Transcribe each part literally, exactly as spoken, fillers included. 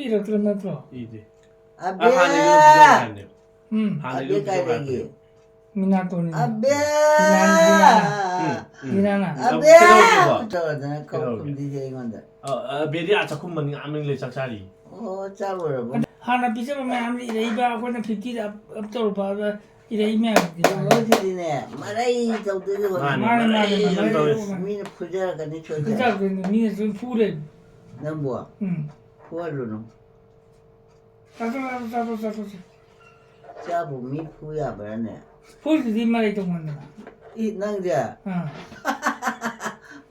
ꯏꯔꯛꯇ꯭ꯔ ꯅꯠꯇ꯭ꯔꯣ? ꯏꯗꯦ꯫ ꯑ, ꯑꯕꯦ! ꯍꯥꯟꯅ ꯏꯔꯨꯕꯤꯌꯣ ꯍꯥꯏꯕꯅꯦ꯫ ꯎꯝ꯫ ꯍꯥꯟꯅ ꯑꯕꯦ ꯏꯔꯨꯕꯤꯌꯣ ꯀꯥꯏ ꯍꯥꯏꯕꯅꯦ꯫ ꯂꯩꯒꯦ? ꯃꯤꯅꯥꯇꯣꯟꯅꯤ꯫ ꯑꯕꯦ! ꯃꯤꯅꯥꯅ, ꯃꯤꯅꯥꯅ꯫ ꯎꯝ, ꯎꯝ꯫ ꯎꯝ꯫ ꯃꯤꯅꯥꯅ꯫ ꯑꯕꯦ! ꯀꯩꯗꯧꯒꯦꯕ? ꯇꯧꯔꯗꯅ ꯀꯧ ꯀꯩꯗꯧꯒꯦ? ꯈꯨꯝꯗꯤꯁꯦ ꯑꯩꯉꯣꯟꯗ꯫ ꯑ, ꯑ, ꯑꯕꯦꯗꯤ ꯑꯥ ꯆꯥꯛꯈꯨꯝ ꯃꯅꯤꯡ ꯑꯥ ꯃꯅꯤꯡ ꯂꯩ ꯆꯥꯛ ꯆꯥꯔꯤ꯫ ꯑꯣ, ꯆꯥ ꯂꯣꯏꯔꯕꯣ? ꯍꯥꯟꯅ ꯄꯤꯖꯕ ꯃꯌꯥꯝ ꯏꯔꯛꯏꯕ ꯑꯩꯈꯣꯏꯅ fifty ꯗ up, up ꯇꯧꯔꯨꯕ ꯑꯗ ꯏꯔꯛꯏ ꯃꯌꯥꯝꯗꯨꯗꯤ꯫ ꯃꯣꯏꯁꯤꯗꯤꯅꯦ, ꯃꯔꯩ ꯇꯧꯗꯣꯏꯗꯤ ꯍꯣꯏ꯫ ꯃꯥꯅꯦ, ꯃꯥꯅꯦ, ꯃꯥꯅꯦ, ꯃꯔꯩ ꯃꯥꯅꯦ꯫ ꯇꯧꯔꯦ꯫ ꯃꯥꯅꯦ꯫ ꯃꯤꯅ ꯐꯨꯖꯔꯛꯀꯅꯤ ꯁꯣꯏꯗꯅ꯫ ꯐꯨꯖꯔꯛꯇꯣꯏꯅꯤ, ꯃꯤꯅ ꯁꯨꯝ ꯐꯨꯔꯦ꯫ ꯅꯪꯕꯨ ꯎꯝ꯫ ꯐꯨꯍꯜꯂꯨꯅꯨ꯫ ꯆꯥꯊꯣꯛ, ꯆꯥꯊꯣꯛ, ꯆꯥꯊꯣꯛ, ꯆꯥꯊꯣꯛ꯫ ꯆꯥꯕꯨ ꯃꯤ ꯐꯨ ꯌꯥꯕ꯭ꯔꯥꯅꯦ? ꯐꯨꯔꯤꯗꯨꯗꯤ ꯃꯔꯩ ꯇꯧꯃꯟꯗꯅ꯫ ꯏ, ꯅꯪꯁꯦ ꯑꯥ꯫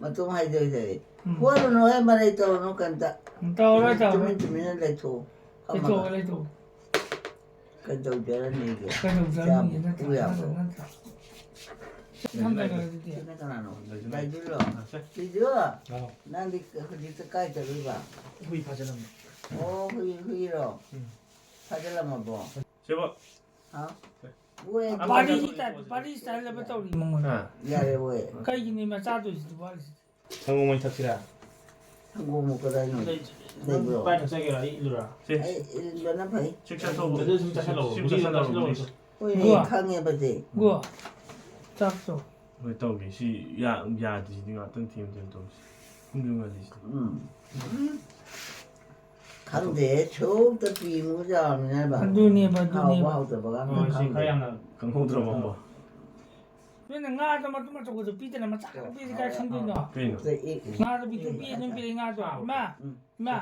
ꯃꯇꯨꯡ ꯍꯥꯏꯗꯣꯏꯁꯦ꯫ ꯎꯝ꯫ ꯐꯨꯍꯜꯂꯨꯅꯨ ꯍꯦ, ꯃꯔꯩ ꯇꯧꯔꯨꯅꯨ ꯀꯩꯝꯇ꯫ ꯇꯧꯔꯣꯏ, ꯇꯧꯔꯣꯏ꯫ ꯇꯨꯃꯤꯟ ꯇꯨꯃꯤꯟꯅ ꯂꯩꯊꯣꯛꯎ꯫ ꯂꯩꯊꯣꯛꯑꯣ, ꯐꯝꯃꯒ꯫ ꯂꯩꯊꯣꯛꯑꯣ꯫ ꯀꯩꯗꯧꯖꯔꯅꯤꯒꯦ? ꯀꯩꯗꯧꯖꯔꯅꯤꯒꯦ? ꯆꯥꯕ ꯅꯠꯇ꯭ꯔꯥ? ꯐꯨ ꯌꯥꯕ꯭ꯔꯣ? ꯅꯠꯇ꯭ꯔꯥ? ꯁꯤ ꯊꯝꯖꯜꯂꯒ ꯑꯗꯨꯗꯤ꯫ ꯁꯤꯅ ꯀꯅꯥꯅꯣ? ꯂꯩꯁꯨ ꯂꯩꯇꯦ꯫ ꯂꯩꯗꯨꯔꯣ? ꯑꯥ, ꯁꯦ꯫ ꯂꯩꯗꯨꯔꯣ? ꯑꯥꯎ꯫ ꯅꯪꯗꯤ ꯍꯧꯖꯤꯛꯇ ꯀꯥꯏ ꯆꯠꯂꯨꯏꯕ? ꯍꯨꯏ ꯐꯥꯖꯤꯜꯂꯝꯕ꯫ ꯑꯣ, ꯍꯨꯏ, ꯍꯨꯏꯔꯣ? ꯎꯝ꯫ ꯐꯥꯖꯤꯜꯂꯝꯃꯕꯣ? ꯁꯤꯕꯣ꯫ ꯍꯥꯎ꯫ ꯁꯦ꯫ ꯋꯦ, ꯄꯥꯔꯤ ꯁ꯭ꯇꯥꯏꯜ, ꯄꯥꯔꯤ ꯁ꯭ꯇꯥꯏꯜ ꯑꯃ ꯇꯧꯔꯤ ꯃꯉꯣꯟꯗ꯫ ꯌꯥꯔꯦ, ꯋꯦ꯫ ꯀꯩꯒꯤꯅꯣ ꯃꯆꯥꯗꯨꯁꯤꯗꯤ ꯋꯥꯔꯤꯁꯤꯗꯤ? ꯁꯪꯒꯣꯝ ꯑꯣꯏꯅ ꯊꯛꯁꯤꯔꯥ? ꯁꯪꯒꯣꯝ ꯀꯗꯥꯏꯅꯣ? ꯂꯩꯕ꯭ꯔꯣ? ꯀꯥꯏ ꯊꯛꯆꯒꯦꯔꯥ? ꯑꯩ ꯏꯜꯂꯨꯔꯥ? ꯁꯦ꯫ ꯑꯩ ꯏꯟꯕꯅ ꯐꯩ꯫ ꯆꯤꯛ ꯆꯥꯊꯣꯛꯑꯣ꯫ ꯑꯗꯨ ꯁꯨꯝ ꯆꯥꯁꯤꯜꯂꯛꯑꯣ꯫ ꯁꯤꯕꯨꯗꯤ ꯆꯥꯁꯤꯜꯂꯛꯑꯣ꯫ ꯆꯥꯁꯤꯜꯂꯛꯑꯣ꯫ ꯍꯣꯏꯅꯦ, ꯒꯨꯍꯥ꯫ ꯈꯪꯉꯦꯕ ꯁꯦ꯫ ꯒꯨꯍꯥ꯫ ꯆꯥꯛ ꯆꯥꯎ꯫ ꯍꯣꯏ, ꯇꯧꯒꯦ꯫ ꯁꯤ ꯌꯥ-, ꯌꯥꯗ꯭ꯔꯤꯁꯤꯗꯤ ꯉꯥꯛꯇꯪ ꯊꯦꯡ ꯊꯦꯡ ꯇꯧꯁꯤ꯫ ꯄꯨꯡꯁꯨ ꯉꯜꯂꯤꯁꯤꯗꯤ꯫ ꯎꯝ꯫ ꯈꯪꯗꯦ, ꯁꯨꯛꯇ ꯄꯤꯃꯨ ꯆꯥꯎꯔꯃꯤꯅꯕ꯫ ꯑꯗꯨꯅꯦꯕ, ꯑꯗꯨꯅꯦꯕ꯫ ꯍꯥꯎꯕ ꯍꯥꯎꯇꯕꯒ ꯑꯝꯇ ꯍꯣꯏ, ꯁꯤ ꯈꯪꯗꯦ꯫ ꯈꯔ ꯌꯥꯝꯅ ꯈꯪꯍꯧꯗ꯭ꯔꯕ ꯑꯝꯕꯣ? ꯅꯣꯏꯅ ꯉꯥꯗꯣ ꯃꯇꯨꯝ ꯑꯆꯧꯕꯗꯣ ꯄꯤꯗꯅ ꯃꯆꯥ ꯄꯤꯗꯤ ꯀꯥꯏ ꯈꯪꯗꯣꯏꯅꯣ? ꯀꯩꯅꯣ? ꯁꯨꯛꯇ ꯏ-, ꯉꯥꯗꯣ ꯄꯤꯊꯣꯛ ꯄꯤ ꯑꯗꯨꯝ ꯄꯤꯔꯛꯏ ꯉꯥꯗꯣ꯫ ꯏꯃꯥ, ꯎꯝ꯫ ꯏꯃꯥ,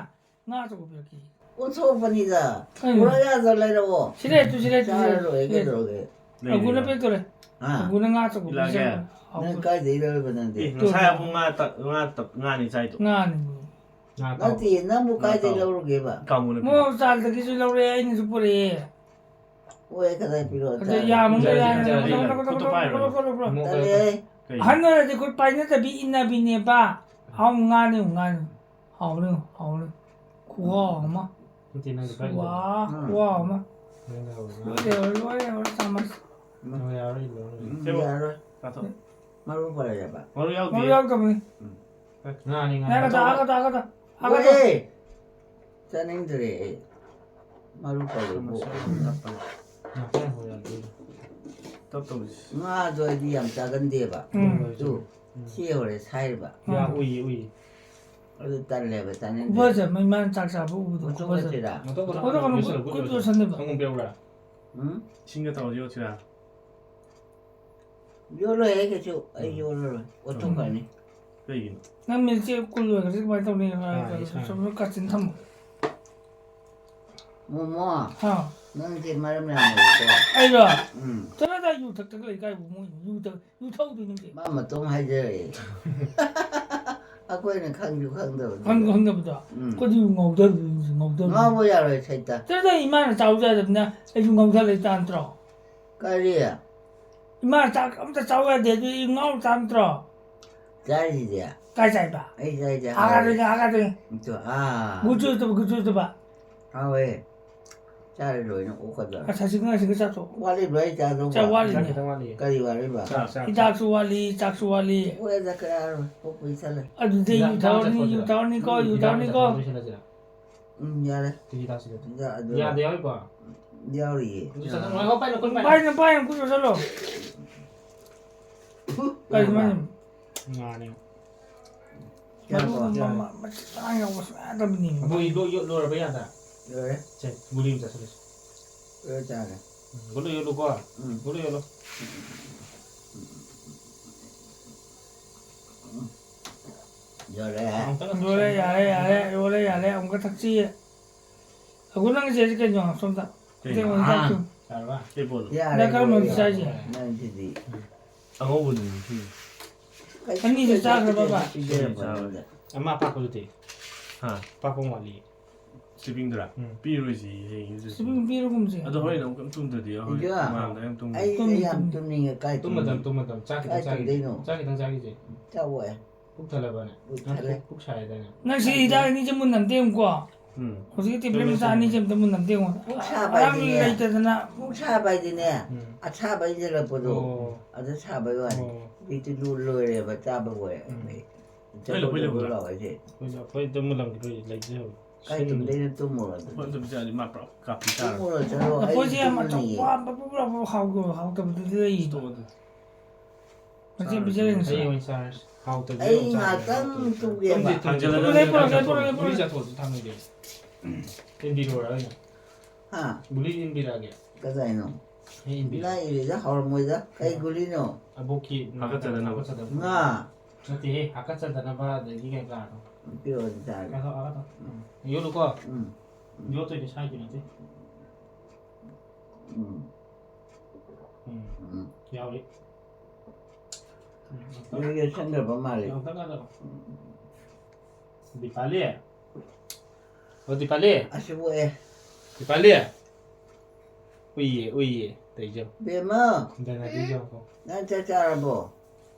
ꯉꯥ ꯑꯆꯧꯕ ꯄꯤꯔꯛꯀꯦ꯫ ꯑꯣꯟꯊꯣꯛꯄꯅꯤꯗ꯫ ꯀꯩꯅꯣ? ꯄꯨꯔꯛ ꯌꯥꯗ ꯂꯩꯔꯛꯑꯣ꯫ ꯁꯤ ꯂꯩ, ꯇꯨ ꯁꯤ ꯂꯩ, ꯇꯨ ꯁꯤ ꯂꯩ, ꯆꯥꯔ ꯂꯣꯏꯔꯦ, ꯁꯤ ꯂꯩ꯫ ꯀꯩꯗꯧꯔꯒꯦ? ꯑꯒꯨꯅ ꯄꯤꯔꯛꯇꯣꯔꯦ꯫ ꯍꯥ? ꯑꯒꯨꯅ ꯉꯥ ꯑꯆꯧꯕ ꯏꯂꯥꯒꯦ? ꯄꯤꯔꯛꯑꯣ꯫ ꯅꯪ ꯀꯥꯏꯗꯩ ꯂꯧꯔꯤꯕ ꯅꯪꯗꯤ? ꯑꯦ, ꯉꯁꯥꯏ ꯑꯃꯨꯛ ꯉꯥ ꯇ-, ꯉꯥ ꯇ-, ꯉꯥꯅꯤ ꯆꯥꯏꯗꯣ꯫ ꯉꯥꯅꯤ꯫ ꯉꯥ ꯇꯥꯎ꯫ ꯅꯠꯇꯦ, ꯅꯪꯕꯨ ꯉꯥ ꯀꯥꯏꯗꯩ ꯇꯥꯎ꯫ ꯂꯧꯔꯨꯒꯦꯕ? ꯀꯥꯡꯕꯨꯅ ꯃꯣꯏ ꯄꯤꯔꯛꯑꯣ꯫ ꯍꯣꯁꯄꯤꯇꯥꯜꯗꯒꯤꯁꯨ ꯂꯧꯔꯛꯑꯦ, ꯑꯩꯅꯁꯨ ꯄꯨꯔꯛꯑꯦ꯫ ꯑꯣꯏ, ꯀꯗꯥꯏ ꯄꯤꯔꯛꯑꯣ? ꯑꯗ ꯌꯥꯝ ꯑꯃ ꯌꯥꯔꯦ, ꯂꯩꯔꯦ꯫ ꯌꯥꯔꯦ, ꯌꯥꯔꯦ, ꯌꯥꯔꯦ꯫ ꯈꯨꯠꯇꯣ ꯄꯥꯏꯔꯣ꯫ ꯄꯨꯔꯛꯑꯣ, ꯄꯨꯔꯛꯑꯣ, ꯄꯨꯔꯛꯑꯣ꯫ ꯇꯜꯂꯦ꯫ ꯀꯩ? ꯑꯍꯟ ꯑꯣꯏꯔꯗꯤ ꯈꯨꯠ ꯄꯥꯏꯅꯗꯕꯤ ꯏꯟꯅꯕꯤꯅꯦꯕ꯫ ꯍꯥꯎ, ꯉꯥꯅꯤ, ꯉꯥꯅꯤ꯫ ꯍꯥꯎꯅꯤ, ꯍꯥꯎꯅꯤ꯫ ꯈꯨꯍꯥꯎ ꯑꯃ꯫ ꯅꯠꯇꯦ, ꯅꯪꯗꯤ ꯄꯥꯏꯔꯣ꯫ ꯋꯥ, ꯎꯝ꯫ ꯈꯨꯍꯥꯎ ꯑꯃ꯫ ꯅꯪꯗꯤ ꯍꯥꯎꯕ꯭ꯔꯥ? ꯂꯣꯏꯔꯦ, ꯂꯣꯏꯔꯦ, ꯂꯣꯏꯔꯦ, ꯆꯥꯃꯁ꯫ ꯅꯪ ꯌꯥꯔꯣꯏ, ꯂꯣꯏꯔꯦ꯫ ꯎꯝ, ꯁꯦꯝꯃꯣ꯫ ꯌꯥꯔꯣꯏ꯫ ꯆꯥꯊꯣꯛ꯫ ꯃꯔꯨ ꯄꯜꯂꯦꯕ꯫ ꯃꯔꯨ ꯌꯥꯎꯗꯦ꯫ ꯃꯔꯨ ꯌꯥꯎꯗꯕꯅꯤ꯫ ꯉꯥꯅꯤ, ꯉꯥꯅꯤ꯫ ꯌꯥꯒꯗ꯭ꯔꯥ, ꯑꯆꯧꯕ꯫ ꯌꯥꯒꯗ꯭ꯔꯥ, ꯌꯥꯒꯗ꯭ꯔꯥ? ꯌꯥꯒꯗ꯭ꯔꯥ? ꯍꯣꯏ꯫ ꯆꯥꯅꯤꯡꯗ꯭ꯔꯦ ꯑꯩ꯫ ꯃꯔꯨ ꯀꯧꯔꯦ ꯏꯕꯣꯛ꯫ ꯉꯥꯛꯇꯪ ꯍꯧꯔꯛꯑꯒꯦ꯫ ꯇꯞ ꯇꯧꯁꯤ꯫ ꯉꯥꯗꯣ ꯑꯩꯗꯤ ꯌꯥꯝ ꯆꯥꯒꯟꯗꯦꯕ꯫ ꯎꯝ꯫ ꯇꯨ ꯊꯤꯍꯧꯔꯦ ꯁꯥꯏꯔꯤꯕ꯫ ꯌꯥ ꯎꯏ ꯎꯏ꯫ ꯑꯗꯨ ꯇꯜꯂꯦꯕ ꯆꯥꯅꯤꯡꯗꯦ꯫ ꯈꯨꯐꯖ ꯃꯩꯃꯥꯟ ꯆꯥꯛ ꯆꯥꯕ ꯎꯕꯗꯣ ꯃꯇꯨꯝ ꯈꯨꯐꯖ꯫ ꯈꯛꯇꯤꯔꯥ? ꯃꯇꯧ ꯃꯇꯧ ꯈꯛꯇꯪ ꯌꯣꯠꯁꯜꯂꯣ, ꯈꯨꯠ ꯌꯣꯠꯁꯜꯂꯣ꯫ ꯁꯪꯒꯣꯝ ꯄꯤꯔꯛꯎꯔꯥ? ꯎꯝ? ꯏꯁꯤꯡꯒ ꯇꯧꯔ ꯌꯣꯠꯁꯤꯔꯥ? ꯌꯣꯜꯂꯣꯏꯍꯦ ꯀꯩꯁꯨ꯫ ꯑꯩ ꯌꯣꯜꯂꯔꯣꯏ꯫ ꯑꯣꯟꯊꯣꯛꯈ꯭ꯔꯅꯤ꯫ ꯀꯩꯒꯤꯅꯣ? ꯅꯪ ꯃꯤꯜꯁꯦ ꯀꯨꯜ ꯑꯣꯏꯈ꯭ꯔꯗꯤ ꯀꯃꯥꯏꯅ ꯇꯧꯅꯤ? ꯑꯥ, ꯏꯁꯥ꯫ ꯁꯨꯝ ꯀꯥꯆꯤꯟ ꯊꯝꯃꯣ꯫ ꯃꯣꯃꯣ, ꯍꯥ? ꯅꯪꯁꯦ ꯃꯔꯝ ꯌꯥꯝ ꯂꯩꯀꯣ꯫ ꯑꯩꯔꯣ? ꯎꯝ꯫ ꯆꯠꯂꯗ ꯌꯨ ꯊꯛꯇꯒ ꯂꯩ ꯀꯥꯏꯕꯨ ꯃꯣꯏ ꯌꯨ ꯊꯛ ꯌꯨ ꯊꯛꯎꯗꯣꯏ ꯅꯪꯁꯦ꯫ ꯃꯥ ꯃꯇꯣꯝ ꯍꯥꯏꯖꯔꯛꯑꯦ꯫ ꯑꯩꯈꯣꯏꯅ ꯈꯪꯁꯨ ꯈꯪꯗꯕꯗꯨꯗ꯫ ꯈꯪ ꯈꯪꯗꯕꯗꯣ꯫ ꯎꯝ꯫ ꯑꯩꯈꯣꯏꯗꯤ ꯌꯨ ꯉꯥꯎꯗꯕꯗꯣ ꯌꯨ ꯉꯥꯎꯗꯕꯗꯣ꯫ ꯉꯥꯎꯕ ꯌꯥꯔꯣꯏ ꯁꯩꯇ꯫ ꯆꯠꯂꯗ ꯏꯃꯥꯅ ꯆꯥꯎ ꯌꯥꯗꯕꯅꯤꯅ ꯑꯩꯁꯨ ꯉꯥꯎꯊ ꯂꯩ ꯇꯥ ꯅꯠꯇ꯭ꯔꯣ? ꯀꯔꯤ? ꯏꯃꯥ ꯆꯥꯛ ꯑꯝꯇ ꯆꯥꯎ ꯌꯥꯗꯦ ꯑꯗꯨ ꯌꯨ ꯉꯥꯎ ꯇꯥ ꯅꯠꯇ꯭ꯔꯣ? ꯆꯥꯔꯤꯁꯤꯗꯤ꯫ ꯀꯥꯏ ꯆꯥꯏꯕ? ꯑꯩ ꯆꯥꯏꯁꯦ ꯍꯥꯒꯠꯇꯣꯏꯅꯦ ꯍꯥꯎꯋꯦ꯫ ꯍꯥꯒꯠꯇꯣꯏꯅꯦ꯫ ꯏꯇꯣ, ꯑꯥ꯫ ꯒꯨꯆꯨꯗꯕ ꯒꯨꯆꯨꯗꯕ꯫ ꯍꯥꯎꯋꯦ꯫ ꯆꯥꯔ ꯂꯣꯏꯅ ꯑꯣꯛꯀꯗꯧꯔꯦ꯫ ꯑꯁ ꯍꯧꯖꯤꯛ ꯉꯁꯤꯒ ꯆꯥꯊꯣꯛ꯫ ꯋꯥꯠꯂꯤꯕ꯭ꯔꯣ ꯑꯩ ꯆꯥꯗꯧꯕ? ꯆꯥ ꯋꯥꯠꯂꯤꯅꯦ꯫ ꯆꯥꯛ ꯈꯤꯇꯪ ꯋꯥꯠꯂꯤ꯫ ꯀꯔꯤ ꯋꯥꯠꯂꯤꯕ? ꯆꯥꯛ, ꯆꯥꯛ, ꯍꯤꯗꯥꯛꯁꯨ ꯋꯥꯠꯂꯤ ꯆꯥꯛꯁꯨ ꯋꯥꯠꯂꯤ꯫ ꯍꯣꯏ, ꯆꯥꯛ ꯀꯌꯥ ꯑꯣꯛꯄꯩ ꯆꯠꯂꯦ꯫ ꯑꯗꯨꯗꯤ ꯌꯨ ꯍꯤꯗꯥꯛ ꯊꯛꯑꯅꯤ ꯆꯥꯊꯣꯛꯑꯁꯤꯔ? ꯌꯨ ꯊꯛꯑꯅꯤꯀꯣ ꯌꯨ ꯍꯤꯗꯥꯛ ꯊꯛꯑꯅꯤꯀꯣ꯫ ꯆꯥꯊꯣꯛꯑ ꯂꯣꯏꯁꯤꯜꯂꯁꯤꯔ? ꯎꯝ, ꯌꯥꯔꯦ꯫ ꯍꯤꯗꯥꯛꯁꯤꯗ꯫ ꯌꯥ-, ꯑꯗꯨ ꯌꯥꯗꯦ ꯌꯥꯎꯔꯤꯀꯣ? ꯌꯥꯎꯔꯤꯌꯦ꯫ ꯑꯗꯨ ꯆꯥꯊꯣꯛ-, ꯉꯥꯏꯈꯣ, ꯄꯥꯏꯅꯨ, ꯈꯨꯠ ꯄꯥꯏꯅꯨ꯫ ꯄꯥꯏꯅ ꯄꯥꯏꯅ ꯀꯨꯏꯔꯣ ꯆꯠꯂꯣ꯫ ꯀꯔꯤ ꯃꯥꯅꯤ? ꯉꯥꯅꯦ꯫ ꯌꯥꯔꯕꯣ? ꯃꯔꯨ ꯃ-, ꯃ-, ꯃꯆꯤꯠ ꯃꯆꯥ ꯌꯥꯎꯕ ꯁꯨꯡꯌꯥ ꯌꯥꯗꯕꯅꯤ꯫ ꯑꯩꯈꯣꯏ ꯂꯣ-, ꯌꯣ-, ꯂꯣꯏꯔꯕ ꯌꯥꯗ? ꯂꯣꯏꯔꯦ꯫ ꯁꯦ, ꯒꯨꯂꯤ ꯑꯃ ꯆꯥꯁꯤꯜꯂꯁꯤ꯫ ꯂꯣꯏꯔꯦ ꯆꯥꯔꯦ꯫ ꯎꯝ, ꯒꯨꯂꯤ ꯌꯣꯠꯂꯨꯀꯣ꯫ ꯎꯝ꯫ ꯒꯨꯂꯤ ꯌꯣꯠꯂꯣ꯫ ꯌꯣꯜꯂꯦ꯫ ꯑꯃꯨꯛꯇꯪ ꯂꯣꯏꯔꯦ ꯌꯥꯔꯦ ꯌꯥꯔꯦ ꯂꯣꯏꯔꯦ ꯌꯥꯔꯦ ꯑꯃꯨꯛꯀ ꯊꯛꯁꯤ꯫ ꯑꯩꯈꯣꯏ ꯅꯪꯒꯤ ꯆꯦꯁꯤ ꯀꯩꯅꯣ ꯁꯣꯝꯗ꯫ ꯀꯩꯅꯣ? ꯏꯇꯩꯃ ꯆꯥꯛꯁꯨ꯫ ꯌꯥꯔꯕ? ꯀꯩ ꯄꯣꯠꯅꯣ? ꯌꯥꯔꯦ, ꯅꯪ ꯀꯔꯝꯕ ꯌꯥꯔꯦ꯫ ꯆꯥꯏꯁꯦ? ꯅꯪꯁꯤꯗꯤ꯫ ꯑꯉꯧꯕꯗꯨꯅꯤ ꯁꯤ꯫ ꯀꯩꯁꯨ ꯑꯅꯤꯁꯦ ꯂꯩꯇꯦ, ꯆꯥꯈ꯭ꯔꯕ ꯁꯤꯗ ꯕꯥ? ꯄꯤꯖꯔꯕꯅꯤꯗ꯫ ꯑꯃ ꯑꯄꯥꯛꯄꯗꯨꯗꯤ? ꯍꯥ? ꯑꯄꯥꯛꯄ ꯋꯥꯠꯂꯤ꯫ ꯁ꯭ꯂꯤꯞꯄꯤꯡꯗꯨꯔꯥ? ꯎꯝ꯫ ꯄꯤꯔꯣꯏꯁꯤ ꯍꯌꯦꯡ ꯏꯔꯨꯖꯁꯤ꯫ ꯁ꯭ꯂꯤꯞꯄꯤꯡ ꯄꯤꯔꯒꯨꯝꯁꯤ꯫ ꯑꯗꯣ ꯍꯣꯔꯦꯟ ꯑꯃꯨꯛ ꯀꯩꯝ ꯇꯨꯝꯗ꯭ꯔꯗꯤ ꯍꯣꯔꯦꯟ ꯏꯟꯗꯤꯌꯥ, ꯃꯥꯡꯗ ꯌꯥꯝ ꯇꯨꯝ-, ꯑꯩ, ꯇꯨꯝ-, ꯑꯩ ꯌꯥꯝ ꯇꯨꯝ-, ꯇꯨꯝꯅꯤꯡꯉꯦ꯫ ꯀꯥꯏ ꯇꯨꯝꯃꯗꯝ, ꯇꯨꯝꯅꯤꯡꯉꯦ? ꯇꯨꯝꯃꯗꯝ꯫ ꯆꯥꯛ ꯈꯤꯇꯪ ꯀꯥꯏ ꯆꯥꯈꯤꯁꯦ꯫ ꯇꯨꯝꯗꯣꯏꯅꯣ? ꯆꯥꯛ ꯈꯤꯇꯪ ꯆꯥꯈꯤꯁꯦ꯫ ꯆꯥꯛ ꯑꯣꯏ꯫ ꯄꯨꯛ ꯊꯜꯂꯕꯅꯦ? ꯄꯨꯛ ꯊꯜꯂꯦ꯫ ꯅꯪ ꯄꯨꯛ, ꯄꯨꯛ ꯁꯥꯏ ꯍꯥꯏꯗꯥꯏꯅꯦ? ꯅꯪ ꯁꯤ ꯍꯤꯗꯥꯛ ꯑꯅꯤꯁꯦ ꯃꯨꯟꯅ ꯑꯝꯇ ꯌꯦꯡꯉꯨꯀꯣ꯫ ꯎꯝ꯫ ꯍꯧꯖꯤꯛꯀꯤ ꯇꯦꯕ꯭ꯂꯦꯠ ꯃꯆꯥ ꯑꯅꯤꯁꯦ ꯑꯝꯇ ꯃꯨꯟꯅ ꯑꯝꯇ ꯌꯦꯡꯉꯣ꯫ ꯄꯨꯛ ꯁꯥꯕ ꯑꯉꯥꯡ ꯍꯥꯏꯗꯤꯅꯦ꯫ ꯂꯩꯇꯗꯅ꯫ ꯄꯨꯛ ꯁꯥꯕ ꯍꯥꯏꯗꯤꯅꯦ꯫ ꯎꯝ꯫ ꯑꯁꯥꯕ ꯍꯩꯖꯤꯜꯂꯛꯄꯗꯣ꯫ ꯑꯣ꯫ ꯑꯗꯨ ꯁꯥꯕꯩ ꯋꯥꯅꯤ꯫ ꯑꯣ꯫ ꯍꯧꯖꯤꯛꯇꯤ ꯂꯨ-, ꯂꯣꯏꯔꯦꯕ ꯆꯥꯕ ꯂꯣꯏꯔꯦ꯫ ꯎꯝ꯫ ꯆꯠꯂꯣ, ꯆꯠꯂꯣ, ꯆꯠꯂꯣ, ꯆꯠꯂꯣ꯫ ꯂꯥꯎ ꯍꯥꯏꯁꯦ꯫ ꯑꯩꯈꯣꯏꯁꯨ ꯑꯩꯈꯣꯏ ꯑꯗꯨꯝ ꯃꯨꯜꯂꯝꯈꯤꯔꯣꯏ, ꯂꯩꯖꯩ ꯍꯧꯖꯤꯛ꯫ ꯀꯥꯏ ꯇꯨꯝꯗꯣꯏꯅꯣ? ꯇꯨꯝꯃꯨꯔꯣ ꯑꯗꯨꯗꯤ꯫ ꯍꯣꯏ, ꯑꯗꯨꯝ ꯆꯥꯔꯗꯤ ꯃꯥ ꯄꯨꯔꯥ ꯀꯥꯞꯄꯤ ꯇꯥꯔꯦ꯫ ꯇꯨꯝꯃꯨꯔꯣ, ꯆꯠꯂꯣ, ꯑꯩ ꯂꯐꯣꯏꯁꯦ ꯌꯥꯝ ꯇꯨꯝꯃꯅꯤꯌꯦ꯫ ꯑꯆꯧꯕ, ꯄꯨꯔꯥ ꯄꯨꯔꯥ ꯍꯥꯎꯇꯕ, ꯍꯥꯎꯇꯕꯗꯨꯗꯤ ꯂꯩꯗꯣ꯫ ꯇꯣꯛꯑꯣ ꯑꯗꯨꯗꯤ꯫ ꯃꯆꯦꯠ ꯆꯥꯔꯣ, ꯄꯤꯖꯔꯦ ꯆꯥꯔꯣ꯫ ꯉꯁꯤ꯫ ꯍꯌꯦꯡ ꯑꯣꯏꯅ ꯆꯥꯔꯁꯤ꯫ ꯍꯥꯎꯇꯕꯗꯤ ꯇꯨꯝꯗꯦ, ꯌꯥꯝ ꯆꯥꯔꯦ, ꯉꯥꯛꯇꯪ ꯍꯥꯎꯇꯕꯗꯤ꯫ ꯇꯨꯝꯒꯦꯕ꯫ ꯇꯨꯝꯗꯦ, ꯇꯨꯝꯗꯦ꯫ ꯊꯥꯡꯖꯜꯂꯒ ꯄꯨꯔꯛꯑꯣ, ꯂꯩꯔꯒ ꯄꯨꯔꯛꯑꯣ, ꯆꯥꯊꯣꯛꯑꯣ꯫ ꯄꯨꯔꯛꯑꯣ꯫ ꯒꯨꯂꯤ ꯆꯥꯊꯣꯛꯑꯁꯨ ꯊꯥꯡꯉꯣꯏꯗꯦ꯫ ꯏꯟꯕꯤꯔꯣꯔꯥ ꯑꯩꯅ? ꯍꯥ? ꯒꯨꯂꯤ ꯏꯟꯕꯤꯔꯛꯑꯒꯦ꯫ ꯀꯗꯥꯏꯅꯣ? ꯑꯩ ꯏꯟꯕꯤꯔꯛꯑꯒꯦ꯫ ꯅꯪ ꯏꯜꯂꯤꯗꯣ ꯍꯥꯎꯔꯝꯃꯣꯏꯗ꯫ ꯀꯩ ꯒꯨꯂꯤꯅꯣ? ꯑꯕꯣꯛꯀꯤ ꯍꯥꯀꯠꯆꯗꯅꯕ꯫ ꯍꯥꯀꯠꯆꯗꯅꯕ꯫ ꯉꯥ? ꯅꯠꯇꯦꯍꯦ, ꯍꯥꯀꯠꯆꯗꯅꯕ ꯑꯗꯒꯤ ꯀꯩ ꯀꯥꯗꯣ꯫ ꯄꯤꯔꯛꯑꯣ ꯑꯗꯨ ꯆꯥꯔꯒꯦ꯫ ꯀꯥꯊꯣꯛ, ꯀꯥꯊꯣꯛ꯫ ꯎꯝ꯫ ꯌꯣꯠꯂꯨꯀꯣ꯫ ꯎꯝ꯫ ꯌꯣꯠꯇꯣꯏꯅꯦ, ꯁꯥꯏꯗꯣꯏ ꯅꯠꯇꯦ꯫ ꯎꯝ꯫ ꯎꯝ꯫ ꯎꯝ꯫ ꯎꯝ꯫ ꯌꯥꯎꯔꯤ꯫ ꯎꯝ, ꯑꯝꯇ-, ꯌꯣꯠ ꯌꯣꯠꯁꯟꯈ꯭ꯔꯕ ꯃꯥꯜꯂꯦ꯫ ꯑꯝꯇ ꯀꯥꯊꯣꯛ꯫ ꯎꯝ꯫ ꯗꯤꯄꯥꯂꯤ꯫ ꯑꯣ, ꯗꯤꯄꯥꯂꯤ꯫ ꯑꯁꯤꯕꯨ ꯑꯦ꯫ ꯗꯤꯄꯥꯂꯤ꯫ ꯎꯏꯌꯦ, ꯎꯏꯌꯦ, ꯇꯩꯖꯧ꯫ ꯕꯦꯝꯃ꯫ ꯗꯅꯗꯤꯖꯧ꯫ ꯅꯪ ꯆꯥꯛ ꯆꯥꯔꯕꯣ?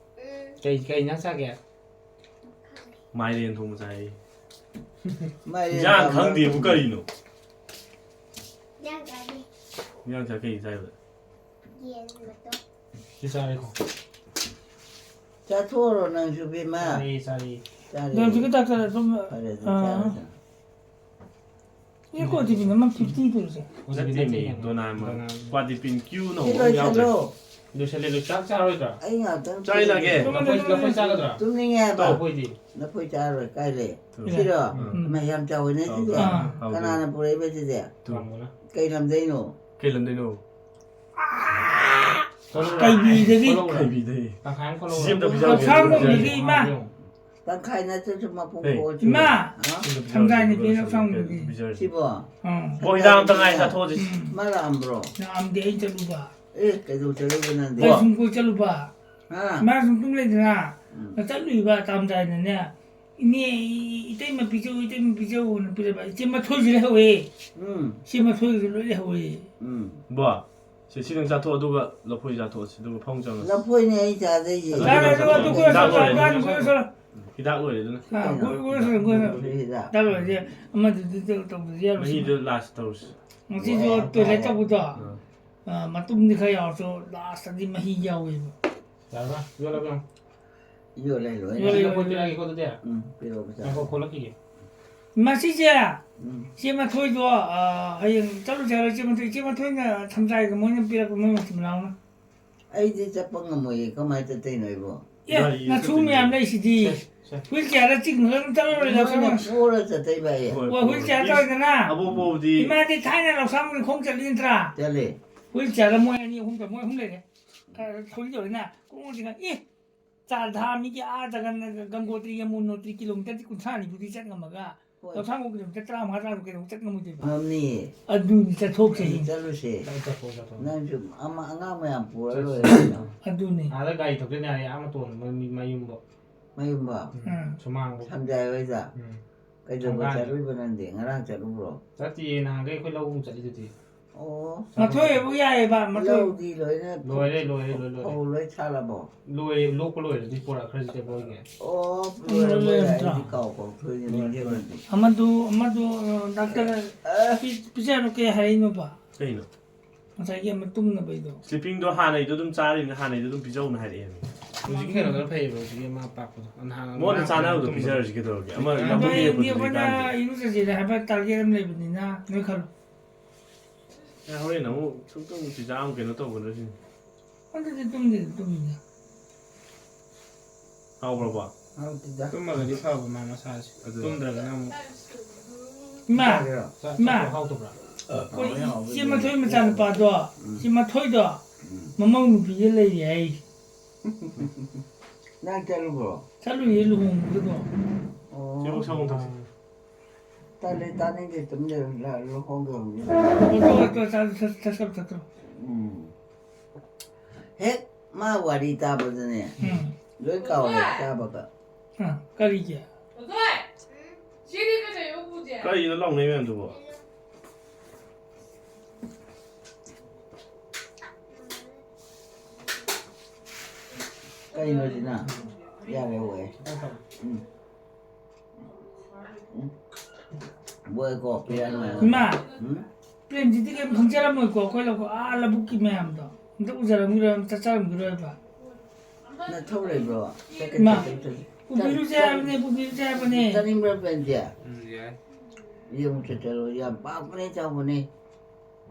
ꯀꯩ, ꯀꯩ ꯏꯟꯖꯥꯡ ꯆꯥꯒꯦ? ꯃꯥꯏꯔꯦꯟ ꯊꯣꯡꯕ ꯆꯥꯏ꯫ ꯃꯥꯏꯔꯦꯟ ꯏꯟꯖꯥꯡ ꯊꯣꯡꯕ꯫ ꯈꯪꯗꯦꯕꯨ ꯀꯔꯤꯅꯣ? ꯏꯟꯖꯥꯡ ꯆꯥꯗꯦ꯫ ꯏꯟꯖꯥꯡ ꯆꯥ-, ꯀꯩ ꯆꯥꯏꯕ? ꯌꯦꯟ ꯃꯇꯣꯛ꯫ ꯁꯤ ꯆꯥꯔꯦꯀꯣ꯫ ꯆꯥꯊꯣꯛꯑꯔꯣ ꯅꯪꯁꯨ, ꯕꯦꯝꯃ꯫ ꯆꯥꯔꯦ, ꯆꯥꯔꯦ꯫ ꯆꯥꯔꯦ꯫ ꯑꯗꯣ ꯍꯧꯖꯤꯛꯀꯤ ꯗꯥꯛꯇꯔ ꯑꯗꯨꯝ, ꯐꯔꯦ, ꯑꯗꯨ ꯑꯥ꯫ ꯆꯥꯔꯁꯤ꯫ ꯑꯦ, ꯀꯣ ꯇꯤꯐꯤꯟ ꯑꯃ ꯐꯤꯐꯇꯤ ꯇꯧꯔꯤꯁꯦ꯫ ꯅꯠꯇꯦꯃꯤ, ꯗꯣꯅꯥ ꯑꯃ꯫ ꯗꯣꯅꯥ꯫ ꯀ꯭ꯋꯥ ꯇꯤꯐꯤꯟ ꯀ꯭ꯌꯨ ꯅ ꯁꯤ ꯍꯧꯕ ꯑꯃ ꯌꯥꯎꯈ꯭ꯔꯦ꯫ ꯂꯣꯏꯁꯜꯂꯣ꯫ ꯂꯣꯏꯁꯜꯂꯦ, ꯂꯣꯏ-, ꯆꯥꯛ ꯆꯥꯔꯣꯏꯗ꯭ꯔꯥ? ꯑꯩ ꯉꯥꯛꯇꯪ ꯆꯥꯏ ꯂꯥꯛꯀꯦ꯫ ꯇꯨꯝꯒꯦ꯫ ꯂꯐꯣꯏ, ꯂꯐꯣꯏ ꯆꯥꯒꯗ꯭ꯔꯥ? ꯇꯨꯝꯅꯤꯡꯉꯦ ꯍꯥꯏꯕ꯫ ꯂꯐꯣꯏꯗꯤ? ꯂꯐꯣꯏ ꯆꯥꯔꯣꯏ, ꯀꯥꯏ ꯂꯩ? ꯎꯝ꯫ ꯁꯤꯔꯣ? ꯎꯝ꯫ ꯃ-, ꯌꯥꯝ ꯆꯥꯎꯋꯤꯅꯦ ꯁꯤꯗꯤ꯫ ꯑꯥ꯫ ꯀꯅꯥꯅ ꯄꯨꯔꯛꯏꯕ ꯁꯤꯗꯤ? ꯇꯨ꯫ ꯀꯩ ꯂꯝꯗꯩꯅꯣ? ꯀꯩ ꯂꯝꯗꯩꯅꯣ? ꯀꯩꯕꯤꯗꯒꯤ꯫ ꯀꯩꯕꯤꯗꯒꯤ꯫ ꯇꯪꯈꯥꯏ ꯑꯃ ꯈꯣꯠꯂꯛꯎꯔꯥ? ꯁꯤ ꯑꯝꯇ ꯄꯤꯖꯧ꯫ ꯂꯧꯁꯥꯡꯕꯝꯗꯒꯤ ꯏꯃꯥ꯫ ꯇꯪꯈꯥꯏ ꯅꯠꯇ꯭ꯔꯁꯨ ꯃꯄꯨꯡ ꯍꯦ꯫ ꯀꯣꯛꯑꯁꯨ ꯏꯃꯥ! ꯌꯥꯏ꯫ ꯍꯥ? ꯁꯝꯖꯥꯏ ꯅꯨꯄꯤ ꯂꯧꯁꯥꯡꯕꯝꯗꯒꯤ꯫ ꯄꯤꯖꯔꯁꯤ꯫ ꯁꯤꯕꯣ? ꯑꯥ꯫ ꯍꯣ, ꯍꯤꯗꯥꯛ ꯑꯝꯇ ꯉꯥꯏ ꯆꯥꯊꯣꯛꯑꯁꯤ꯫ ꯎꯝ꯫ ꯃꯥ ꯂꯥꯛꯑꯝꯕ꯭ꯔꯣ? ꯂꯥꯛꯑꯝꯗꯦ, ꯑꯩ ꯆꯠꯂꯨꯕ꯫ ꯑꯦ, ꯀꯩꯗꯧ ꯆꯠꯂꯨꯕ ꯅꯪꯗꯤ? ꯑꯩ ꯁꯨꯝ ꯀꯣꯏ ꯆꯠꯂꯨꯕ꯫ ꯍꯥ? ꯃꯥ ꯁꯨꯝ ꯇꯨꯝ ꯂꯩꯗꯅ꯫ ꯎꯝ꯫ ꯆꯠꯂꯨꯏꯕ ꯇꯥꯝꯖꯥꯏꯅꯅꯦ꯫ "ꯏꯅꯦ, ꯏ-, ꯏꯇꯩꯃ ꯄꯤꯖꯧ, ꯏꯇꯩꯃ ꯄꯤꯖꯧꯅ" ꯄꯤꯔꯕ꯫ ꯏꯆꯦ ꯃꯊꯣꯏꯁꯨ ꯂꯩꯍꯧꯋꯦ꯫ ꯎꯝ꯫ ꯏꯆꯦ ꯃꯊꯣꯏꯁꯨ ꯂꯣꯏ ꯂꯩꯍꯧꯋꯦ꯫ ꯎꯝ꯫ ꯕꯣ, ꯁꯦ, ꯁꯤ ꯅꯪ ꯆꯥꯊꯣꯛ, ꯑꯗꯨꯒ ꯂꯐꯣꯏ ꯆꯥꯊꯣꯛꯑꯁꯤ, ꯑꯗꯨꯒ ꯐꯃꯨꯡ ꯆꯪꯉꯁꯤ꯫ ꯂꯐꯣꯏꯅꯦ ꯑꯩ ꯆꯥꯖꯩꯁꯦ꯫ ꯆꯥꯔꯦ, ꯑꯗꯨꯒ ꯑꯗꯨ ꯀꯣꯏꯔꯣ, ꯍꯤꯗꯥꯛ ꯆꯠꯂꯣ, ꯂꯣꯏꯔꯦ꯫ ꯍꯤꯗꯥꯛ ꯂꯣꯏꯔꯦ꯫ ꯍꯤꯗꯥꯛ ꯂꯣꯏꯔꯦ ꯑꯗꯨꯅ꯫ ꯑꯥ, ꯀꯣꯏꯔꯣ, ꯀꯣꯏꯔꯣ, ꯀꯣꯏꯔꯣ꯫ ꯂꯐꯣꯏ ꯍꯤꯗꯥꯛ꯫ ꯍꯤꯗꯥꯛ ꯂꯣꯏꯔꯗꯤ ꯑꯃꯗꯨꯗꯤ ꯇꯧ-, ꯇꯧꯗ꯭ꯔꯗꯤ ꯌꯥꯔꯣꯏ꯫ ꯃꯍꯤꯗꯣ ꯂꯥꯁ ꯇꯧꯔꯁꯤ꯫ ꯉꯁꯤꯁꯨ ꯍꯣꯏ, ꯇꯣꯏꯂꯦꯠ ꯍꯣꯏ꯫ ꯇꯧꯕꯗꯣ, ꯑꯥ꯫ ꯑꯥ, ꯃꯇꯨꯝꯗꯤ ꯈꯔ ꯌꯥꯎꯔꯁꯨ ꯂꯥꯁꯇꯗꯤ ꯃꯍꯤ ꯌꯥꯎꯋꯦꯕ꯫ ꯌꯥꯔꯕ? ꯌꯣꯠꯂꯕ ꯌꯦꯡꯉꯣ꯫ ꯌꯣꯠꯂꯦ ꯂꯣꯏꯅ꯫ ꯌꯣꯠꯂꯦ, ꯌꯣꯠꯂꯦ꯫ ꯂꯐꯣꯏ ꯄꯤꯔꯛꯑꯒꯦꯀꯣ ꯑꯗꯨꯗꯤ꯫ ꯎꯝ, ꯄꯤꯔꯛꯑꯣ ꯄꯩꯁꯥ꯫ ꯉꯥꯏꯈꯣ, ꯈꯣꯠꯂꯛꯈꯤꯒꯦ꯫ ꯃꯁꯤꯁꯦ, ꯎꯝ꯫ ꯏꯆꯦ ꯃꯊꯣꯏꯗꯣ, ꯑ, ꯍꯌꯦꯡ ꯆꯠꯂꯨꯁꯦ ꯍꯥꯏꯔꯣ? ꯏꯆꯦ ꯃꯊꯣꯏ, ꯏꯆꯦ ꯃꯊꯣꯏꯅ ꯊꯝꯖꯥꯏꯗ ꯃꯣꯏꯅ ꯄꯤꯔꯛꯄ, ꯃꯣꯏ ꯃꯆꯤꯟ ꯃꯅꯥꯎꯅ꯫ ꯑꯩꯗꯤ ꯆꯠꯄ ꯉꯝꯃꯣꯏꯌꯦ, ꯀꯃꯥꯏꯅ ꯆꯠꯇꯣꯏꯅꯣ ꯑꯩꯕꯣ? ꯑꯦ, ꯒꯥꯔꯤꯗ ꯅꯁꯨ ꯆꯠꯇꯣꯏꯅꯦ꯫ ꯃꯌꯥꯝ ꯂꯩꯁꯤꯗꯤ꯫ ꯁꯦ, ꯁꯦ꯫ Wheelchair ꯆꯤꯡꯉꯒ ꯑꯗꯨꯝ ꯆꯠꯂ ꯂꯣꯏꯔꯦ, ꯃꯣꯏꯅ ꯂꯧꯁꯪ꯫ ꯄꯣꯔ ꯆꯠꯇꯣꯏꯕ ꯑꯩ꯫ ꯍꯣꯏ, ꯍꯣꯏ, ꯍꯣꯏ꯫ wheelchair ꯏꯁ, ꯇꯧꯔꯦꯗꯅ꯫ ꯑꯕꯣꯛ ꯄꯣꯕꯗꯤ ꯏꯃꯥꯗꯤ ꯊꯥꯏꯅ ꯂꯧꯁꯪ ꯈꯣꯡ ꯆꯠꯂꯤ ꯅꯠꯇ꯭ꯔꯥ? ꯆꯠꯂꯦ꯫ Wheelchair ꯃꯣꯏ ꯑꯅꯤ ꯑꯍꯨꯝ ꯆꯠ-, ꯃꯣꯏ ꯑꯍꯨꯝ ꯂꯩꯔꯦ꯫ ꯈꯔ ꯊꯣꯏꯗꯧꯔꯤꯅ ꯀꯣꯡꯁꯤꯅ, ꯑꯦ, ꯆꯥꯔ ꯊꯥ ꯃꯤꯒꯤ ꯑꯥ ꯖꯒꯟ-, ꯒꯪꯒꯣꯇ꯭ꯔꯤ, ꯌꯃꯨꯅꯣꯇ꯭ꯔꯤ kilometre ꯀꯨꯟꯊ꯭ꯔꯥ ꯅꯤꯐꯨꯗꯤ ꯆꯠ ꯉꯝꯃꯒ, ꯍꯣꯏ꯫ ꯂꯧꯁꯥꯡꯕꯨꯛ kilometre ꯇꯔꯥꯃꯉꯥ, ꯇꯔꯥ ꯇꯔꯨꯛ ꯀꯩꯗꯧ ꯆꯠ ꯉꯝꯃꯣꯏꯗꯣꯏꯕ? ꯉꯝꯅꯤꯌꯦ꯫ ꯑꯗꯨꯅꯤ ꯆꯠꯊꯣꯛꯁꯦ꯫ ꯑꯗꯨ ꯆꯠꯂꯨꯁꯦ꯫ ꯆꯠꯂꯣ, ꯆꯠꯊꯣꯛꯑꯣ, ꯆꯠꯊꯣꯛꯑꯣ꯫ ꯅꯪꯁꯨ ꯑꯃ, ꯑꯉꯥꯡ ꯃꯌꯥꯝ ꯄꯨꯔ ꯆꯠꯁꯤ, ꯂꯣꯏꯔꯦ ꯆꯠꯁꯤ꯫ ꯀꯩꯅꯣ꯫ ꯑꯗꯨꯅꯤ꯫ ꯑꯥꯗ ꯒꯥꯔꯤ ꯊꯧꯖꯤꯟ ꯌꯥꯔꯦ, ꯑꯥ ꯃꯇꯣꯟꯗ ꯃꯣꯏ ꯃꯤ ꯃꯌꯨꯝꯕꯣꯛ꯫ ꯃꯌꯨꯝꯕꯣꯛ? ꯎꯝ, ꯎꯝ꯫ ꯁꯨꯃꯥꯡꯕꯣꯛ꯫ ꯁꯝꯖꯥꯏ ꯍꯣꯏꯗ? ꯎꯝ꯫ ꯀꯩꯗꯧꯕ ꯊꯣꯡꯒꯥꯟꯗ꯫ ꯆꯠꯂꯨꯏꯕ ꯅꯪꯗꯤ? ꯉꯔꯥꯡ ꯆꯠꯂꯨꯕ꯭ꯔꯣ? ꯆꯠꯇꯤꯌꯦ, ꯅꯍꯥꯟꯈꯩ ꯑꯩꯈꯣꯏ ꯂꯧ ꯎ ꯆꯠꯂꯤꯗꯨꯗꯤ꯫ ꯑꯣ꯫ ꯃꯊꯣꯏ ꯑꯣꯏꯕꯨ ꯌꯥꯏꯌꯦꯕ, ꯃꯊꯣꯏ꯫ ꯂꯧꯗꯤ ꯂꯣꯏꯅ ꯂꯣꯏꯔꯦ, ꯂꯣꯏꯔꯦ, ꯂꯣꯏ ꯂꯣꯏꯔꯦ꯫ ꯐꯧ ꯂꯣꯏ ꯊꯥꯔꯕꯣ? ꯂꯣꯏꯔꯦ, ꯂꯣꯛꯄ ꯂꯣꯏꯔꯗꯤ ꯄꯨꯔꯛꯈ꯭ꯔꯁꯤꯗ ꯃꯣꯏꯒꯤ꯫ ꯑꯣ, ꯎꯝ, ꯂꯣꯏꯔꯕꯣ? ꯂꯣꯏꯔꯦ, ꯅꯠꯇ꯭ꯔꯣ? ꯑꯩꯗꯤ ꯀꯥꯎ ꯀꯥꯎ ꯊꯣꯛꯏꯅꯦ, ꯂꯣꯏꯔꯦ, ꯂꯣꯏꯔꯦ꯫ ꯅꯤꯡꯁꯤꯡꯉꯝꯗꯦ꯫ ꯑꯃꯗꯨ, ꯑꯃꯗꯨ, ꯑ, doctor ꯑ꯫ ꯄꯤ-, ꯄꯤꯖꯔꯣ ꯀꯩ ꯍꯥꯏꯔꯛꯏꯅꯣꯕ? ꯀꯩꯅꯣ? ꯉꯁꯥꯏꯒꯤ ꯑꯃ ꯇꯨꯝꯅꯕꯩꯗꯣ꯫ Sleepingꯗꯣ ꯍꯥꯟꯅꯩꯗꯣ ꯑꯗꯨꯝ ꯆꯥꯔꯤꯕꯅꯤꯅ ꯍꯥꯟꯅꯩꯗꯣ ꯑꯗꯨꯝ ꯄꯤꯖꯧꯅ ꯍꯥꯏꯔꯛꯑꯦ꯫ ꯍꯧꯖꯤꯛꯀꯤ ꯀꯩꯅꯣꯗꯨꯅ ꯐꯩꯌꯦꯕ, ꯍꯧꯖꯤꯛꯀꯤ ꯑꯃ ꯑꯄꯥꯛꯄꯗꯣ꯫ ꯅꯍꯥꯟ ꯃꯉꯣꯟꯗ ꯉꯔꯥꯡ ꯆꯥꯅꯕꯗꯣ ꯇꯨꯝꯕꯗꯣ꯫ ꯄꯤꯖꯔꯁꯤ ꯀꯩꯗꯧꯔꯒꯦ? ꯑꯃ ꯑꯗꯣ ꯌꯥꯝ ꯍꯌꯦꯡꯗꯤ ꯀꯨꯏꯅ ꯑꯩꯈꯣꯏꯅ ꯄꯨꯟꯁꯤꯜꯂꯤꯀꯥꯟꯗ꯫ ꯏꯔꯨꯖꯁꯦꯅ ꯍꯥꯏꯕ target ꯑꯃ ꯂꯩꯕꯅꯤꯅ ꯅꯣꯏ ꯈꯜꯂꯣ꯫ ꯑꯦ, ꯍꯣꯔꯦꯟ ꯑꯃꯨꯛ ꯁꯨꯝ ꯇꯨꯝ ꯆꯤꯟꯖꯥꯛ ꯑꯃ ꯀꯩꯅꯣ ꯇꯧꯒꯗ꯭ꯔꯁꯤꯅꯤ꯫ ꯑꯗꯨꯗꯤ ꯇꯨꯝꯗꯦꯗ, ꯇꯨꯝꯃꯤꯗ꯫ ꯍꯥꯎꯕ꯭ꯔꯕ? ꯍꯥꯎꯇꯦꯗ꯫ ꯇꯨꯝꯃꯒꯗꯤ ꯐꯕ ꯃꯥ ꯃꯁꯥꯁꯦ꯫ ꯑꯗꯨ ꯇꯨꯝꯗ꯭ꯔꯒꯅ ꯑꯃꯨꯛ ꯏꯃꯥ, ꯆꯥꯒꯦꯔꯣ? ꯆꯥ-, ꯏꯃꯥ꯫ ꯆꯥꯛꯇꯣ ꯍꯥꯎꯇꯕ꯭ꯔꯥ? ꯑꯩꯈꯣꯏ ꯍꯥꯎꯋꯦ, ꯍꯥꯎꯋꯦ, ꯏꯆꯦ ꯃꯊꯣꯏ ꯃꯆꯥꯅꯨꯄꯥꯗꯣ, ꯎꯝ꯫ ꯏꯆꯦ ꯃꯊꯣꯏꯗꯣ, ꯎꯝ꯫ ꯃꯃꯧ ꯅꯨꯄꯤꯒ ꯂꯩꯔꯤ ꯍꯥꯏ꯫ ꯅꯪ ꯆꯠꯂꯨꯕ꯭ꯔꯣ? ꯆꯠꯂꯨꯏꯌꯦ ꯂꯨꯍꯣꯡꯕꯗꯀꯣ꯫ ꯑꯣ꯫ ꯆꯦ ꯑꯣꯛꯁꯥ ꯑꯃꯨꯛ ꯊꯛꯁꯤ꯫ ꯇꯜꯂꯦ, ꯇꯥꯅꯤꯡꯗꯦ, ꯇꯨꯃꯤꯟ ꯂꯩꯌꯨ, ꯂ-, ꯂꯨꯍꯣꯡꯗꯧꯔꯕꯅꯤꯅ꯫ ꯇꯣꯛꯑꯣ, ꯇꯣꯛꯑꯣ, ꯆꯥ-, ꯆꯥ-, ꯆꯥ-, ꯆꯥ-, ꯆꯥ-, ꯎꯝ꯫ ꯍꯦꯛ ꯃꯥ ꯋꯥꯔꯤ ꯇꯥꯕꯗꯅꯦ, ꯎꯝ꯫ ꯂꯣꯏ ꯀꯥꯎꯔꯦ ꯆꯥꯕꯒ꯫ ꯑ, ꯀꯔꯤꯒꯤ? ꯀꯔꯤꯅꯣ ꯂꯥꯎꯅꯩ ꯃꯌꯥꯝꯗꯨꯕꯣ? ꯀꯩꯅꯣ ꯁꯤꯅ? ꯌꯥꯔꯦ, ꯍꯣꯏ꯫ ꯎꯝ꯫ ꯎꯝ꯫ ꯕꯣꯏ ꯀꯣ, ꯄꯤꯔꯛꯑꯅꯨ ꯍꯥꯏꯕ꯫ ꯏꯃꯥ! ꯎꯝ? ꯄ꯭ꯔꯦꯝꯖꯤꯠꯇꯤ ꯀꯩꯝ ꯈꯪꯖꯔꯝꯃꯣꯏꯀꯣ, ꯑꯩꯈꯣꯏ ꯂꯧ-, ꯑꯥ ꯂꯧꯕꯨꯛꯀꯤ ꯃꯌꯥꯝꯗꯣ꯫ ꯑꯝꯇ ꯎꯖꯔꯝꯈꯤꯔꯣꯏ, ꯑꯝꯇ ꯆꯠꯆꯔꯝꯈꯤꯔꯣꯏꯕ꯫ ꯅꯊꯧ ꯂꯩꯕ꯭ꯔꯣ? ꯆꯠꯀꯦ, ꯏꯃꯥ! ꯆꯠꯀꯦ, ꯆꯠꯀꯦ꯫ ꯄꯨꯕꯤꯔꯨꯁꯦ ꯍꯥꯏꯕꯅꯦ, ꯄꯨꯕꯤꯔꯨꯁꯦ ꯍꯥꯏꯕꯅꯦ꯫ ꯆꯠꯅꯤꯡꯕ꯭ꯔꯥ, ꯄ꯭ꯔꯦꯝꯖꯤꯠ? ꯎꯝ, ꯌꯥꯏ꯫ ꯌꯦꯡꯉꯨ ꯆꯠꯂꯣ, ꯌꯥꯝ ꯄꯥꯛꯄꯅꯦ, ꯆꯥꯎꯕꯅꯦ꯫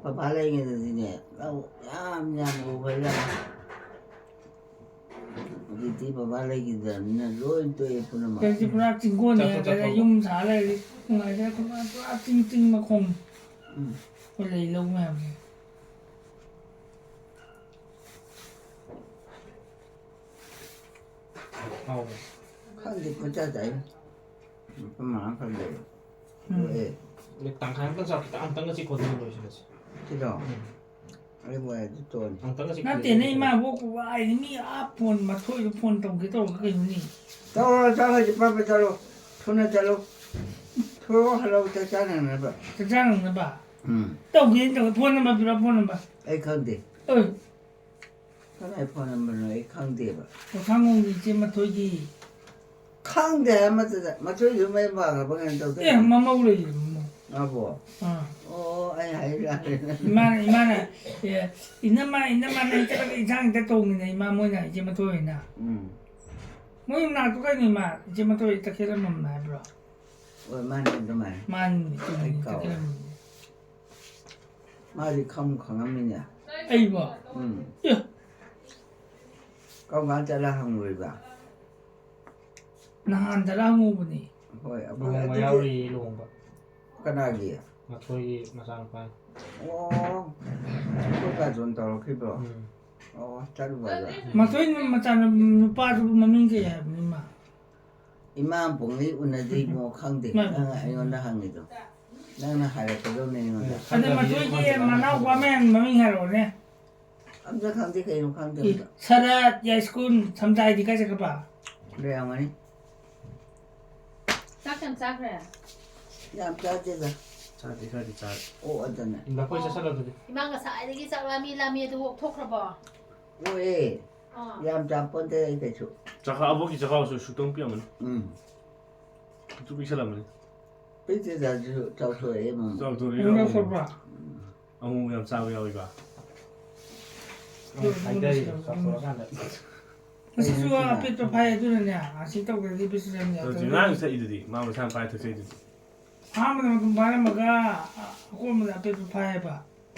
ꯄꯄꯥ ꯂꯩꯉꯩꯗꯗꯤꯅꯦ, ꯂꯧ ꯌꯥꯝ ꯌꯥꯝ ꯎꯕ ꯌꯥꯝ꯫ ꯍꯧꯖꯤꯛꯇꯤ ꯄꯄꯥ ꯂꯩꯈꯤꯗ꯭ꯔꯕꯅꯤꯅ ꯂꯣꯏ ꯇꯣꯛꯑꯦ ꯄꯨꯝꯅꯃꯛ꯫ ꯍꯧꯖꯤꯛꯇꯤ ꯄꯨꯔꯥ ꯆꯤꯡꯒꯣꯟꯅꯦ꯫ ꯆꯠꯊꯣꯛ ꯍꯥꯏꯔꯒ ꯆꯠꯊꯣꯛ꯫ ꯌꯨꯝ ꯁꯥ ꯂꯩꯔꯗꯤ ꯅꯨꯡꯉꯥꯏꯖꯔꯦ꯫ ꯄꯨꯔꯥ, ꯄꯨꯔꯥ ꯆꯤꯡ, ꯆꯤꯡ ꯃꯈꯣꯡ꯫ ꯎꯝ꯫ ꯑꯩꯈꯣꯏ ꯂꯩ ꯂꯧ ꯃꯌꯥꯝꯁꯦ꯫ ꯍꯥꯎꯕ꯭ꯔꯣ? ꯈꯪꯗꯦ, ꯄꯨꯡꯆꯥ ꯆꯥꯏ꯫ ꯃꯐꯝ ꯃꯔꯥꯡ ꯈꯔ ꯂꯩ꯫ ꯎꯝ꯫ ꯑꯦ꯫ ꯑꯗꯩ ꯇꯪꯈꯥꯏ ꯑꯃꯇꯪ ꯆꯥꯎ, ꯈꯤꯇꯪ ꯑꯝꯇꯪꯒ ꯆꯤꯛꯈꯣ, ꯑꯗꯨꯒ ꯂꯣꯏꯁꯤꯜꯂꯁꯤ꯫ ꯁꯤꯔꯣ? ꯎꯝ꯫ ꯑꯩꯕꯨ ꯍꯥꯏꯔꯗꯤ ꯇꯣꯛꯑꯅꯤ꯫ ꯑꯝꯇꯪꯒ ꯆꯤꯛꯈꯣ꯫ ꯅꯠꯇꯦꯅꯦ, ꯏꯃꯥꯕꯣꯛꯄꯨ ꯍꯥꯏꯗꯤ ꯃꯤ ꯑꯥ ꯐꯣꯟ ꯃꯊꯣꯏꯗ ꯐꯣꯟ ꯇꯧꯒꯦ ꯇꯧꯔꯒ ꯀꯩꯅꯣꯅꯦ? ꯇꯧꯔꯣ, ꯆꯠꯂꯣ, ꯍꯧꯖꯤꯛ ꯄꯠ ꯄꯠ ꯆꯠꯂꯣ꯫ ꯊꯨꯅ ꯆꯠꯂꯣ꯫ ꯊꯣꯛꯑꯣ, ꯍꯜꯂꯛꯑꯣ, ꯆꯥꯛ ꯆꯥꯅꯅꯕ꯫ ꯆꯥꯛ ꯆꯥꯅꯅꯕ? ꯎꯝ꯫ ꯇꯧꯒꯦꯅ ꯇꯧꯒꯦ꯫ ꯐꯣꯟ ꯅꯝꯕꯔ ꯄꯤꯔꯛꯑꯣ, ꯐꯣꯟ ꯅꯝꯕꯔ꯫ ꯑꯩ ꯈꯪꯗꯦ꯫ ꯑꯣꯏ꯫ ꯀꯅꯥꯏ ꯐꯣꯟ ꯅꯝꯕꯔꯅꯣ ꯑꯩ ꯈꯪꯗꯦꯕ꯫ ꯄꯣꯊꯥꯡꯉꯣꯝꯒꯤ ꯏꯆꯦ ꯃꯊꯣꯏꯒꯤ꯫ ꯈꯪꯗꯦ ꯑꯃꯠꯇꯗ꯫ ꯃꯊꯣꯏꯁꯨ ꯃꯌꯨꯝ ꯄꯥꯟꯈ꯭ꯔꯕ ꯀꯩꯅꯣ ꯇꯧꯗꯣꯏꯅꯣ? ꯑꯦ, ꯃꯃꯧ ꯂꯩꯔꯤꯕ ꯃꯃꯧ꯫ ꯃꯥꯕꯣ? ꯑꯥ꯫ ꯑꯣ, ꯑꯩ ꯍꯥꯏꯔꯛꯑꯦ꯫ ꯏꯃꯥꯅ, ꯏꯃꯥꯅ, ꯑꯦ, ꯏꯅꯝꯃ, ꯏꯅꯝꯃ ꯅꯪ ꯆꯠꯂꯒ ꯏꯟꯁꯥꯡ ꯈꯤꯇ ꯊꯣꯡꯉꯤꯅꯦ ꯏꯃꯥ ꯃꯣꯏꯅ ꯏꯆꯦ ꯃꯊꯣꯏ ꯍꯣꯏꯅ꯫ ꯎꯝ꯫ ꯃꯣꯏ ꯃꯅꯥꯛꯇꯨ ꯀꯩꯅꯣ ꯏꯃꯥ? ꯏꯆꯦ ꯃꯊꯣꯏ ꯇꯈꯦꯜꯂꯝꯕꯝ ꯍꯥꯏꯕ꯭ꯔꯣ? ꯍꯣꯏ, ꯃꯥꯅꯦ ꯑꯗꯨꯃꯥꯏꯅ꯫ ꯃꯥꯅꯤ, ꯆꯨꯝꯃꯤ, ꯑꯩ ꯀꯥꯎꯔꯦ꯫ ꯇꯈꯦꯜꯂꯝꯕꯝ꯫ ꯃꯥꯗꯤ ꯈꯪꯕꯨ ꯈꯪꯉꯝꯃꯤꯅꯦ꯫ ꯑꯩꯕꯣ? ꯎꯝ꯫ ꯑꯦ꯫ ꯀꯔꯝ ꯀꯥꯟ ꯆꯠꯂ ꯍꯪꯉꯨꯔꯤꯕ? ꯅꯍꯥꯟ ꯆꯠꯂ ꯍꯪꯉꯨꯕꯅꯤ꯫ ꯍꯣꯏ, ꯑꯩꯈꯣꯏ ꯂꯨꯍꯣꯡꯕ ꯑꯗꯨꯗꯤ ꯌꯥꯎꯔꯤꯌꯦ, ꯂꯨꯍꯣꯡꯕ꯫ ꯀꯅꯥꯒꯤ? ꯃꯊꯣꯏꯒꯤ ꯃꯆꯥꯅꯨꯄꯥ꯫ ꯑꯣ, ꯑꯩꯈꯣꯏ ꯀꯥꯖꯣꯟ ꯇꯧꯔꯛꯈꯤꯕ꯭ꯔꯣ? ꯎꯝ꯫ ꯑꯣ, ꯆꯠꯂꯨꯕ ꯑꯗ? ꯃꯊꯣꯏ ꯃꯆꯥꯅꯨꯄꯥꯗꯨꯕꯨ ꯃꯃꯤꯡ ꯀꯩ ꯍꯥꯏꯕꯅꯣ, ꯏꯃꯥ? ꯏꯃꯥ ꯑꯃꯐꯥꯎꯅꯤ ꯎꯅꯗ꯭ꯔꯤ ꯏꯕꯨꯡꯉꯣ, ꯈꯪꯗꯦ꯫ ꯃꯥ ꯅꯪꯅ ꯑꯩꯉꯣꯟꯗ ꯍꯪꯉꯤꯗꯣ꯫ ꯅꯪꯅ ꯍꯥꯏꯔꯛꯀꯗꯧꯅꯦ ꯑꯩꯉꯣꯟꯗ꯫ ꯑꯗ ꯃꯊꯣꯏꯒꯤ ꯃꯅꯥꯎꯄꯥ ꯃꯌꯥꯝ ꯃꯃꯤꯡ ꯍꯥꯏꯔꯛꯑꯣꯅꯦ꯫ ꯑꯝꯇ ꯈꯪꯗꯦ, ꯀꯩꯅꯣ ꯈꯪꯗꯦ ꯑꯦ, ꯑꯝꯇ꯫ ꯁꯔꯠ, ꯌꯥꯏꯁ꯭ꯀꯨꯜ, ꯁꯝꯖꯥꯏꯗꯤ ꯀꯥꯏ ꯆꯠꯈ꯭ꯔꯕ? ꯂꯩꯔꯝꯒꯅꯤ꯫ ꯆꯥꯛ ꯀꯌꯥꯝ ꯆꯥꯈ꯭ꯔꯦ? ꯌꯥꯝ ꯆꯥꯗꯦꯗ꯫ ꯆꯥꯗꯦ, ꯈꯔꯗꯤ ꯆꯥꯔꯦ꯫ ꯑꯣ, ꯑꯗꯨꯅꯦ꯫ ꯂꯐꯣꯏ ꯆꯥꯁꯜꯂꯣ ꯑꯗꯨꯗꯤ꯫ ꯏꯃꯥ ꯉꯁꯥꯏꯗꯒꯤ ꯆꯥꯛ ꯂꯥꯝꯃꯤ ꯂꯥꯝꯃꯤ ꯑꯗꯨ ꯑꯣꯛꯊꯣꯛꯈ꯭ꯔꯕꯣ? ꯑꯣꯛꯑꯦ꯫ ꯑꯥ꯫ ꯌꯥꯝ ꯆꯥꯄꯣꯟꯇꯦ ꯑꯩ ꯀꯩꯁꯨ꯫ ꯆꯈꯥꯎ, ꯑꯕꯣꯛꯀꯤ ꯆꯈꯥꯎꯁꯨ ꯁꯨꯛꯇꯝ ꯄꯤꯛꯑꯝꯃꯅꯤ꯫ ꯎꯝ꯫ ꯁꯨꯛꯇꯝ ꯄꯤꯛꯁꯜꯂꯝꯃꯅꯤ꯫ ꯄꯤꯛꯇꯦꯗ ꯑꯗꯨꯁꯨ ꯆꯥꯎꯊꯣꯛꯑꯦ ꯑꯃꯨꯛ꯫ ꯆꯥꯎꯊꯣꯛꯑꯦ꯫ ꯑꯗꯨꯝ ꯌꯥꯎꯊꯣꯛꯄ꯭ꯔꯥ? ꯎꯝ꯫ ꯑꯃꯨꯛ ꯌꯥꯝ ꯆꯥꯕ ꯌꯥꯎꯋꯤꯀꯣ꯫ ꯑꯃꯨꯛ ꯍꯥꯏꯊꯔꯤꯕ ꯆꯥꯎꯊꯣꯛꯑꯀꯥꯟꯗ꯫ ꯉꯁꯤꯁꯨ ꯑꯄꯦꯠꯄ ꯐꯥꯏ ꯑꯗꯨꯅꯅꯦ, ꯑꯁꯤ ꯇꯧꯗ꯭ꯔꯗꯤ ꯕꯤꯁꯅꯨꯆꯟꯗ꯭ꯔ ꯑꯗꯨ ꯌꯥꯗꯕꯅꯤ꯫ ꯉꯔꯥꯡꯁꯨ ꯊꯛꯏꯗꯨꯗꯤ, ꯃꯥ ꯃꯁꯥꯅ ꯄꯥꯏ ꯊꯛꯆꯩꯗꯨꯗꯤ꯫ ꯑꯍꯥꯟꯕꯗ ꯃꯇꯨꯝ ꯐꯥꯔꯝꯃꯒ ꯑꯀꯣꯟꯕꯗ ꯑꯄꯦꯠꯄ ꯐꯥꯏꯌꯦꯕ꯫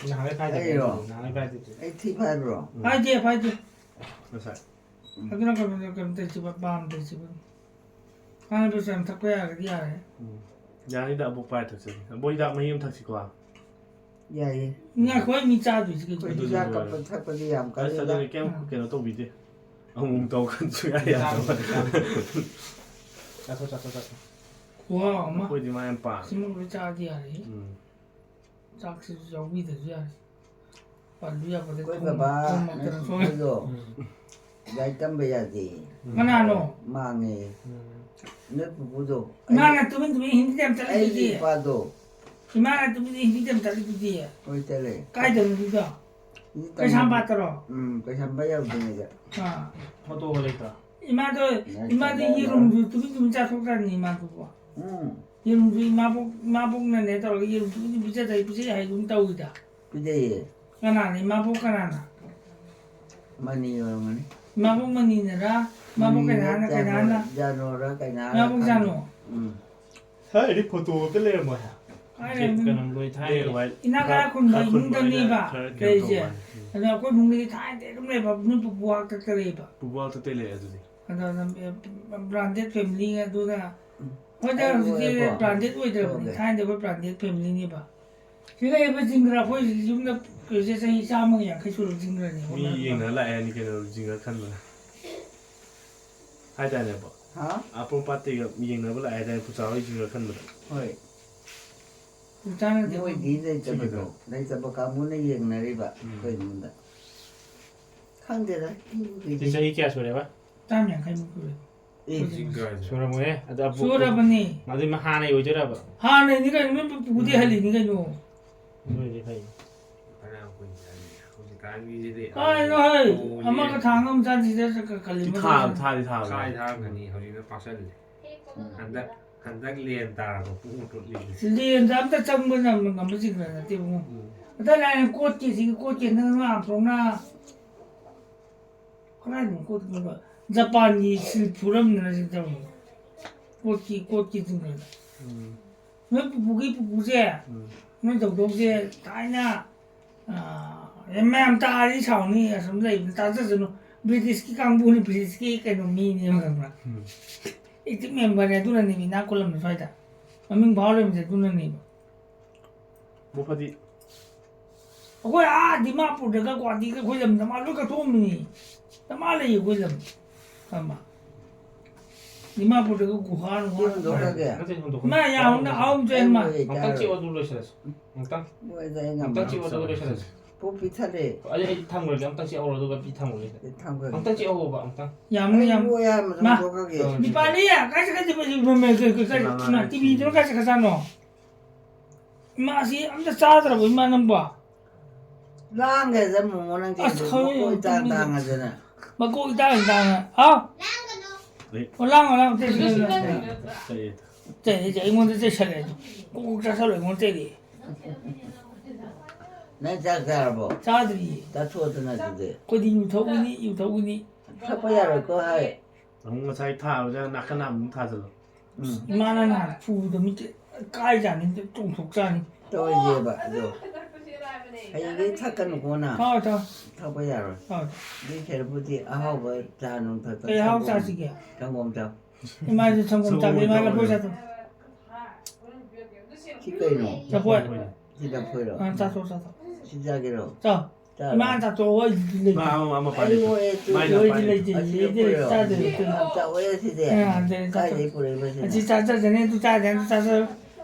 ꯅꯍꯥꯟꯒꯩ ꯐꯥꯏꯗꯕꯅꯦ꯫ ꯑꯩꯔꯣ? ꯅꯍꯥꯟꯒꯩ ꯐꯥꯏꯗꯦ꯫ ꯑꯩ ꯊꯤ ꯐꯥꯏꯕ꯭ꯔꯣ? ꯎꯝ꯫ ꯐꯥꯏꯗꯦ, ꯐꯥꯏꯗꯦ꯫ ꯉꯁꯥꯏ꯫ ꯑꯗꯨꯅ ꯀꯩꯅꯣ, ꯀꯩꯅꯣ ꯇꯧꯁꯤꯕ, ꯄꯥꯝ ꯇꯧꯁꯤꯕ꯫ ꯃꯥꯅ ꯄꯩꯁꯥ ꯌꯥꯝ ꯊꯛꯄ ꯌꯥꯔꯒꯗꯤ ꯌꯥꯔꯦ꯫ ꯎꯝ꯫ ꯌꯥꯅꯤꯗ, ꯑꯕꯣꯛ ꯄꯥꯏ ꯊꯛꯆꯅꯤ꯫ ꯑꯕꯣꯛ, ꯍꯤꯗꯥꯛ ꯃꯍꯤ ꯑꯃ ꯊꯛꯁꯤꯀꯣ꯫ ꯌꯥꯏꯌꯦ꯫ ꯉꯥꯏꯈꯣ, ꯑꯩ ꯃꯤ ꯆꯥꯗꯣꯏꯁꯤ ꯀꯩꯅꯣ? ꯑꯗꯨꯗꯤ ꯆꯥꯛ ꯀꯞꯄ ꯊꯛꯄꯗꯤ ꯌꯥꯝ ꯑꯁ, ꯀꯜꯂꯤꯗ꯫ ꯑꯗꯨꯗꯤ ꯀꯩꯝ ꯑꯥ꯫ ꯀꯩꯅꯣ ꯇꯧꯕꯤꯗꯦ꯫ ꯑꯃꯨꯛ ꯑꯃꯨꯛ ꯇꯧ ꯀꯥꯟ ꯁꯨꯡꯌꯥ ꯌꯥꯗꯕ꯫ ꯆꯥꯊꯣꯛ, ꯆꯥꯊꯣꯛ, ꯆꯥꯊꯣꯛ꯫ ꯈꯨꯍꯥꯎ ꯑꯃ꯫ ꯑꯩꯈꯣꯏꯗꯤ ꯃꯥ ꯌꯥꯝ ꯄꯥꯝꯃꯦ꯫ ꯁꯤꯃ ꯂꯣꯏ ꯆꯥꯗꯤ ꯌꯥꯔꯦ꯫ ꯎꯝ꯫ ꯆꯥꯛꯁꯤꯁꯨ ꯌꯥꯎꯕꯤꯗ꯭ꯔꯁꯨ ꯌꯥꯔꯦ꯫ ꯄꯥꯟꯕ ꯌꯥꯕꯗꯤ ꯑꯩꯈꯣꯏ ꯈꯣꯝ-, ꯕꯕꯥ ꯈꯣꯝꯃꯛꯇꯅ ꯅꯣꯏ ꯁꯣꯝꯗ꯫ ꯄꯨꯄꯨꯗꯣ ꯎꯝ꯫ ꯂꯥꯏꯔꯤꯛ ꯇꯝꯕ ꯌꯥꯗꯦ꯫ ꯀꯅꯥꯅꯣ? ꯃꯥꯡꯉꯦ꯫ ꯎꯝ꯫ ꯅꯣꯏ ꯄꯨꯄꯨꯗꯣ꯫ ꯏꯃꯥꯅ ꯇꯨꯃꯤꯟ ꯇꯨꯃꯤꯟ ꯍꯤꯟꯗꯤ ꯇꯝ ꯑꯩꯒꯤ ꯆꯠꯂꯤꯗꯨꯗꯤ꯫ ꯏꯄꯥꯗꯣ꯫ ꯏꯃꯥꯅ ꯇꯨꯃꯤꯟ ꯇꯨꯃꯤꯟ ꯍꯤꯟꯗꯤ ꯇꯝ ꯆꯠꯂꯤꯗꯨꯗꯤ꯫ ꯍꯣꯏ, ꯆꯠꯂꯦ꯫ ꯀꯥꯏꯗꯅꯣ ꯑꯗꯨꯗꯣ? ꯍꯤꯟꯗꯤ ꯇꯝꯕ-, ꯀꯩꯁꯥꯝꯄꯥꯠꯇꯔꯣ? ꯎꯝ, ꯀꯩꯁꯥꯝꯄꯥꯠ ꯌꯧꯗ꯭ꯔꯤꯉꯩꯗ꯫ ꯑꯥ꯫ ꯐꯣꯇꯣꯒ ꯂꯩꯇ꯭ꯔꯣ? ꯏꯃꯥꯗꯣ, ꯂꯥꯏꯔꯤꯛ ꯏꯃꯥꯗꯣ ꯇꯝꯕ ꯌꯥꯗꯕ꯫ ꯌꯦꯔꯨꯝꯁꯨ ꯇꯨꯃꯤꯟ ꯇꯨꯃꯤꯟ ꯆꯥꯊꯣꯛꯇ꯭ꯔꯅꯤ ꯏꯃꯥꯗꯨꯕꯣ꯫ ꯎꯝ꯫ ꯌꯦꯔꯨꯝꯁꯨ ꯏꯃꯥꯕꯣꯛ, ꯏꯃꯥꯕꯣꯛꯅꯅꯦ ꯇꯧꯔꯒ ꯌꯦꯔꯨꯝ ꯇꯨꯃꯤꯟ ꯇꯨꯃꯤꯟ ꯄꯤꯖꯗ꯭ꯔꯗꯤ ꯄꯤꯖꯩ ꯍꯥꯏꯒꯨꯝ ꯇꯧꯏꯗ꯫ ꯄꯤꯖꯩꯌꯦ꯫ ꯀꯅꯥꯅ? ꯏꯃꯥꯕꯣꯛ ꯀꯅꯥꯅ? ꯃꯅꯤ ꯑꯣꯏꯔꯝꯒꯅꯤ꯫ ꯏꯃꯥꯕꯣꯛ ꯃꯅꯤꯅꯔ? ꯏꯃꯥꯕꯣꯛ ꯃꯅꯤꯔ ꯀꯩꯅꯥꯅ, ꯖꯥꯅꯣ-, ꯀꯩꯅꯥꯅ? ꯖꯥꯅꯣꯔ ꯀꯩꯅꯥꯔ ꯏꯃꯥꯕꯣꯛ ꯈꯪꯗꯦ꯫ ꯖꯥꯅꯣ꯫ ꯎꯝ꯫ ꯍꯥꯏꯗꯤ ꯐꯣꯇꯣ ꯑꯝꯇ ꯂꯩꯔꯝꯃꯣꯏ ꯍꯥꯏ꯫ ꯀꯥꯏ ꯂꯩꯔꯝꯗꯣꯏꯅꯣ? ꯀꯩꯅꯣ ꯂꯣꯏ ꯊꯥꯏ꯫ ꯕ꯭ꯂꯦꯛ ꯑꯦꯟ ꯋꯥꯏꯠ ꯏꯅꯥꯛ ꯈꯔ, ꯀꯥꯏ ꯈꯨꯟꯕ ꯈꯔ ꯈꯨꯟꯕ ꯏꯃꯨꯡꯗꯅꯦꯕ ꯑꯩꯅ ꯈꯔ ꯀꯩꯅꯣ ꯂꯩꯔꯤꯁꯦ꯫ ꯇꯧꯕ ꯋꯥꯅꯤ꯫ ꯎꯝ꯫ ꯑꯗꯣ ꯑꯩꯈꯣꯏ ꯏꯃꯨꯡꯗꯗꯤ ꯊꯥꯏꯅꯗꯤ ꯑꯗꯨꯝ ꯂꯩꯕ, ꯅꯣꯏ ꯄꯨꯄꯨ ꯍꯥꯛꯇꯛꯇ ꯂꯩꯕ꯫ ꯄꯨꯄꯨ ꯍꯥꯛꯇꯛꯇꯩ ꯂꯩꯔꯦ ꯑꯗꯨꯗꯤ꯫ ꯑꯗꯣ ꯑꯗꯨꯝ, ꯑꯦ, branded family ꯑꯗꯨꯅ, ꯍꯣꯏꯗ, ꯑꯩ ꯍꯧꯖꯤꯛꯇꯤ ꯂꯣꯏꯔꯦꯀꯣ꯫ Branded ꯑꯣꯏꯗ꯭ꯔꯕꯅꯤ꯫ ꯇꯧꯒꯦ꯫ ꯊꯥꯏꯅꯗꯤ ꯑꯩꯈꯣꯏ branded family ꯅꯦꯕ꯫ ꯁꯤ ꯂꯩꯔꯤꯕ ꯖꯤꯡꯒ꯭ꯔꯥ ꯑꯩꯈꯣꯏ ꯌꯨꯝꯗ ꯀꯩꯁꯦ ꯆꯍꯤ ꯆꯥꯝꯃꯒ ꯌꯥꯡꯈꯩ ꯁꯨꯔꯕ ꯖꯤꯡꯒ꯭ꯔꯥꯅꯦ꯫ ꯃꯤ ꯌꯦꯡꯅ ꯂꯥꯛꯑꯦ ꯍꯥꯏꯅꯤ ꯀꯩꯅꯣ, ꯖꯤꯡꯒ꯭ꯔꯥ ꯈꯟꯕꯗ꯫ ꯍꯥꯏꯗꯥꯏꯅꯦ, ꯑꯕꯣ? ꯍꯥ? ꯑꯄꯣꯝ ꯄꯥꯠꯇꯩꯒ ꯌꯦꯡꯅꯕ ꯂꯥꯛꯑꯦ ꯍꯥꯏꯗꯥꯏꯅꯦ, ꯄꯨꯆꯥ ꯍꯣꯏ ꯖꯤꯡꯒ꯭ꯔꯥ ꯈꯟꯕꯗ? ꯍꯣꯏ꯫ ꯄꯨꯆꯥꯅꯗꯤ ꯃꯣꯏꯗꯤ ꯂꯩꯇꯕꯗꯣ, ꯁꯤꯒꯤꯗ꯫ ꯂꯩꯇꯕ ꯀꯥꯡꯕꯨꯅ ꯌꯦꯡꯅꯔꯤꯕ ꯎꯝ꯫ ꯑꯩꯈꯣꯏ ꯏꯃꯨꯡꯗ꯫ ꯈꯪꯗꯦꯗ, ꯁꯤ ꯀꯩꯗꯤ꯫ ꯆꯍꯤ ꯀꯌꯥ ꯁꯨꯔꯦꯕ? ꯆꯥꯝ ꯌꯥꯡꯈꯩꯃꯨꯛ ꯁꯨꯔꯦ꯫ ꯑꯦ꯫ ꯖꯤꯡꯒ꯭ꯔꯥꯁꯦ꯫ ꯁꯨꯔꯝꯃꯣꯏꯍꯦ꯫ ꯑꯗ ꯑꯕꯣꯛ-, ꯁꯨꯔꯕꯅꯤ꯫ ꯑꯗꯨꯗꯤ ꯃꯥ ꯍꯥꯟꯅꯩ ꯑꯣꯏꯗꯣꯏꯔꯕ? ꯍꯥꯟꯅꯩꯅꯤ ꯀꯩꯅꯣ, ꯃꯤ ꯄꯨꯄꯨꯗꯤ ꯎꯝ꯫ ꯍꯜꯂꯤꯅꯤ ꯀꯩꯅꯣ꯫ ꯅꯣꯏꯗꯤ ꯐꯩ꯫ ꯐꯅꯌꯥꯝ ꯀꯨꯏꯅ ꯆꯪꯉꯤ꯫ ꯍꯧꯖꯤꯛꯀꯥꯟꯒꯤꯁꯤꯗꯤ ꯀꯥꯏꯅꯣ ꯍꯩ? ꯇꯣꯡꯉꯦ꯫ ꯑꯃꯒ ꯊꯥꯡ ꯑꯃ ꯆꯥꯁꯤꯗ ꯀ-, ꯀ-, ꯀꯜꯂꯤ ꯁꯤ ꯃꯈꯩ ꯊꯥ-, ꯆꯪꯉꯤ꯫ ꯊꯥꯗꯤ ꯊꯥꯕꯅꯦ꯫ ꯊꯥꯗꯤ ꯊꯥꯔꯝꯒꯅꯤ, ꯍꯧꯖꯤꯛꯅ ꯄꯥꯛꯁꯜꯂꯦ꯫ ꯍꯟꯗꯛ, ꯍꯟꯗꯛ ꯂꯦꯟ ꯇꯥꯔꯕ ꯄꯨꯡꯃꯨꯠ ꯃꯨꯠꯂꯤꯁꯦ꯫ ꯂꯦꯟꯗ ꯑꯝꯇ ꯆꯪꯕ ꯉꯝ-, ꯉꯝꯕ ꯖꯤꯡꯒ꯭ꯔ ꯅꯠꯇꯦ ꯏꯕꯨꯡꯉꯣ꯫ ꯎꯝ꯫ ꯑꯗ ꯂꯥꯏꯅ ꯀꯣꯠꯀꯦ, ꯁꯤꯒꯤ ꯀꯣꯠꯀꯦ ꯅꯪ ꯉꯥ ꯐꯥꯎꯅ ꯀꯗꯥꯏꯗꯅꯣ ꯀꯣꯠꯀꯦ? ꯖꯄꯥꯟꯒꯤ ꯁꯤꯜ ꯐꯨꯔꯝꯗꯅ ꯁꯤ ꯇꯧꯔꯤ꯫ ꯀꯣꯠꯀꯤ, ꯀꯣꯠꯀꯤ ꯖꯤꯡꯒ꯭ꯔꯗ꯫ ꯎꯝ꯫ ꯅꯣꯏ ꯄꯨꯄꯨꯒꯤ ꯄꯨꯄꯨꯁꯦ, ꯎꯝ꯫ ꯅꯣꯏ ꯗꯧꯗꯧꯁꯦ ꯊꯥꯏꯅ, ꯑ, ꯌꯥꯝ ꯃꯌꯥꯝ ꯇꯥꯔꯗꯤ ꯁꯥꯎꯅꯤ, ꯑꯁꯨꯝ ꯂꯩꯕꯅꯤ, ꯇꯥꯖꯁꯅꯨ꯫ ꯕ꯭ꯔꯤꯇꯤꯁꯀꯤ ꯀꯥꯡꯕꯨꯅꯤ, ꯕ꯭ꯔꯤꯇꯤꯁꯀꯤ ꯀꯩꯅꯣ ꯃꯤꯅꯦꯕ, ꯈꯪꯕ꯭ꯔꯥ? ꯎꯝ꯫ ꯑꯦꯛꯇꯤꯚ ꯃꯦꯝꯕꯔꯅꯦ, ꯑꯗꯨꯅꯅꯦ ꯃꯤ ꯏꯅꯥꯛ ꯈꯨꯜꯂꯝꯕ ꯁ꯭ꯋꯥꯏꯗ꯫ ꯃꯃꯤꯡ ꯐꯥꯎ ꯂꯩꯔꯝꯃꯤꯁꯦ ꯑꯗꯨꯅꯅꯦꯕ꯫ ꯃꯨꯐꯇꯤ꯫ ꯑꯩꯈꯣꯏ ꯑꯥ ꯗꯤꯃꯥꯄꯨꯔꯗꯒ ꯒꯨꯍꯥꯇꯤꯒ ꯑꯩꯈꯣꯏ ꯂꯝ ꯅꯃꯥ ꯂꯣꯏ ꯀꯠꯊꯣꯛꯑꯝꯃꯤꯅꯤ꯫ ꯅꯃꯥ ꯂꯩꯌꯦ ꯑꯩꯈꯣꯏ ꯂꯝ꯫ ꯈꯪꯉꯕ? ꯗꯤꯃꯥꯄꯨꯔꯗꯒ ꯒꯨꯍꯥ ꯅꯨꯡꯍꯥ ꯁꯤ ꯍꯨꯟꯗꯣꯛꯈ꯭ꯔꯒꯦ? ꯅꯠꯇꯦ, ꯍꯨꯟꯗꯣꯛꯈ꯭ꯔꯒꯦ꯫ ꯏꯃꯥ ꯌꯥꯝꯅ ꯑꯍꯨꯝ ꯆꯦꯟ ꯃꯥ꯫ ꯑꯩ ꯑꯃꯨꯛꯇꯪ ꯆꯤꯛꯑꯣ, ꯑꯗꯨ ꯂꯣꯏꯁꯤꯜꯂꯁꯤ꯫ ꯑꯃꯨꯛꯇꯪ꯫ ꯃꯣꯏꯗ ꯑꯩ ꯑꯃꯨꯛꯇꯪ ꯉꯝꯃꯔꯣꯏ꯫ ꯆꯤꯛꯑꯣ, ꯑꯗꯨꯒ ꯂꯣꯏꯁꯤꯜꯂꯁꯤ꯫ ꯄꯨꯛ ꯄꯤꯛ ꯊꯜꯂꯦ꯫ ꯑꯩ, ꯑꯩ ꯊꯝꯈ꯭ꯔꯒꯦ, ꯑꯃꯨꯛꯇꯪ ꯆꯤꯛꯍꯧꯔꯣ, ꯑꯗꯨꯒ ꯄꯤ ꯊꯝꯈ꯭ꯔꯒꯦ꯫ ꯑꯩ ꯊꯝꯈ꯭ꯔꯒꯦ꯫ ꯑꯃꯨꯛꯇꯪ ꯆꯤꯛꯍꯧꯕ, ꯑꯃꯨꯛꯇꯪ꯫ ꯌꯥꯝꯅꯤ, ꯑꯩ ꯌꯥꯝ-, ꯃꯣꯏ ꯍꯥꯟꯅ ꯃꯥ꯫ ꯍꯨꯟꯗꯣꯛꯈ꯭ꯔꯒꯦ꯫ ꯗꯤꯄꯥꯂꯤ, ꯀꯥꯏ ꯆꯠꯈ꯭ꯔꯗꯤ ꯃꯁꯤ ꯃ-, ꯃ-, ꯀ-, ꯀ-, ꯀ-, ꯀꯅꯥ, ꯀꯅꯥ ꯃꯥ ꯇꯤꯚꯤꯗꯨꯅ ꯀꯥꯏ ꯆꯠꯈ꯭ꯔꯖꯥꯠꯅꯣ? ꯏꯃꯥꯁꯤ ꯑꯝꯇ ꯆꯥꯗ꯭ꯔꯕꯣ, ꯏꯃꯥ ꯅꯪꯕꯣ? ꯂꯥꯡꯒꯦꯗ, ꯃꯣꯃꯣ, ꯅꯪ ꯑꯁ, ꯀꯩꯅꯣ? ꯈꯪꯉꯦ, ꯃꯀꯣꯛ ꯏꯇꯥꯡ ꯇꯨꯝꯃꯤꯗꯣ꯫ ꯇꯥꯡꯉꯗꯅ꯫ ꯃꯀꯣꯛ ꯏꯇꯥꯡ ꯇꯥꯡꯉ-, ꯍꯥꯎ? ꯑꯦ꯫ ꯑꯣ, ꯂꯥꯡꯉꯣ, ꯂꯥꯡꯉꯣ, ꯆꯠꯁꯤ, ꯆꯠꯁꯤ, ꯆꯠꯁꯤ꯫ ꯆꯠꯁꯤ꯫ ꯆꯠꯁꯤ, ꯆꯠꯁꯤ, ꯑꯩꯉꯣꯟꯗ ꯆꯩꯁꯜꯂꯦ ꯑꯗꯣ꯫ ꯀꯣꯛ ꯀꯣꯛ ꯆꯥꯁꯜꯂꯣ, ꯑꯩꯉꯣꯟꯗ ꯆꯩꯔꯛꯑꯦ꯫ ꯅꯪ ꯆꯥꯛ ꯆꯥꯔꯕꯣ? ꯆꯥꯗ꯭ꯔꯤꯌꯦ꯫ ꯆꯥꯊꯣꯛꯑꯗꯅ ꯑꯗꯨꯗꯤ꯫ ꯑꯩꯈꯣꯏꯗꯤ ꯌꯨ ꯊꯛꯎꯅꯤ, ꯌꯨ ꯊꯛꯎꯅꯤ꯫ ꯊꯛꯄ ꯌꯥꯔꯣꯏꯀꯣ ꯍꯥꯏ꯫ ꯑꯃꯨꯛ ꯉꯁꯥꯏ ꯊꯥꯕꯗ ꯅꯥꯀꯟ ꯅꯥꯝ ꯑꯃꯨꯛ ꯊꯥꯖꯜꯂꯣ꯫ ꯎꯝ꯫ ꯏꯃꯥꯅ ꯅꯍꯥꯟ ꯐꯨꯕꯗꯣ ꯃꯤꯠꯇ ꯀꯥꯏꯖꯥꯠꯅꯤ, ꯆꯣꯡꯊꯣꯛꯆꯥꯅꯤ꯫ ꯇꯧꯔꯣꯏꯁꯦꯕ ꯑꯗꯣ꯫ ꯍꯌꯦꯡꯗꯩ ꯊꯛꯀꯅꯨꯀꯣ ꯅꯪ꯫ ꯊꯛꯑꯣꯏ, ꯊꯛꯑꯣꯏ꯫ ꯊꯛꯄ ꯌꯥꯔꯣꯏ꯫ ꯊꯛꯑꯣꯏ꯫ ꯑꯗꯨꯏ ꯁꯔꯨꯛꯄꯨꯗꯤ ꯑꯍꯥꯎꯕ ꯆꯥ ꯅꯨꯡ ꯊꯛꯇ ꯀꯩ ꯑꯍꯥꯎ ꯁꯪꯒꯣꯝ-, ꯆꯥꯁꯤꯒꯦ? ꯁꯪꯒꯣꯝ ꯆꯥꯎ꯫ ꯏꯃꯥꯁꯨ ꯁꯪꯒꯣꯝ ꯁꯪꯒꯣꯝ ꯆꯥꯒꯦ, ꯏꯃꯥ ꯊꯛꯑꯣꯏ꯫ ꯂꯐꯣꯏ ꯆꯥꯊꯣꯛ꯫ ꯁꯤ ꯀꯩꯅꯣ? ꯂꯐꯣꯏ꯫ ꯁꯤ ꯂꯐꯣꯏꯔꯣ? ꯑꯥ, ꯆꯥꯊꯣꯛ, ꯆꯥꯊꯣꯛ꯫ ꯁꯤ ꯆꯥꯒꯦꯔꯣ? ꯆꯥꯎ꯫ ꯆꯥꯔꯣ꯫ ꯏꯃꯥ ꯆꯥꯊꯣꯛꯑꯣ, ꯑꯩꯗꯤ ꯂꯩꯇꯦ꯫ ꯃꯥ ꯑꯃ, ꯑꯃ ꯄꯥꯏꯔꯦ꯫ ꯑꯩ ꯃꯣꯏ ꯃꯥꯏꯅ ꯑꯩꯗꯤ ꯄꯥꯏꯔꯦ꯫ ꯂꯩꯇꯦ, ꯑꯁꯤ ꯂꯩꯇꯦ, ꯂꯐꯣꯏꯔꯣ? ꯆꯥꯗꯦ, ꯂꯩꯇꯦ꯫ ꯌꯥꯝ ꯆꯥꯎꯋꯦ ꯁꯤꯗꯤ꯫ ꯑꯥ, ꯑꯗꯨꯅꯦ ꯆꯥꯊꯣꯛ꯫ ꯀꯥꯏꯗꯩ ꯄꯨꯔꯛꯏꯕ ꯁꯤꯅ? ꯑꯁꯤ ꯆꯥꯖꯗꯅꯦ, ꯑꯗꯨ ꯆꯥꯗꯦ, ꯑꯗꯨ ꯆꯥꯖ-꯫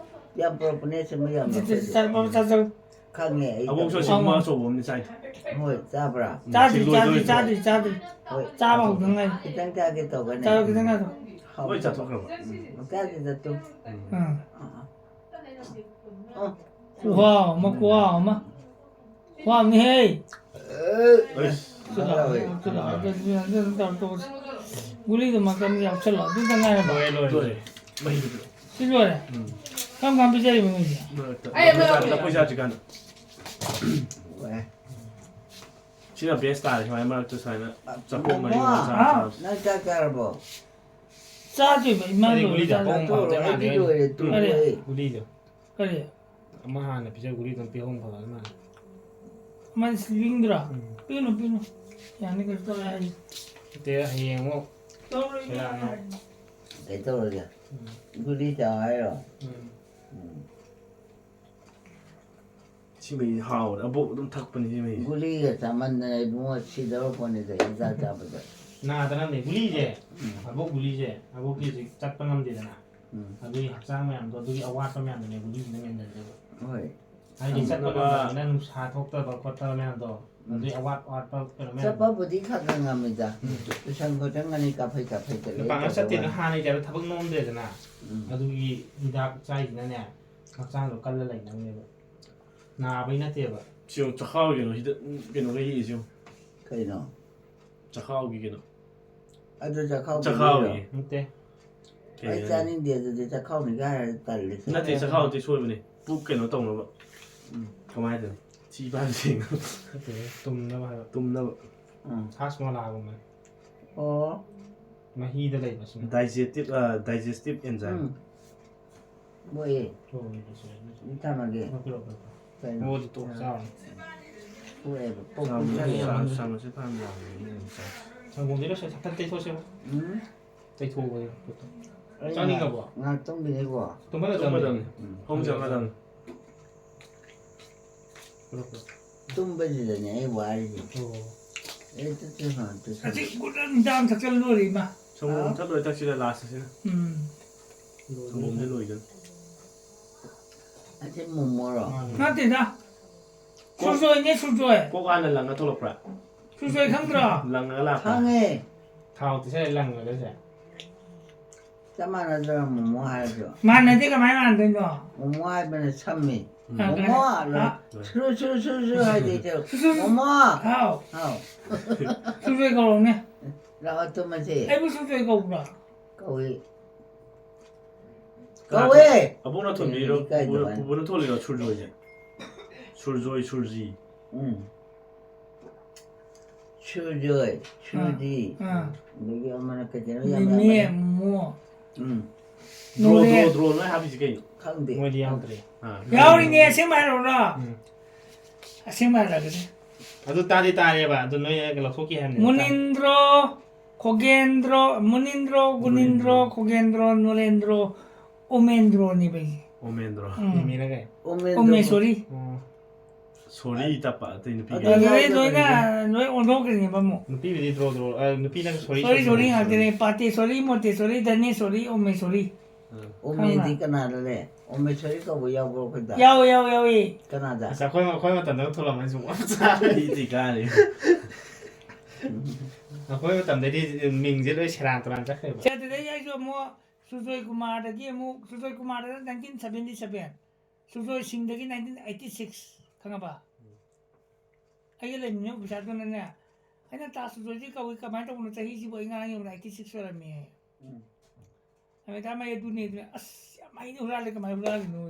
ꯌꯥꯝ ꯄꯨꯔꯛꯄꯅꯦ, ꯁꯤ ꯃꯣꯏ ꯌꯥꯝ ꯆꯥ-, ꯆꯥ-, ꯂꯧꯈꯠꯂꯦ꯫ ꯆꯥ-, ꯆꯥ-, ꯆꯥ-꯫ ꯈꯪꯉꯦ ꯑꯩ ꯑꯕꯣꯛꯁꯨ ꯇꯧꯕꯅꯦ꯫ ꯑꯁꯤ ꯑꯃ ꯑꯆꯧꯕ ꯑꯃꯗꯤ ꯆꯥꯏ꯫ ꯍꯣꯏ, ꯆꯥꯕ꯭ꯔꯥ? ꯎꯝ, ꯆꯥꯗ꯭ꯔꯤ, ꯁꯤ ꯂꯣꯏꯗꯣꯔꯦ꯫ ꯆꯥꯗ꯭ꯔꯤ, ꯆꯥꯗ꯭ꯔꯤ, ꯆꯥꯗ꯭ꯔꯤ꯫ ꯍꯣꯏ꯫ ꯆꯥꯕ ꯍꯧꯗ ꯉꯥꯏꯔꯤ꯫ ꯈꯤꯇꯪ ꯆꯥꯒꯦ ꯇꯧꯒꯅꯦ꯫ ꯆꯥꯔꯣ, ꯈꯤꯇꯪ ꯆꯥꯔꯣ꯫ ꯍꯥꯎ-꯫ ꯂꯣꯏ ꯆꯥꯊꯣꯛꯈ꯭ꯔꯕ? ꯎꯝ, ꯆꯥꯗ꯭ꯔꯤꯗ ꯇꯨ꯫ ꯎꯝ꯫ ꯑꯥ꯫ ꯑꯥ꯫ ꯈꯨꯍꯥꯎ ꯑꯃ, ꯈꯨꯍꯥꯎ ꯑꯃ꯫ ꯈꯨꯍꯥꯎꯅꯤꯍꯦ꯫ ꯑꯩꯁ꯫ ꯆꯠꯂꯣ, ꯆꯠꯂꯣ, ꯆꯠꯂꯣ, ꯆꯠꯂꯣ, ꯆꯠꯂꯣ, ꯆꯠꯂꯣ꯫ ꯒꯨꯂꯤꯗꯣ ꯃꯀꯟ ꯌꯥꯎꯁꯜꯂꯣ꯫ ꯑꯗꯨꯗ ꯉꯥꯏꯔꯕ? ꯂꯣꯏꯔꯦ, ꯂꯣꯏꯔꯦ꯫ ꯃꯍꯤꯗꯨ ꯄꯤꯔꯛꯑꯣ꯫ ꯁꯤ ꯂꯣꯏꯔꯦ? ꯎꯝ꯫ ꯀꯔꯝ ꯀꯥꯟ ꯄꯤꯖꯔꯤꯕ ꯅꯣꯏꯁꯦ? ꯂꯣꯏꯔꯦ꯫ ꯑꯩ ꯑꯃ ꯂꯐꯣꯏ ꯆꯥ-, ꯂꯐꯣꯏ ꯆꯥꯗ꯭ꯔꯤꯀꯥꯟꯗ꯫ ꯂꯣꯏꯔꯦ꯫ ꯁꯤꯅ best ꯇꯥꯔꯦ, ꯁꯨꯃꯥꯏꯅ ꯃꯔꯛꯇ ꯁꯨꯃꯥꯏꯅ ꯆꯥꯛꯈꯣꯝ ꯃꯔꯤ ꯃꯉꯥ ꯆꯥꯔ ꯃꯣꯃꯣ, ꯆꯥꯕꯁꯦ꯫ ꯅꯪ ꯆꯥꯛ ꯆꯥꯔꯕꯣ? ꯆꯥꯗꯣꯏꯕ ꯏꯃꯥ ꯑꯩ ꯂꯣꯏꯔ ꯒꯨꯂꯤꯗꯣ ꯆꯥꯗꯣꯏꯕ꯫ ꯍꯣꯡ ꯐꯕꯗꯩ ꯃꯥꯟꯗꯦ꯫ ꯑꯩꯗꯤ ꯂꯣꯏꯔꯦ, ꯇꯨ ꯀꯔꯤ? ꯂꯣꯏꯔꯦ꯫ ꯒꯨꯂꯤꯗꯣ꯫ ꯀꯔꯤ? ꯑꯃ ꯍꯥꯟꯅ ꯄꯤꯖ ꯒꯨꯂꯤꯗꯣ ꯄꯤꯍꯧ ꯐꯕ ꯃꯥꯜꯂꯦ꯫ ꯑꯃ ꯁ꯭ꯂꯤꯄꯤꯡꯗꯨꯔꯣ? ꯎꯝ꯫ ꯄꯤꯅꯨ, ꯄꯤꯅꯨ꯫ ꯌꯥꯅꯤ, ꯀꯩꯁꯨ ꯇꯧꯔꯣꯏ ꯍꯥꯏ꯫ ꯅꯠꯇꯦ, ꯍꯌꯦꯡ ꯑꯃꯨꯛ ꯇꯧꯔꯣꯏ, ꯁꯦꯔꯥꯟꯅ꯫ ꯀꯩ ꯇꯧꯔꯒꯦ? ꯎꯝ꯫ ꯒꯨꯂꯤ ꯆꯥꯎ ꯍꯥꯏꯔꯣ? ꯎꯝ꯫ ꯎꯝ꯫ ꯁꯤ ꯃꯍꯤ ꯍꯥꯎꯕꯅꯦ꯫ ꯑꯕꯣꯛ ꯑꯗꯨꯝ ꯊꯛꯄꯅꯦ ꯁꯤ ꯃꯍꯤꯁꯦ꯫ ꯒꯨꯂꯤꯒ ꯆꯥꯃꯟꯗꯅ ꯏꯕꯨꯡꯉꯣ ꯁꯤꯗꯧꯔ ꯄꯣꯠꯅꯤꯗ ꯍꯤꯗꯥꯛ ꯆꯥꯕꯗ꯫ ꯅꯥꯗꯅꯕꯅꯦ꯫ ꯒꯨꯂꯤꯁꯦ, ꯎꯝ꯫ ꯑꯕꯣꯛ ꯒꯨꯂꯤꯁꯦ, ꯑꯕꯣꯛꯀꯤ ꯍꯧꯖꯤꯛ ꯆꯠꯄ ꯉꯝꯗꯦꯗꯅ꯫ ꯎꯝ꯫ ꯑꯗꯨꯒꯤ ꯍꯛꯆꯥꯡ ꯃꯌꯥꯝꯗꯣ, ꯑꯗꯨꯒꯤ ꯑꯋꯥꯠꯄ ꯃꯌꯥꯝꯗꯨꯅꯦ ꯒꯨꯂꯤꯁꯤꯅ ꯃꯦꯟꯁꯤꯟꯗꯣꯏꯕ꯫ ꯍꯣꯏ꯫ ꯍꯥꯏꯗꯤ ꯆꯠꯄ ꯉꯝꯗꯕꯅꯤꯅ ꯅꯨꯡꯁꯥ ꯊꯣꯛꯇꯕ ꯈꯣꯠꯇꯕ ꯃꯌꯥꯝꯗꯣ, ꯎꯝ꯫ ꯑꯗꯨꯒꯤ ꯑꯋꯥꯠ ꯑꯋꯥꯠꯄ ꯀꯩꯅꯣ ꯃꯌꯥꯝꯗꯣ꯫ ꯆꯠꯄꯕꯨꯗꯤ ꯈꯔ ꯈꯔ ꯉꯝꯃꯤꯗ꯫ ꯎꯝ꯫ ꯇꯨꯏꯁꯟ ꯈꯣꯠꯆꯟꯒꯅꯤ, ꯀꯥꯐꯩ ꯀꯥꯐꯩꯗ ꯂꯦꯞꯇꯕ ꯄꯥꯛꯅ ꯆꯠꯇꯦꯗꯅ, ꯋꯥꯅꯤ꯫ ꯍꯥꯟꯅꯩ ꯇꯥꯏꯞꯇ ꯊꯕꯛ ꯅꯣꯝꯗ꯭ꯔꯦꯗꯅ꯫ ꯎꯝ꯫ ꯑꯗꯨꯒꯤ ꯍꯤꯗꯥꯛ ꯆꯥꯏꯁꯤꯅꯅꯦ, ꯍꯛꯆꯥꯡꯗꯣ ꯀꯜꯂ ꯂꯩꯅꯕꯅꯦꯕ꯫ ꯅꯥꯕꯩ ꯅꯠꯇꯦꯕ꯫ ꯁꯤ ꯌꯦꯡꯉꯨ, ꯆꯈꯥꯎ ꯌꯦꯡꯉꯨ, ꯁꯤꯗ, ꯎꯝ, ꯀꯩꯅꯣꯒ ꯌꯦꯛꯏꯁꯦ ꯌꯦꯡꯉꯨ꯫ ꯀꯩꯅꯣ? ꯆꯈꯥꯎꯒꯤ ꯀꯩꯅꯣ꯫ ꯑꯗꯨ ꯆꯈꯥꯎ ꯆꯈꯥꯎꯒꯤ꯫ ꯒꯨꯂꯤꯔꯣ? ꯅꯠꯇꯦ꯫ ꯀꯩ ꯑꯩ ꯍꯥꯏꯅꯣ? ꯆꯥꯅꯤꯡꯗꯦ ꯑꯗꯨꯗꯤ, ꯆꯈꯥꯎꯅꯤꯒ ꯍꯥꯏꯔꯗꯤ ꯇꯜꯂꯦ꯫ ꯅꯠꯇꯦ, ꯆꯈꯥꯎ ꯅꯠꯇꯦ, ꯁꯣꯏꯕꯅꯦ꯫ ꯄꯨꯛ ꯀꯩꯅꯣ ꯇꯧꯅꯕ꯫ ꯎꯝ, ꯀꯃꯥꯏ ꯍꯥꯏꯗꯣꯏꯅꯣ? ꯊꯤ ꯐꯥꯏꯕ ꯁꯦꯡꯅꯕ꯫ ꯅꯠꯇꯦ, ꯇꯨꯝꯅꯕ ꯍꯥꯏꯕ꯫ ꯇꯨꯝꯅꯕ꯫ ꯎꯝ꯫ ꯍꯥꯖꯃꯣꯂꯥꯒꯨꯝꯕꯅꯦ꯫ ꯑꯣ꯫ ꯃꯍꯤꯗ ꯂꯩꯕꯁꯤꯅ꯫ Digestive, ꯑ, digestive enzyme꯫ ꯎꯝ꯫ ꯃꯣꯏ꯫ ꯆꯣꯡꯉꯤꯕꯁꯦ꯫ ꯊꯝꯃꯒꯦ꯫ ꯄꯤꯔꯛꯑꯣ, ꯄꯤꯔꯛꯑꯣ꯫ ꯀꯩꯅꯣ? ꯃꯉꯣꯟꯗ ꯇꯣꯛ ꯆꯥꯔꯣ꯫ ꯄꯣꯛꯑꯦꯕ꯫ ꯄꯣꯛꯄ ꯆꯥꯕꯁꯦ ꯆꯥꯏꯌꯦ꯫ ꯆꯥꯕꯁꯦ ꯐꯅ ꯌꯥꯝꯕꯅꯤ, ꯑꯩꯅ ꯆꯥꯏ꯫ ꯁꯪꯒꯣꯝꯁꯦ ꯂꯣꯏꯁꯤꯜ-, ꯁꯠ-, ꯁꯠ ꯇꯩꯊꯣꯛꯁꯦꯕ꯫ ꯎꯝ꯫ ꯇꯩꯊꯣꯛꯑꯣ꯫ ꯑꯩ ꯆꯥꯅꯤꯡꯉꯕꯣ? ꯉꯥꯏꯍꯥꯛ ꯇꯨꯝꯈꯤꯅꯤꯀꯣ꯫ ꯇꯨꯝꯍꯜꯂꯗꯕꯅꯤ꯫ ꯇꯨꯝꯃꯗꯕꯅꯤ꯫ ꯎꯝ꯫ ꯐꯃꯨꯡ ꯆꯪꯉꯗꯕꯅꯤ꯫ ꯄꯤꯔꯛꯑꯣ, ꯄꯤꯔꯛꯑꯣ꯫ ꯇꯨꯝꯕꯁꯤꯗꯅꯦ ꯑꯩ ꯋꯥꯔꯤꯁꯦ꯫ ꯑꯣ꯫ ꯑꯩ ꯇꯨꯝ-, ꯇꯨꯝ-, ꯇꯨꯝ-, ꯇꯨꯝ-, ꯑꯁꯤ ꯒꯨꯂꯤ ꯍꯤꯗꯥꯛ ꯑꯃ ꯊꯛꯆꯜꯂ ꯂꯣꯏꯔꯦ, ꯏꯃꯥ꯫ ꯁꯪꯒꯣꯝ ꯑꯥ? ꯊꯛ ꯂꯣꯏꯔ ꯊꯛꯁꯤꯗ ꯂꯥꯁ ꯑꯁꯤꯅ꯫ ꯎꯝ꯫ ꯁꯪꯒꯣꯝꯁꯦ ꯂꯣꯏꯗꯅ꯫ ꯑꯁꯤ ꯃꯣꯃꯣꯔꯣ? ꯃꯥꯅꯦ꯫ ꯅꯠꯇꯦꯗ꯫ ꯀꯣꯛ-, ꯁꯨꯔꯖꯣꯏꯅꯦ, ꯁꯨꯔꯖꯣꯏ꯫ ꯀꯣꯛ ꯍꯥꯟꯅ ꯂꯪꯉ ꯊꯣꯛꯂꯛꯄ꯭ꯔꯥ? ꯁꯨꯔꯖꯣꯏ ꯈꯪꯗ꯭ꯔꯣ? ꯂꯪꯉꯒ ꯂꯥꯛꯄ꯭ꯔꯥ? ꯈꯪꯉꯦ꯫ ꯊꯥꯎ ꯇꯩꯁꯜꯂ ꯂꯪꯉꯒꯁꯦ꯫ ꯆꯞ ꯃꯥꯟꯅꯗ꯭ꯔꯣ ꯃꯣꯃꯣ ꯍꯥꯏꯔꯁꯨ? ꯃꯥꯟꯅꯗꯦ, ꯀꯃꯥꯏꯅ ꯃꯥꯟꯅꯗꯣꯏꯅꯣ? ꯃꯣꯃꯣ ꯍꯥꯏꯕꯅ ꯁꯝꯃꯤ꯫ ꯎꯝ꯫ ꯃꯣꯃꯣ ꯑ, ꯍꯥꯏꯕ ꯑ꯫ ꯁꯨꯔꯨ, ꯁꯨꯔꯨ, ꯁꯨꯔꯨ, ꯁꯨꯔꯨ ꯍꯥꯏꯗꯤ ꯏꯆꯦ꯫ ꯁꯨꯔꯨ, ꯁꯨꯔꯨ꯫ ꯃꯣꯃꯣ! ꯍꯥꯎ꯫ ꯍꯥꯎ꯫ ꯁꯨꯔꯖꯣꯏ ꯀꯧꯔꯛꯎꯅꯦ꯫ ꯂꯥꯛꯑꯣ ꯇꯨꯝꯃꯁꯦ꯫ ꯑꯩꯕꯨ ꯁꯨꯔꯖꯣꯏ ꯀꯧꯕ꯭ꯔꯣ? ꯀꯧꯏ꯫ ꯀꯅꯥ ꯀꯧꯋꯦ! ꯊꯣꯡ-, ꯑꯕꯣꯛꯅ ꯊꯣꯡꯕꯤꯔꯣ? ꯏꯀꯥꯏꯗꯕ ꯄꯨꯄꯨꯅ, ꯋꯥꯅꯤ꯫ ꯄꯨꯄꯨꯅ ꯊꯣꯡꯂꯤꯔꯣ ꯁꯨꯔꯖꯣꯏꯁꯦ? ꯁꯨꯔꯖꯣꯏ, ꯁꯨꯔꯖꯤ꯫ ꯎꯝ꯫ ꯁꯨꯔꯖꯣꯏ, ꯁꯨꯔꯖꯤ, ꯑꯥ꯫ ꯑꯗꯒꯤ ꯑꯃꯅ ꯀꯩ ꯀꯩꯅꯣ ꯌꯥꯝ ꯃꯤꯃꯤ, ꯌꯥꯝꯕꯅꯦ꯫ ꯃꯣꯃꯣ꯫ ꯎꯝ꯫ ꯗ꯭ꯔꯣ, ꯅꯣꯔꯦ꯫ ꯗ꯭ꯔꯣ, ꯗ꯭ꯔꯣ ꯂꯣꯏ ꯍꯥꯞꯄꯤꯁꯤ ꯀꯩꯅꯣ? ꯈꯪꯗꯦ꯫ ꯃꯣꯏꯗꯤ ꯌꯥꯎꯗ꯭ꯔꯦ꯫ ꯑꯥ꯫ ꯌꯥꯎꯔꯤꯅꯦ, ꯑꯁꯦꯡꯕ ꯍꯥꯏꯔꯛꯎꯔꯣ? ꯎꯝ꯫ ꯑꯁꯦꯡꯕ ꯍꯥꯏꯔꯛꯑꯒꯦ꯫ ꯑꯗꯨ ꯇꯥꯗꯤ ꯇꯥꯔꯦꯕ, ꯑꯗꯨ ꯅꯣꯏ ꯂꯧꯊꯣꯛꯈꯤ ꯍꯥꯏꯕꯅꯦ꯫ ꯃꯨꯅꯤꯟꯗ꯭ꯔꯣ, ꯈꯣꯒꯦꯟꯗ꯭ꯔꯣ, ꯃꯨꯅꯤꯟꯗ꯭ꯔꯣ, ꯒꯨꯅꯤꯟꯗ꯭ꯔꯣ, ꯃꯨꯅꯤꯟꯗ꯭ꯔꯣ꯫ ꯈꯣꯒꯦꯟꯗ꯭ꯔꯣ, ꯅꯣꯂꯦꯟꯗ꯭ꯔꯣ, ꯑꯣꯃꯦꯟꯗ꯭ꯔꯣꯅꯦꯕ ꯑꯩꯁꯦ꯫ ꯑꯣꯃꯦꯟꯗ꯭ꯔꯣ꯫ ꯎꯝ꯫ ꯃꯤꯃꯤꯅ ꯀꯩ? ꯑꯣꯃꯦꯟꯗ꯭ꯔꯣ꯫ ꯑꯣꯃꯦꯁꯣꯔꯤ꯫ ꯑꯣ꯫ ꯁꯣꯔꯤ ꯇꯞꯄ ꯑꯇꯩ ꯅꯨꯄꯤꯒꯤ꯫ ꯑꯗꯨ ꯑꯗꯨꯗꯩ ꯌꯥꯎꯗꯕꯅꯤꯅꯦ꯫ ꯂꯣꯏꯅ ꯂꯣꯏ ꯑꯣꯟꯊꯣꯛꯈ꯭ꯔꯤꯅꯦꯕ ꯑꯃꯨꯛ꯫ ꯅꯨꯄꯤꯕꯨꯗꯤ ꯗ꯭ꯔꯣ ꯗ꯭ꯔꯣ, ꯑ, ꯅꯨꯄꯤꯅ ꯁꯣꯔꯤ ꯁꯣꯔꯤ ꯁꯣꯔꯤ ꯁꯣꯔꯤ ꯉꯥꯛꯇꯅꯦ꯫ ꯁꯣꯔꯤ꯫ ꯄꯥꯇꯦꯁꯣꯔꯤ, ꯃꯣꯇꯦꯁꯣꯔꯤ, ꯙꯅꯦꯁꯣꯔꯤ, ꯑꯣꯃꯦꯁꯣꯔꯤ꯫ ꯑ꯫ ꯑꯣꯃꯦꯗꯤ ꯈꯪꯕ꯭ꯔꯥ? ꯀꯅꯥꯗ ꯂꯩ? ꯑꯣꯃꯦꯁꯣꯔꯤ ꯀꯧꯕ ꯌꯥꯎꯕ꯭ꯔꯣ ꯑꯩꯈꯣꯏꯗ? ꯌꯥꯎꯋꯦ, ꯌꯥꯎꯋꯦ, ꯌꯥꯎꯋꯦ꯫ ꯀꯅꯥꯗ? ꯑꯁ, ꯑꯩꯈꯣꯏ, ꯑꯩꯈꯣꯏ ꯃꯇꯝꯗ ꯊꯣꯛꯂꯝꯃꯅꯤ ꯁꯨꯝ ꯆꯥꯔꯗꯤ ꯀꯥꯔꯦ꯫ ꯑꯩꯈꯣꯏ ꯃꯇꯝꯗꯗꯤ ꯃꯤꯡꯁꯦ ꯂꯣꯏ ꯁꯦꯔꯥꯟ ꯇꯨꯔꯥꯟ ꯆꯠꯈ꯭ꯔꯦꯕ꯫ ꯁꯦ, ꯑꯗꯨꯗꯩ ꯑꯩꯁꯨ ꯑꯃꯨꯛ ꯁꯨꯖꯣꯏ ꯀꯨꯃꯥꯔꯗꯒꯤ ꯑꯃꯨꯛ, ꯁꯨꯖꯣꯏ ꯀꯨꯃꯥꯔꯗ nineteen seventy seven, ꯁꯨꯖꯣꯏ ꯁꯤꯡꯗꯒꯤ nineteen eighty six, ꯈꯪꯉꯕ? ꯎꯝ꯫ ꯑꯩꯒ ꯂꯩꯃꯤꯟꯅꯕ ꯑꯣꯐꯤꯁꯥꯔꯗꯨꯅꯅꯦ, ꯑꯩꯅ "ꯇꯥ ꯁꯨꯖꯣꯏꯁꯤ ꯀꯧꯏ, ꯀꯃꯥꯏꯅ ꯇꯧꯕꯅꯣ? ꯆꯍꯤꯁꯤꯕꯨ?" ꯑꯩ ꯉꯔꯥꯡ ꯌꯦꯡꯕꯗ eighty six ꯑꯣꯏꯔꯝꯃꯦ꯫ ꯎꯝ꯫ ꯑꯃꯦꯔꯤꯀꯥ ꯃꯩ ꯑꯗꯨꯅꯤ, ꯑꯗꯨꯅ, "ꯑꯁ, ꯌꯥꯝ ꯍꯩꯅ ꯍꯨꯔꯥꯜꯂꯦ, ꯀꯃꯥꯏꯅ ꯍꯨꯔꯥꯜꯂꯤꯅꯣ?"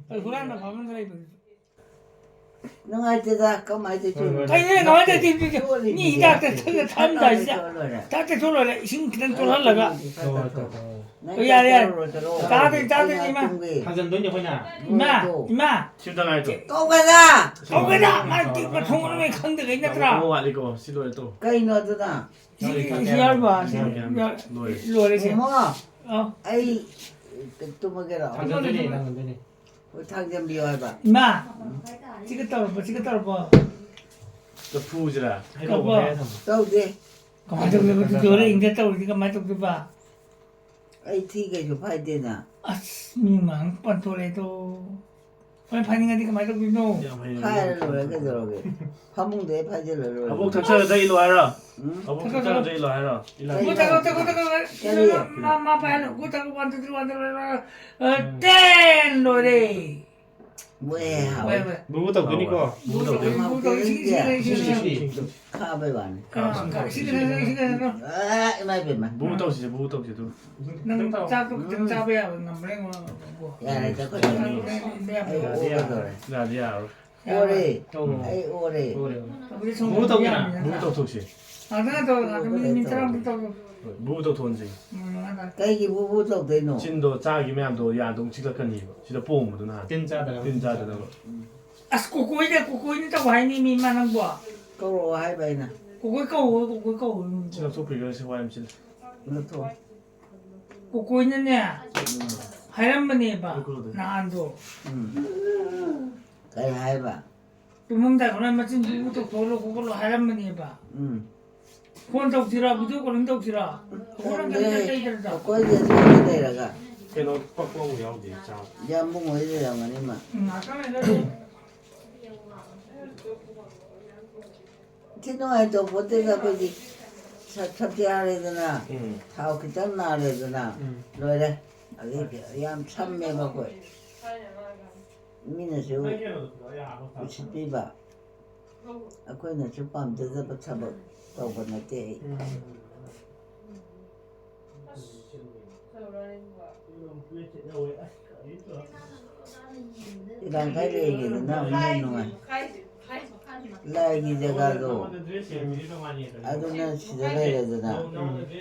ꯑꯩ ꯍꯨꯔꯥꯟꯕ ꯐꯥꯕꯝꯗ ꯂꯩꯕꯗꯨꯁꯨ꯫ ꯅꯨꯡꯉꯥꯏꯇꯦꯗ, ꯀꯃꯥꯏꯅ ꯇꯧꯔꯤꯅꯣ? ꯍꯣꯏ, ꯍꯣꯏ꯫ ꯀꯩꯅꯣ ꯅꯨꯡꯉꯥꯏꯇꯦ? ꯆꯣꯠꯂꯤꯗꯨꯗꯤ꯫ ꯃꯤ ꯍꯤꯗꯥꯛꯇ ꯊꯛꯑ ꯊꯛꯑꯝꯗꯥꯏꯁꯤꯗ꯫ ꯆꯣꯠꯂꯣꯏꯔꯦ꯫ ꯍꯤꯗꯥꯛꯇ ꯆꯣꯠꯂꯣꯏꯔꯦ꯫ ꯏꯁꯤꯡ ꯈꯤꯇꯪ ꯆꯣꯠꯍꯜꯂꯒ꯫ ꯍꯣꯏ, ꯍꯣꯏ, ꯍꯣꯏ꯫ ꯅꯪ ꯌꯥꯔꯦ, ꯌꯥꯔꯦ꯫ ꯆꯠꯂꯣ, ꯆꯠꯂꯣ꯫ ꯇꯥꯗꯣꯏ, ꯇꯥꯗꯣꯏ, ꯑꯩ ꯏꯃꯥ꯫ ꯇꯨꯝꯒꯦ꯫ ꯊꯥꯡꯖꯟꯗꯣꯏꯅꯦ ꯑꯩꯈꯣꯏꯅ꯫ ꯏꯃꯥ, ꯅꯣꯏꯗꯣ꯫ ꯏꯃꯥ꯫ ꯁꯤꯗ ꯉꯥꯏꯗꯣ꯫ ꯀꯧꯒꯦꯗ꯫ ꯀꯧꯒꯦꯗ꯫ ꯃꯥ ꯇꯤꯛ ꯃꯊꯣꯡ ꯃꯔꯝ ꯑꯩ ꯈꯪꯗꯒꯩ ꯅꯠꯇ꯭ꯔꯥ? ꯑꯃ ꯋꯥꯠꯂꯤꯀꯣ, ꯁꯤ ꯂꯣꯏꯔꯦ ꯇꯣ꯫ ꯀꯩꯅꯣ ꯑꯗꯨꯅ? ꯁꯤ, ꯁꯤ ꯌꯥꯎꯔꯤꯕ? ꯁꯤ ꯌꯥꯎꯔꯦ, ꯌꯥꯎꯔꯦ꯫ ꯌꯥꯎꯔꯦ꯫ ꯂꯣꯏꯔꯦ꯫ ꯂꯣꯏꯔꯦ ꯁꯤ꯫ ꯃꯣꯃꯣ, ꯑꯥ꯫ ꯑꯩ ꯇꯨꯝꯃꯒꯦꯔꯣ? ꯊꯥꯡꯖꯟꯗꯣꯏꯅꯦ, ꯊꯥꯡꯖꯟꯗꯣꯏꯅꯦ꯫ ꯍꯣꯏ, ꯊꯥꯡꯖꯟꯕꯤꯌꯣ ꯍꯥꯏꯕ꯫ ꯏꯃꯥ, ꯁꯤꯒ ꯇꯧꯔꯛꯄ, ꯁꯤꯒ ꯇꯧꯔꯛꯄ꯫ ꯇ ꯐꯨꯁꯤꯔꯥ? ꯍꯩꯔꯣꯛ ꯀꯧꯕ꯫ ꯍꯥꯏꯔ ꯊꯝꯃꯣ꯫ ꯇꯧꯗꯦ꯫ ꯀꯃꯥꯏꯅ ꯇꯧꯗꯣꯏꯕ? ꯊꯥꯡꯖꯟ ꯗꯤꯖꯣꯔ ꯊꯝꯃꯣ꯫ ꯏꯪꯗ ꯇꯧꯔꯗꯤ ꯀꯃꯥꯏꯅ ꯇꯧꯗꯣꯏꯕ? ꯑꯩ ꯊꯤ ꯀꯩꯁꯨ ꯐꯥꯏꯗꯦꯅ꯫ ꯑꯁ, ꯃꯤ ꯃꯥꯡ ꯄꯟꯊꯣꯔꯛꯑꯦꯗꯣ꯫ ꯍꯣꯏ, ꯐꯥꯏꯅꯤꯡꯉꯗꯤ ꯀꯃꯥꯏꯅ ꯇꯧꯗꯣꯏꯅꯣ? ꯌꯥꯝ ꯍꯩꯅ ꯐꯥꯏꯔ ꯂꯣꯏꯔꯦ, ꯀꯩꯗꯧꯔꯒꯦ? ꯐꯃꯨꯡꯗ ꯍꯦꯛ ꯐꯥꯏꯖꯤꯜꯂ ꯂꯣꯏꯔꯦ꯫ ꯑꯕꯣꯛ ꯊꯛꯆꯔꯗ ꯏꯜꯂꯣ ꯍꯥꯏꯔꯣ? ꯎꯝ? ꯑꯕꯣꯛ ꯊꯛꯆꯔꯗ ꯏꯜꯂꯣ ꯍꯥꯏꯔꯣ? ꯏꯜꯂꯣ꯫ ꯒꯨ ꯊꯛꯑꯣ, ꯊꯛꯑꯣ, ꯊꯛꯑꯣ, ꯊꯛꯑꯣ꯫ ꯀꯔꯤ? ꯃꯥ, ꯃꯥ ꯄꯥꯏꯍꯜꯂꯣ꯫ ꯒꯨ ꯊꯛꯑꯣ, one, two, three, one, two, three, one, two, three, ꯑ, ten ꯂꯣꯏꯔꯦ꯫ ꯃꯣꯏ ꯍꯥꯎꯋꯦ꯫ ꯃꯣꯏ, ꯃꯣꯏ꯫ ꯕꯨꯕꯨ ꯇꯧꯗꯣꯏꯅꯤꯀꯣ꯫ ꯕꯨꯕꯨ ꯇꯧꯗꯣꯏꯅꯤ꯫ ꯕꯨꯕꯨ ꯇꯧꯗꯣꯏꯅꯤ꯫ ꯁꯤ, ꯁꯤ, ꯁꯤ, ꯁꯤ, ꯁꯤ꯫ ꯈꯥꯕꯩ ꯋꯥꯅꯤ꯫ ꯑ, ꯁꯤ, ꯁꯤ, ꯁꯤ, ꯁꯤ, ꯁꯤ꯫ ꯑ, ꯏꯃꯥ ꯏꯕꯦꯝꯃ꯫ ꯕꯨꯕꯨ ꯇꯧꯁꯤꯁꯦ, ꯕꯨꯕꯨ ꯇꯧꯁꯤ ꯑꯗꯨ꯫ ꯅꯪ ꯆꯥꯛꯇꯣ ꯈꯤꯇꯪ ꯆꯥꯕ ꯌꯥꯕ ꯉꯝꯕ꯭ꯔꯥ ꯌꯦꯡꯉꯣ꯫ ꯌꯥꯔꯦ, ꯆꯥꯛ ꯈꯤꯇꯪ ꯆꯥꯕ ꯌꯥꯕ꯫ ꯌꯥꯗꯤ ꯌꯥꯔꯣꯏ꯫ ꯌꯥꯗꯤ ꯌꯥꯔꯣꯏ꯫ ꯑꯣꯔꯦ꯫ ꯇꯧꯔꯣ꯫ ꯑꯩ ꯑꯣꯔꯦ꯫ ꯑꯣꯔꯦ, ꯑꯣꯔꯦ꯫ ꯇꯧꯕꯗꯤ ꯁꯨꯝ ꯕꯨ ꯇꯧꯒꯦꯔꯥ? ꯌꯥꯕꯅꯤꯅ ꯕꯨ ꯇꯧꯊꯣꯛꯁꯤ꯫ ꯉꯥꯛꯇꯪ ꯇꯧꯔꯣ, ꯉꯥꯛꯇꯪ ꯃꯤꯅꯤꯠ ꯇꯔꯥꯃꯨꯛ ꯇꯧꯔꯣ꯫ ꯍꯣꯏ, ꯕꯨ ꯇꯧꯊꯣꯛꯍꯟꯁꯤ꯫ ꯎꯝ, ꯉꯥꯛꯇꯪ꯫ ꯀꯩꯒꯤ ꯕꯨ ꯕꯨ ꯇꯧꯗꯣꯏꯅꯣ? ꯆꯤꯟꯗꯣ ꯆꯥꯈꯤ ꯃꯌꯥꯝꯗꯣ ꯌꯥꯗ ꯑꯃꯨꯛ ꯆꯤꯛꯂꯛꯀꯅꯤꯕ꯫ ꯁꯤꯗ ꯄꯣꯝꯕꯗꯣ ꯅꯍꯥꯟ꯫ ꯇꯤꯟ ꯆꯥꯗꯅꯕ꯫ ꯇꯤꯟ ꯆꯥꯗꯅꯕ꯫ ꯎꯝ꯫ ꯑꯁ, ꯀꯨꯀꯨꯏꯅ, ꯀꯨꯀꯨꯏꯅ ꯇꯧ ꯍꯥꯏꯅꯤ ꯃꯤ ꯃꯥ ꯅꯪꯕꯣ꯫ ꯀꯧꯔꯛꯑꯣ ꯍꯥꯏꯕ ꯑꯩꯅ꯫ ꯀꯨꯀꯨꯏ ꯀꯧ, ꯀꯨꯀꯨꯏ ꯀꯧ꯫ ꯁꯤ ꯂꯧꯊꯣꯛꯄꯤꯈ꯭ꯔꯣ, ꯁꯤ ꯋꯥꯏ ꯑꯃ ꯁꯤꯜꯂꯦ꯫ ꯂꯧꯊꯣꯛꯑꯣ꯫ ꯀꯨꯀꯨꯏꯅꯅꯦ, ꯎꯝ꯫ ꯍꯥꯏꯔꯝꯕꯅꯦꯕ ꯅꯍꯥꯟꯗꯣ꯫ ꯎꯝ꯫ ꯀꯩ ꯍꯥꯏꯕ? ꯇꯨꯝꯃꯝꯗꯥꯏ ꯈꯔ ꯃꯆꯤꯟ ꯕꯨ ꯕꯨ ꯇꯧꯊꯣꯛꯍꯜꯂꯣ ꯈꯣꯠꯍꯜꯂꯣ ꯍꯥꯏꯔꯝꯕꯅꯦꯕ꯫ ꯎꯝ꯫ ꯐꯣꯟ ꯇꯧꯁꯤꯔꯥ, ꯚꯤꯗꯤꯑꯣ ꯀꯣꯂꯤꯡ ꯇꯧꯁꯤꯔꯥ? ꯈꯪꯗꯦ꯫ ꯑꯩꯈꯣꯏ ꯂꯩꯇ꯭ꯔꯗ꯫ ꯑꯩꯈꯣꯏꯒꯤ ꯑꯁꯤꯗ ꯂꯩꯔꯒ꯫ ꯀꯩꯅꯣ ꯄꯛꯄ ꯑꯃꯨꯛ ꯌꯥꯎꯗꯦ ꯆꯥꯕ꯫ ꯌꯥꯝꯕꯨꯡ ꯍꯣꯏ ꯂꯩꯔꯝꯒꯅꯤ ꯃꯥ꯫ ꯎꯝ, ꯉꯥꯛꯇꯪ ꯂꯩꯔꯒ ꯑꯗꯨꯝ ꯊꯤ ꯅꯨꯡꯉꯥꯏꯇꯧꯄꯣꯠꯇꯦꯗ ꯑꯩꯈꯣꯏꯗꯤ꯫ ꯁꯠ ꯁꯠ ꯌꯥꯔꯦꯗꯅ꯫ ꯎꯝ꯫ ꯊꯥꯎ ꯈꯤꯇꯪ ꯅꯥꯜꯂꯦꯗꯅ꯫ ꯎꯝ꯫ ꯂꯣꯏꯔꯦ꯫ ꯑꯗꯩꯗꯤ ꯌꯥꯝ ꯁꯝꯃꯦꯕ ꯑꯩꯈꯣꯏ꯫ ꯃꯤꯅꯁꯨ ꯎꯁꯤꯠꯄꯤꯕ꯫ ꯑꯩꯈꯣꯏꯅꯁꯨ ꯄꯥꯝꯖꯗꯕ ꯊꯕꯛ ꯇꯧꯕ ꯅꯠꯇꯦ ꯑꯩ꯫ ꯎꯝ꯫ ꯏꯔꯥꯡ ꯀꯥꯏ ꯂꯩꯒꯦꯗꯅ ꯑꯃꯨꯛ ꯍꯦꯟꯅ ꯅꯨꯡꯉꯥꯏ꯫ ꯂꯥꯏꯒꯤ ꯖꯒꯥꯗꯣ, ꯑꯗꯨꯅ ꯁꯤꯗ ꯂꯩꯔꯦꯗꯅ꯫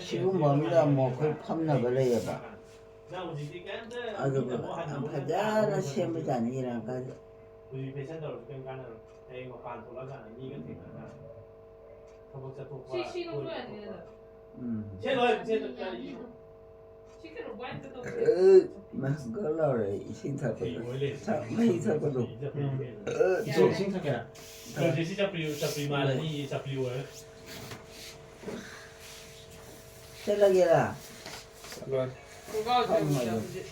ꯁꯤꯒꯨꯝꯕ ꯑꯃꯗ ꯑꯃꯨꯛ ꯑꯩꯈꯣꯏ ꯐꯝꯅꯕ ꯂꯩꯌꯦꯕ꯫ ꯑꯗꯨꯒ ꯌꯥꯝ ꯐꯖꯅ ꯁꯦꯝꯕꯖꯥꯠꯅꯤ ꯏꯔꯥꯡ ꯀꯥꯏꯗ꯫ ꯎꯝ꯫ ꯑꯦ, ꯃꯁ ꯒ ꯂꯥꯎꯔꯦ, ꯏꯁꯤꯡ ꯊꯛꯄꯗꯣ꯫ ꯊꯛ-, ꯃꯍꯤ ꯊꯛꯄꯗꯣ꯫ ꯎꯝ꯫ ꯑꯦ, ꯏꯁꯤꯡ, ꯏꯁꯤꯡ ꯊꯛꯀꯦꯔꯥ? ꯊꯛ-, ꯍꯧꯖꯤꯛ ꯁꯤ ꯆꯞꯄ꯭ꯔꯤ, ꯆꯞꯄ꯭ꯔꯤ ꯃꯥꯜꯂꯅꯤ, ꯆꯞꯄ꯭ꯔꯤ ꯑꯣꯏꯔꯦ꯫ ꯆꯠꯂꯒꯦꯔꯥ? ꯆꯠꯂꯣꯏ꯫ ꯐꯝꯃꯒꯦ꯫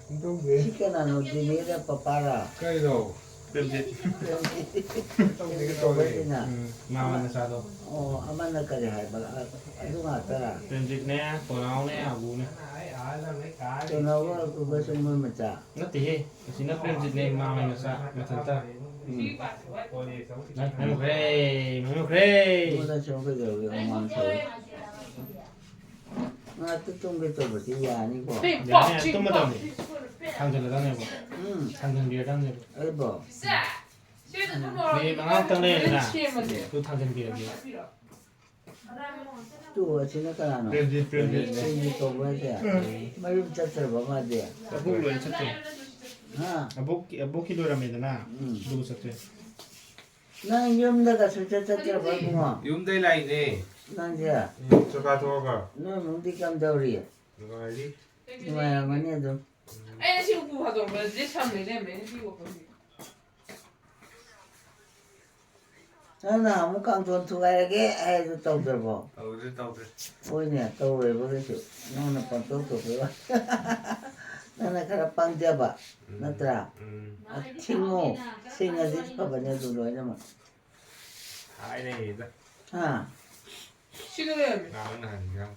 ꯀꯩꯁꯨꯝ ꯇꯧꯗꯦ꯫ ꯁꯤ ꯀꯅꯥꯅꯣ, ꯗꯤꯅꯦꯔ ꯄꯄꯥꯔꯥ? ꯀꯩꯅꯣ? ꯄ꯭ꯔꯦꯝꯖꯤꯠ꯫ ꯄ꯭ꯔꯦꯝꯖꯤꯠ꯫ ꯇꯧꯗꯦ, ꯀꯩꯗꯧꯔꯒꯦ? ꯇꯧꯕꯁꯤꯅ꯫ ꯎꯝ, ꯃꯥꯃ ꯃꯆꯥꯗꯣ꯫ ꯑꯣ, ꯑꯃꯅ ꯀꯔꯤ ꯍꯥꯏꯕ? ꯑꯗꯨ ꯉꯥꯛꯇꯔꯥ? ꯄ꯭ꯔꯦꯝꯖꯤꯠꯅꯦ, ꯇꯣꯅꯥꯎꯅꯦ, ꯑꯕꯨꯅꯦ꯫ ꯇꯣꯅꯥꯎꯒ ꯑꯕꯨꯒꯁꯨ ꯃꯣꯏ ꯃꯆꯥ? ꯅꯠꯇꯦꯍꯦ, ꯑꯁꯤꯅ ꯄ꯭ꯔꯦꯝꯖꯤꯠꯅꯦ, ꯃꯥꯃꯩ ꯃꯆꯥ, ꯃꯊꯟꯇ꯫ ꯎꯝ꯫ ꯃꯥꯏ, ꯃꯥꯏ ꯃꯨꯈ꯭ꯔꯦ, ꯃꯥꯏ ꯃꯨꯈ꯭ꯔꯦ꯫ ꯑꯩꯉꯣꯟꯗ ꯁꯨꯝ ꯀꯩꯗꯧꯔꯒꯦ? ꯍꯨꯃꯥꯡ ꯁꯧꯋꯤ꯫ ꯉꯥꯛꯇ ꯇꯨꯝꯒꯦ ꯇꯧꯕꯗꯤ ꯌꯥꯅꯤꯀꯣ? ꯌꯥꯅꯤ, ꯌꯥꯅꯤ, ꯇꯨꯝꯃꯗꯕꯅꯤ꯫ ꯊꯥꯡꯖꯜꯂꯗꯕꯅꯦꯕ꯫ ꯎꯝ꯫ ꯊꯥꯡꯖꯟꯕꯤꯔꯗꯕꯅꯦꯕ꯫ ꯑꯩꯕꯣ? ꯃꯤꯅꯤꯠ ꯃꯉꯥ ꯈꯛꯇꯪ ꯂꯩꯔꯦꯗꯅ꯫ ꯑꯗꯨ ꯊꯥꯡꯖꯤꯟꯕꯤꯔꯒꯦ꯫ ꯇꯨ, ꯑꯁꯤꯅ ꯀꯅꯥꯅꯣ? ꯄ꯭ꯔꯦꯝꯖꯤꯠ, ꯄ꯭ꯔꯦꯝꯖꯤꯠ꯫ ꯄ꯭ꯔꯦꯝꯖꯤꯠ ꯀꯧꯕ꯭ꯔꯥ ꯍꯥꯏꯁꯦ? ꯎꯝ꯫ ꯃꯌꯨꯝ ꯆꯠꯇ꯭ꯔꯕ ꯃꯥꯗꯤ? ꯑꯕꯣꯛ ꯂꯣꯏ ꯆꯠꯇꯣꯏꯅꯦ꯫ ꯍꯥ? ꯑꯕꯣꯛꯀꯤ, ꯑꯕꯣꯛꯀꯤ ꯂꯣꯏꯔꯝꯃꯦꯗꯅ, ꯎꯝ꯫ ꯑꯗꯨꯒ ꯆꯠꯇꯣꯏꯅꯦ꯫ ꯅꯪ ꯌꯨꯝꯗꯒ ꯁꯨꯡꯆꯠ ꯆꯠꯇ꯭ꯔꯕ ꯏꯕꯨꯡꯉꯣ? ꯌꯨꯝꯗꯩ ꯂꯥꯛꯏꯅꯦ꯫ ꯅꯪꯁꯦ? ꯎꯝ, ꯆꯥꯛ ꯆꯥꯊꯣꯛꯑꯒ꯫ ꯅꯣꯏ ꯏꯃꯨꯡꯗꯤ ꯀꯝꯗꯧꯔꯤ? ꯅꯨꯡꯉꯥꯏꯔꯤ꯫ ꯅꯨꯡꯉꯥꯏꯔꯝꯒꯅꯤ ꯑꯗꯨꯝ꯫ ꯑꯩꯅ ꯁꯤ ꯎꯄꯨ ꯍꯥꯗꯣꯛꯄꯗ ꯁꯝꯅ ꯂꯩꯔꯝꯃꯦ, ꯁꯤ ꯎꯄꯨꯁꯦ꯫ ꯅꯪ ꯅꯍꯥꯟꯃꯨꯛ ꯀꯥꯡꯊꯣꯟ ꯊꯨꯒꯥꯏꯔꯒꯦ ꯍꯥꯏꯗꯣ ꯇꯧꯗ꯭ꯔꯕꯣ? ꯇꯧꯗ꯭ꯔꯦ, ꯇꯧꯗ꯭ꯔꯦ꯫ ꯍꯣꯏꯅꯦ, ꯇꯧꯔꯣꯏꯕ ꯀꯩꯁꯨ꯫ ꯅꯪꯅ ꯄꯪꯇꯧ ꯇꯧꯕꯩ ꯋꯥ꯫ ꯅꯪꯅ ꯈꯔ ꯄꯪꯖꯕ, ꯎꯝ, ꯅꯠꯇ꯭ꯔꯥ? ꯎꯝ꯫ ꯑꯊꯤꯡꯉꯣ, ꯁꯤꯡꯉꯗꯤ ꯐꯕꯅꯦ ꯑꯗꯨ ꯂꯣꯏꯅꯃꯛ꯫ ꯍꯥꯏꯅꯩꯗ꯫ ꯍꯥ? ꯁꯤꯗ ꯂꯩꯔꯝꯃꯦ꯫ ꯉꯔꯥꯡ ꯅꯍꯥꯟ ꯏꯟꯖꯥꯡ꯫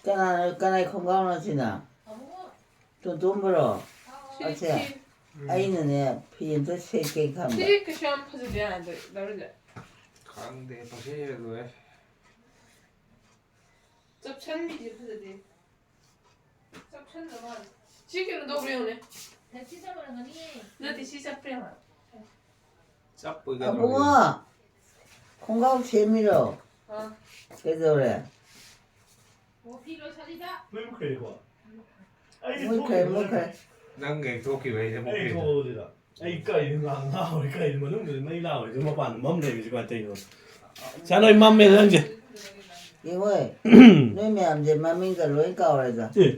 ꯀꯅꯥ, ꯀꯅꯥꯏ ꯈꯣꯡꯒ꯭ꯔꯥꯎꯅꯣ ꯁꯤꯅ? ꯇꯣꯟꯇꯣꯝꯕꯔꯣ? ꯁꯤ ꯑꯁꯦ? ꯐꯤ꯫ ꯎꯝ꯫ ꯑꯩꯅꯅꯦ, ꯐꯤ ꯑꯝꯇ ꯁꯦꯠꯀꯦ ꯈꯟꯕ꯫ ꯁꯤꯗꯤ ꯀꯩꯁꯨ ꯌꯥꯝ ꯐꯖꯗꯦ ꯍꯥꯏꯅ ꯂꯧꯔꯤꯁꯦ꯫ ꯈꯪꯗꯦ, ꯄꯪꯁꯦꯠ ꯁꯦꯠꯂ ꯂꯣꯏꯔꯦ꯫ ꯆꯞꯁꯟꯕꯤꯁꯦ ꯐꯖꯗꯦ꯫ ꯆꯞꯁꯟꯗ ꯃꯥꯜꯂꯦ꯫ ꯁꯤ ꯀꯩꯅꯣ ꯇꯧꯕ꯭ꯔꯥ ꯌꯦꯡꯉꯨꯅꯦ꯫ ꯅꯠꯇꯦ, ꯁꯤ ꯆꯞꯄ꯭ꯔꯥ ꯌꯦꯡꯉꯣ꯫ ꯆꯞꯄꯣꯏ ꯀꯩꯗꯧꯔꯒꯦ? ꯑꯕꯨꯡꯉꯣ, ꯈꯣꯡꯒ꯭ꯔꯥꯎ ꯁꯦꯝꯃꯤꯔꯣ? ꯑꯥ꯫ ꯀꯩꯗꯧꯔꯦ? ꯃꯨꯠꯈ꯭ꯔꯦ, ꯃꯨꯠꯈ꯭ꯔꯦ꯫ ꯅꯪ ꯍꯦꯛ ꯊꯣꯛꯈꯤꯕ ꯑꯩꯁꯦ ꯑꯩ ꯃꯨꯠꯈ꯭ꯔꯦ꯫ ꯊꯣꯛꯍꯧꯗꯦꯗ꯫ ꯑꯩ ꯀꯔꯤꯅꯣ ꯉꯥꯡ-, ꯉꯥꯎꯔꯤ ꯀꯔꯤꯅꯣ? ꯃꯅꯨꯡꯗꯗꯤ ꯃꯩ ꯂꯥꯛꯑꯣꯏꯗꯣꯏ, ꯃꯄꯥꯟꯗ ꯃꯝ ꯂꯩꯔꯤꯁꯦ ꯀꯃꯥꯏꯅ ꯇꯧꯔꯤꯅꯣ? ꯁꯥ ꯅꯣꯏ ꯃꯝꯃꯦ ꯅꯪꯁꯦ꯫ ꯌꯦꯡꯉꯣꯏ꯫ ꯅꯣꯏ ꯃꯌꯥꯝꯁꯦ ꯃꯃꯤꯡꯒ ꯂꯣꯏ ꯀꯥꯎꯔꯦꯗ꯫ ꯑꯦ,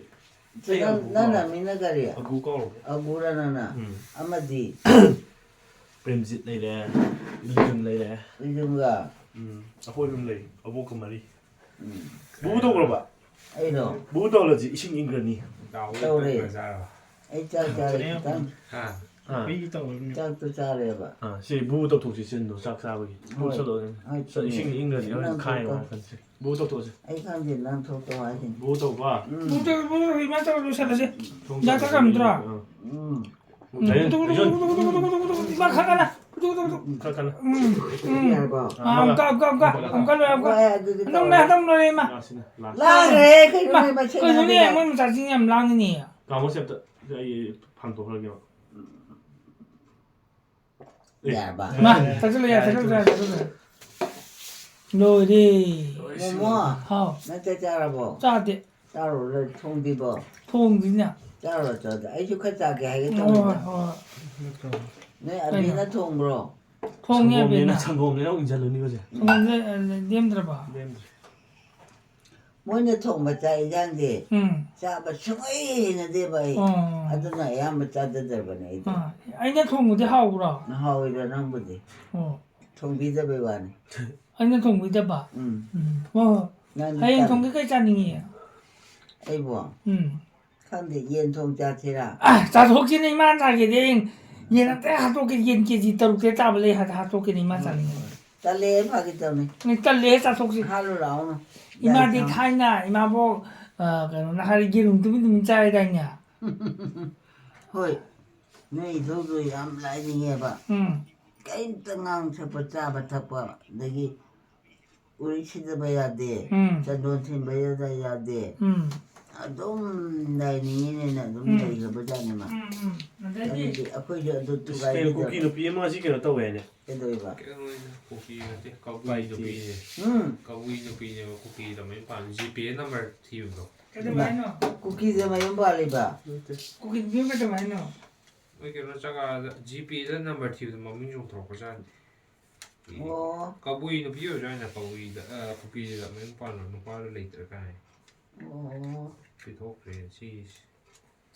ꯑꯩ ꯅꯪ, ꯑꯒꯨ ꯅꯪ ꯀꯥꯎꯔꯦ꯫ ꯅꯃꯤꯡꯅ ꯀꯔꯤ? ꯑꯒꯨ ꯀꯥꯎꯔꯦ꯫ ꯑꯒꯨꯔ ꯅꯪꯅ? ꯎꯝ꯫ ꯑꯃꯗꯤ? ꯄ꯭ꯔꯦꯝꯖꯤꯠ ꯂꯩꯔꯦ, ꯂꯤꯖꯨꯝ ꯂꯩꯔꯦ꯫ ꯂꯤꯖꯨꯝꯒ? ꯎꯝ, ꯑꯩꯈꯣꯏ ꯑꯗꯨꯝ ꯂꯩ, ꯑꯕꯣꯛꯀ ꯃꯔꯤ꯫ ꯎꯝ꯫ ꯕꯨꯕꯨ ꯇꯧꯈ꯭ꯔꯕ? ꯑꯩꯔꯣ? ꯕꯨꯕꯨ ꯇꯧꯔꯁꯤ, ꯏꯁꯤꯡ ꯏꯪꯈ꯭ꯔꯅꯤ꯫ ꯇꯧꯔꯦ꯫ ꯑꯩ ꯆꯥꯛ ꯆꯥꯔꯦ ꯈꯤꯇꯪ꯫ ꯍꯥ? ꯍꯥ? ꯆꯥꯛꯇꯣ ꯆꯥꯔꯦꯕ꯫ ꯑꯥ, ꯁꯤ ꯕꯨꯕꯨ ꯇꯧꯊꯣꯛꯁꯤ, ꯆꯤꯟꯗꯣ ꯆꯥꯛ ꯆꯥꯕꯒꯤ꯫ ꯕꯨꯕꯨ ꯍꯣꯏ꯫ ꯆꯠꯂꯣ꯫ ꯍꯣꯏ, ꯁꯤ ꯏꯁꯤꯡ ꯏꯪꯈ꯭ꯔꯅꯤ, ꯍꯣꯔꯦꯟ ꯅꯪ ꯈꯥꯏꯌꯣ ꯊꯣꯛꯇꯣ꯫ ꯍꯥꯏꯔꯛꯀꯅꯤ꯫ ꯕꯨꯕꯨ ꯇꯧꯊꯣꯛꯑꯁꯤ꯫ ꯑꯩ ꯈꯪꯗꯦ, ꯅꯪ ꯊꯣꯛꯇꯣ ꯍꯥꯏꯁꯤꯅꯤ꯫ ꯕꯨꯕꯨ ꯇꯧꯕ꯫ ꯎꯝ꯫ ꯕꯨꯕꯨ ꯇꯧ, ꯕꯨꯕꯨ ꯇꯧ, ꯏꯃꯥ ꯇꯧꯔ ꯂꯣꯏꯁꯜꯂꯁꯤ꯫ ꯊꯣꯡ ꯍꯤꯗꯥꯛ ꯆꯥꯛ ꯆꯥꯛ ꯀꯝꯗ꯭ꯔꯣ? ꯑꯥ꯫ ꯎꯝ꯫ ꯎꯝ꯫ ꯂꯩ-, ꯇꯨ, ꯇꯨ, ꯂꯩ-, ꯇꯨ, ꯏꯃꯥ ꯈꯔ ꯀꯟꯅ꯫ Two, two, two, two. ꯈꯔ ꯀꯟꯅ꯫ ꯎꯝ, ꯎꯝ꯫ ꯌꯥꯔꯕꯣ? ꯑꯥ, ꯑꯃꯨꯛꯀ, ꯑꯃꯨꯛꯀ, ꯑꯃꯨꯛꯀ, ꯑꯃꯨꯛꯀ ꯂꯣꯏ, ꯑꯃꯨꯛꯀ꯫ ꯍꯣꯏ, ꯑꯗꯨꯗꯤ ꯅꯪ ꯇꯧꯔꯦ꯫ ꯂꯥꯛꯑꯗꯝ ꯂꯣꯏꯔꯦ, ꯏꯃꯥ꯫ ꯂꯥꯛꯁꯤꯅꯦ, ꯂꯥꯛꯁꯤꯅꯦ꯫ ꯂꯥꯡꯈ꯭ꯔꯦ, ꯀꯩꯅꯣ ꯏꯃꯥ, ꯂꯩ, ꯃꯁꯤ ꯀꯩꯅꯣꯅꯦ, ꯉꯥꯡꯗꯣꯏꯗꯣ? ꯃꯣꯏ ꯃꯆꯥꯁꯤꯡ ꯌꯥꯝ ꯂꯥꯡꯉꯤꯅꯦ꯫ ꯀꯥꯃꯣ ꯁꯦꯞꯇ ꯑꯩ ꯐꯥꯟꯗꯣꯛꯈ꯭ꯔꯒꯦꯕ꯫ ꯌꯥꯔꯕ? ꯃꯥ, ꯊꯛꯆꯜꯂꯣ, ꯌꯥꯔꯦ, ꯊꯛꯆꯜꯂꯣ, ꯊꯛꯆꯜꯂꯣ꯫ ꯂꯣꯏꯔꯦ꯫ ꯃꯣꯃꯣ, ꯍꯥꯎ꯫ ꯅꯪ ꯆꯥꯛ ꯆꯥꯔꯕꯣ? ꯆꯥꯗꯦ꯫ ꯆꯥꯔꯨꯔꯣ, ꯊꯣꯡꯗ꯭ꯔꯤꯕꯣ? ꯊꯣꯡꯗ꯭ꯔꯤꯅꯦ꯫ ꯆꯥꯔꯨꯔꯣ, ꯆꯥꯔꯨꯔꯣ꯫ ꯑꯩꯁꯨ ꯈꯔ ꯆꯥꯒꯦ ꯍꯥꯏꯒꯦ ꯍꯣꯏ, ꯇꯧꯕꯅꯤꯗ꯫ ꯍꯣꯏ, ꯍꯣꯏ꯫ ꯅꯣꯏ ꯑꯕꯤꯅ ꯀꯩꯅꯣ? ꯊꯣꯡꯕ꯭ꯔꯣ? ꯊꯣꯡꯉꯦ ꯁꯪꯒꯣꯝꯅꯤꯅ, ꯑꯕꯤꯅ꯫ ꯁꯪꯒꯣꯝꯅꯤꯅ ꯑꯃꯨꯛ ꯏꯟꯁꯤꯜꯂꯨꯅꯤꯀꯣ, ꯁꯦ꯫ ꯁꯪꯒꯣꯝꯁꯦ, ꯑ, ꯂꯦꯝꯗ꯭ꯔꯕ? ꯂꯦꯝꯗ꯭ꯔꯦ꯫ ꯃꯣꯏꯅ ꯊꯣꯡꯕ ꯆꯥꯛ ꯏꯟꯖꯥꯡꯁꯦ ꯎꯝ꯫ ꯆꯥꯕ ꯁꯨꯡꯍꯩ ꯍꯩꯅꯗꯦꯕ ꯑꯩ꯫ ꯑꯣ꯫ ꯑꯗꯨꯅ ꯑꯌꯥꯝꯕ ꯆꯥꯖꯗ꯭ꯔꯕꯅꯦ ꯑꯩꯗꯤ꯫ ꯑꯥ, ꯑꯩꯅ ꯊꯣꯡꯕꯗꯤ ꯍꯥꯎꯕ꯭ꯔꯣ? ꯍꯥꯎꯋꯤꯗ ꯅꯪꯕꯨꯗꯤ꯫ ꯑꯣ꯫ ꯊꯣꯡꯕꯤꯗꯕꯩ ꯋꯥꯅꯤ꯫ ꯑꯩꯅ ꯊꯣꯡꯕꯤꯗꯕ? ꯎꯝ꯫ ꯎꯝ꯫ ꯍꯣꯏ, ꯍꯣꯏ꯫ ꯅꯪꯗꯤ ꯍꯌꯦꯡ ꯇꯜꯂꯦ꯫ ꯊꯣꯡꯒꯦ ꯀꯩ ꯆꯥꯅꯤꯡꯉꯤ? ꯑꯩꯕꯣ? ꯎꯝ꯫ ꯈꯪꯗꯦ, ꯌꯦꯟ ꯊꯣꯡ ꯆꯥꯁꯤꯔꯥ? ꯑ, ꯆꯥꯊꯣꯛꯁꯤꯅꯦ, ꯏꯃꯥꯅ ꯆꯥꯒꯦꯗꯤ ꯍꯌꯦꯡ ꯌꯦꯟ ꯑꯝꯇ ꯍꯥꯠꯇꯣꯛꯀꯦ, ꯌꯦꯟ ꯀꯦꯖꯤ ꯇꯔꯨꯛ ꯇꯔꯦꯠ ꯇꯥꯕ ꯂꯩ, ꯍꯥꯠ-, ꯍꯥꯠꯇꯣꯛꯀꯦꯅꯦ, ꯏꯃꯥ ꯆꯥꯅꯤꯡꯉꯦ꯫ ꯇꯜꯂꯦ, ꯐꯥꯒꯤ ꯇꯧꯅꯤ꯫ ꯅꯪ ꯇꯜꯂꯦ, ꯆꯥꯊꯣꯛꯁꯤ꯫ ꯍꯥꯠꯂꯨ ꯂꯥꯛꯑꯣꯅ꯫ ꯏꯃꯥꯗꯤ ꯌꯥꯏ, ꯊꯥꯏꯅ, ꯏꯃꯥꯕꯣꯛ, ꯑ, ꯀꯩꯅꯣꯅ ꯍꯥꯏꯔ ꯌꯦꯔꯨꯝ ꯇꯨꯃꯤꯟ ꯇꯨꯃꯤꯟ ꯆꯥꯏꯗꯥꯏꯅꯦ? ꯍꯣꯏ, ꯅꯣꯏ ꯏꯙꯧꯗꯣ ꯌꯥꯝ ꯂꯥꯏꯅꯤꯡꯉꯦꯕ꯫ ꯎꯝ꯫ ꯀꯔꯤꯝꯇ ꯉꯥꯡ ꯁꯛꯄ, ꯆꯥꯕ ꯊꯛꯄ, ꯑꯗꯒꯤ ꯎꯔꯤꯛ ꯁꯤꯗꯕ ꯌꯥꯗꯦ, ꯎꯝ꯫ ꯆꯟꯗꯣꯟ ꯊꯤꯟꯕ ꯌꯥꯗ-, ꯌꯥꯗꯦ꯫ ꯎꯝ꯫ ꯑꯗꯨꯝ ꯂꯥꯏꯅꯤꯡꯉꯤꯅꯦꯅ ꯑꯗꯨꯝ ꯎꯝ꯫ ꯂꯩꯈ꯭ꯔꯕ ꯖꯥꯠꯅꯤ ꯃꯥ꯫ ꯎꯝ, ꯎꯝ꯫ ꯑꯗꯩꯗꯤ ꯑꯗꯨꯗꯤ ꯑꯩꯈꯣꯏꯁꯨ ꯑꯗꯨ ꯏꯁ, ꯀꯩꯅꯣ, ꯊꯨꯒꯥꯏꯕꯤꯗꯕ꯫ ꯀꯨꯀꯤ ꯅꯨꯄꯤ ꯑꯃ ꯉꯁꯤ ꯀꯩꯅꯣ ꯇꯧꯋꯦꯅꯦ꯫ ꯀꯩꯗꯧꯔꯤꯕ? ꯀꯩꯅꯣꯅꯤꯗ, ꯀꯨꯀꯤ ꯅꯠꯇꯦ, ꯀꯕꯨꯏ ꯅꯨꯄꯤꯅꯦ꯫ ꯎꯝ꯫ ꯀꯕꯨꯏ ꯅꯨꯄꯤꯅꯦꯕ, ꯀꯨꯀꯤꯗ ꯃꯌꯨꯝ ꯄꯥꯟ-, ꯖꯤꯄꯦ ꯅꯝꯕꯔ ꯊꯤꯕꯗꯣ꯫ ꯀꯩꯗꯧꯕ ꯍꯥꯏꯅꯣ? ꯀꯨꯀꯤꯗ ꯃꯌꯨꯝ ꯄꯥꯜꯂꯤꯕ? ꯅꯠꯇꯦ꯫ ꯀꯨꯀꯤ ꯅꯨꯄꯤ ꯑꯃ ꯀꯩꯗꯧꯕ ꯍꯥꯏꯅꯣ? ꯃꯣꯏ ꯀꯩꯅꯣ ꯖꯒꯥꯗ ꯖꯤꯄꯦꯗ ꯅꯝꯕꯔ ꯊꯤꯕꯗ ꯃꯃꯤꯡ ꯆꯣꯡꯊꯣꯔꯛꯄ ꯖꯥꯠꯅꯤ꯫ ꯑꯣ꯫ ꯀꯕꯨꯏ ꯅꯨꯄꯤ ꯑꯣꯏꯔꯁꯨ ꯍꯥꯏꯅ ꯀꯕꯨꯏꯗ, ꯑ, ꯀꯨꯀꯤꯗ ꯃꯌꯨꯝ ꯄꯥꯟꯕ ꯅꯨꯄꯥꯗꯣ ꯂꯩꯇ꯭ꯔꯦ ꯀꯥꯏ꯫ ꯑꯣ꯫ ꯄꯤꯊꯣꯛꯈ꯭ꯔꯦ ꯁꯤ꯫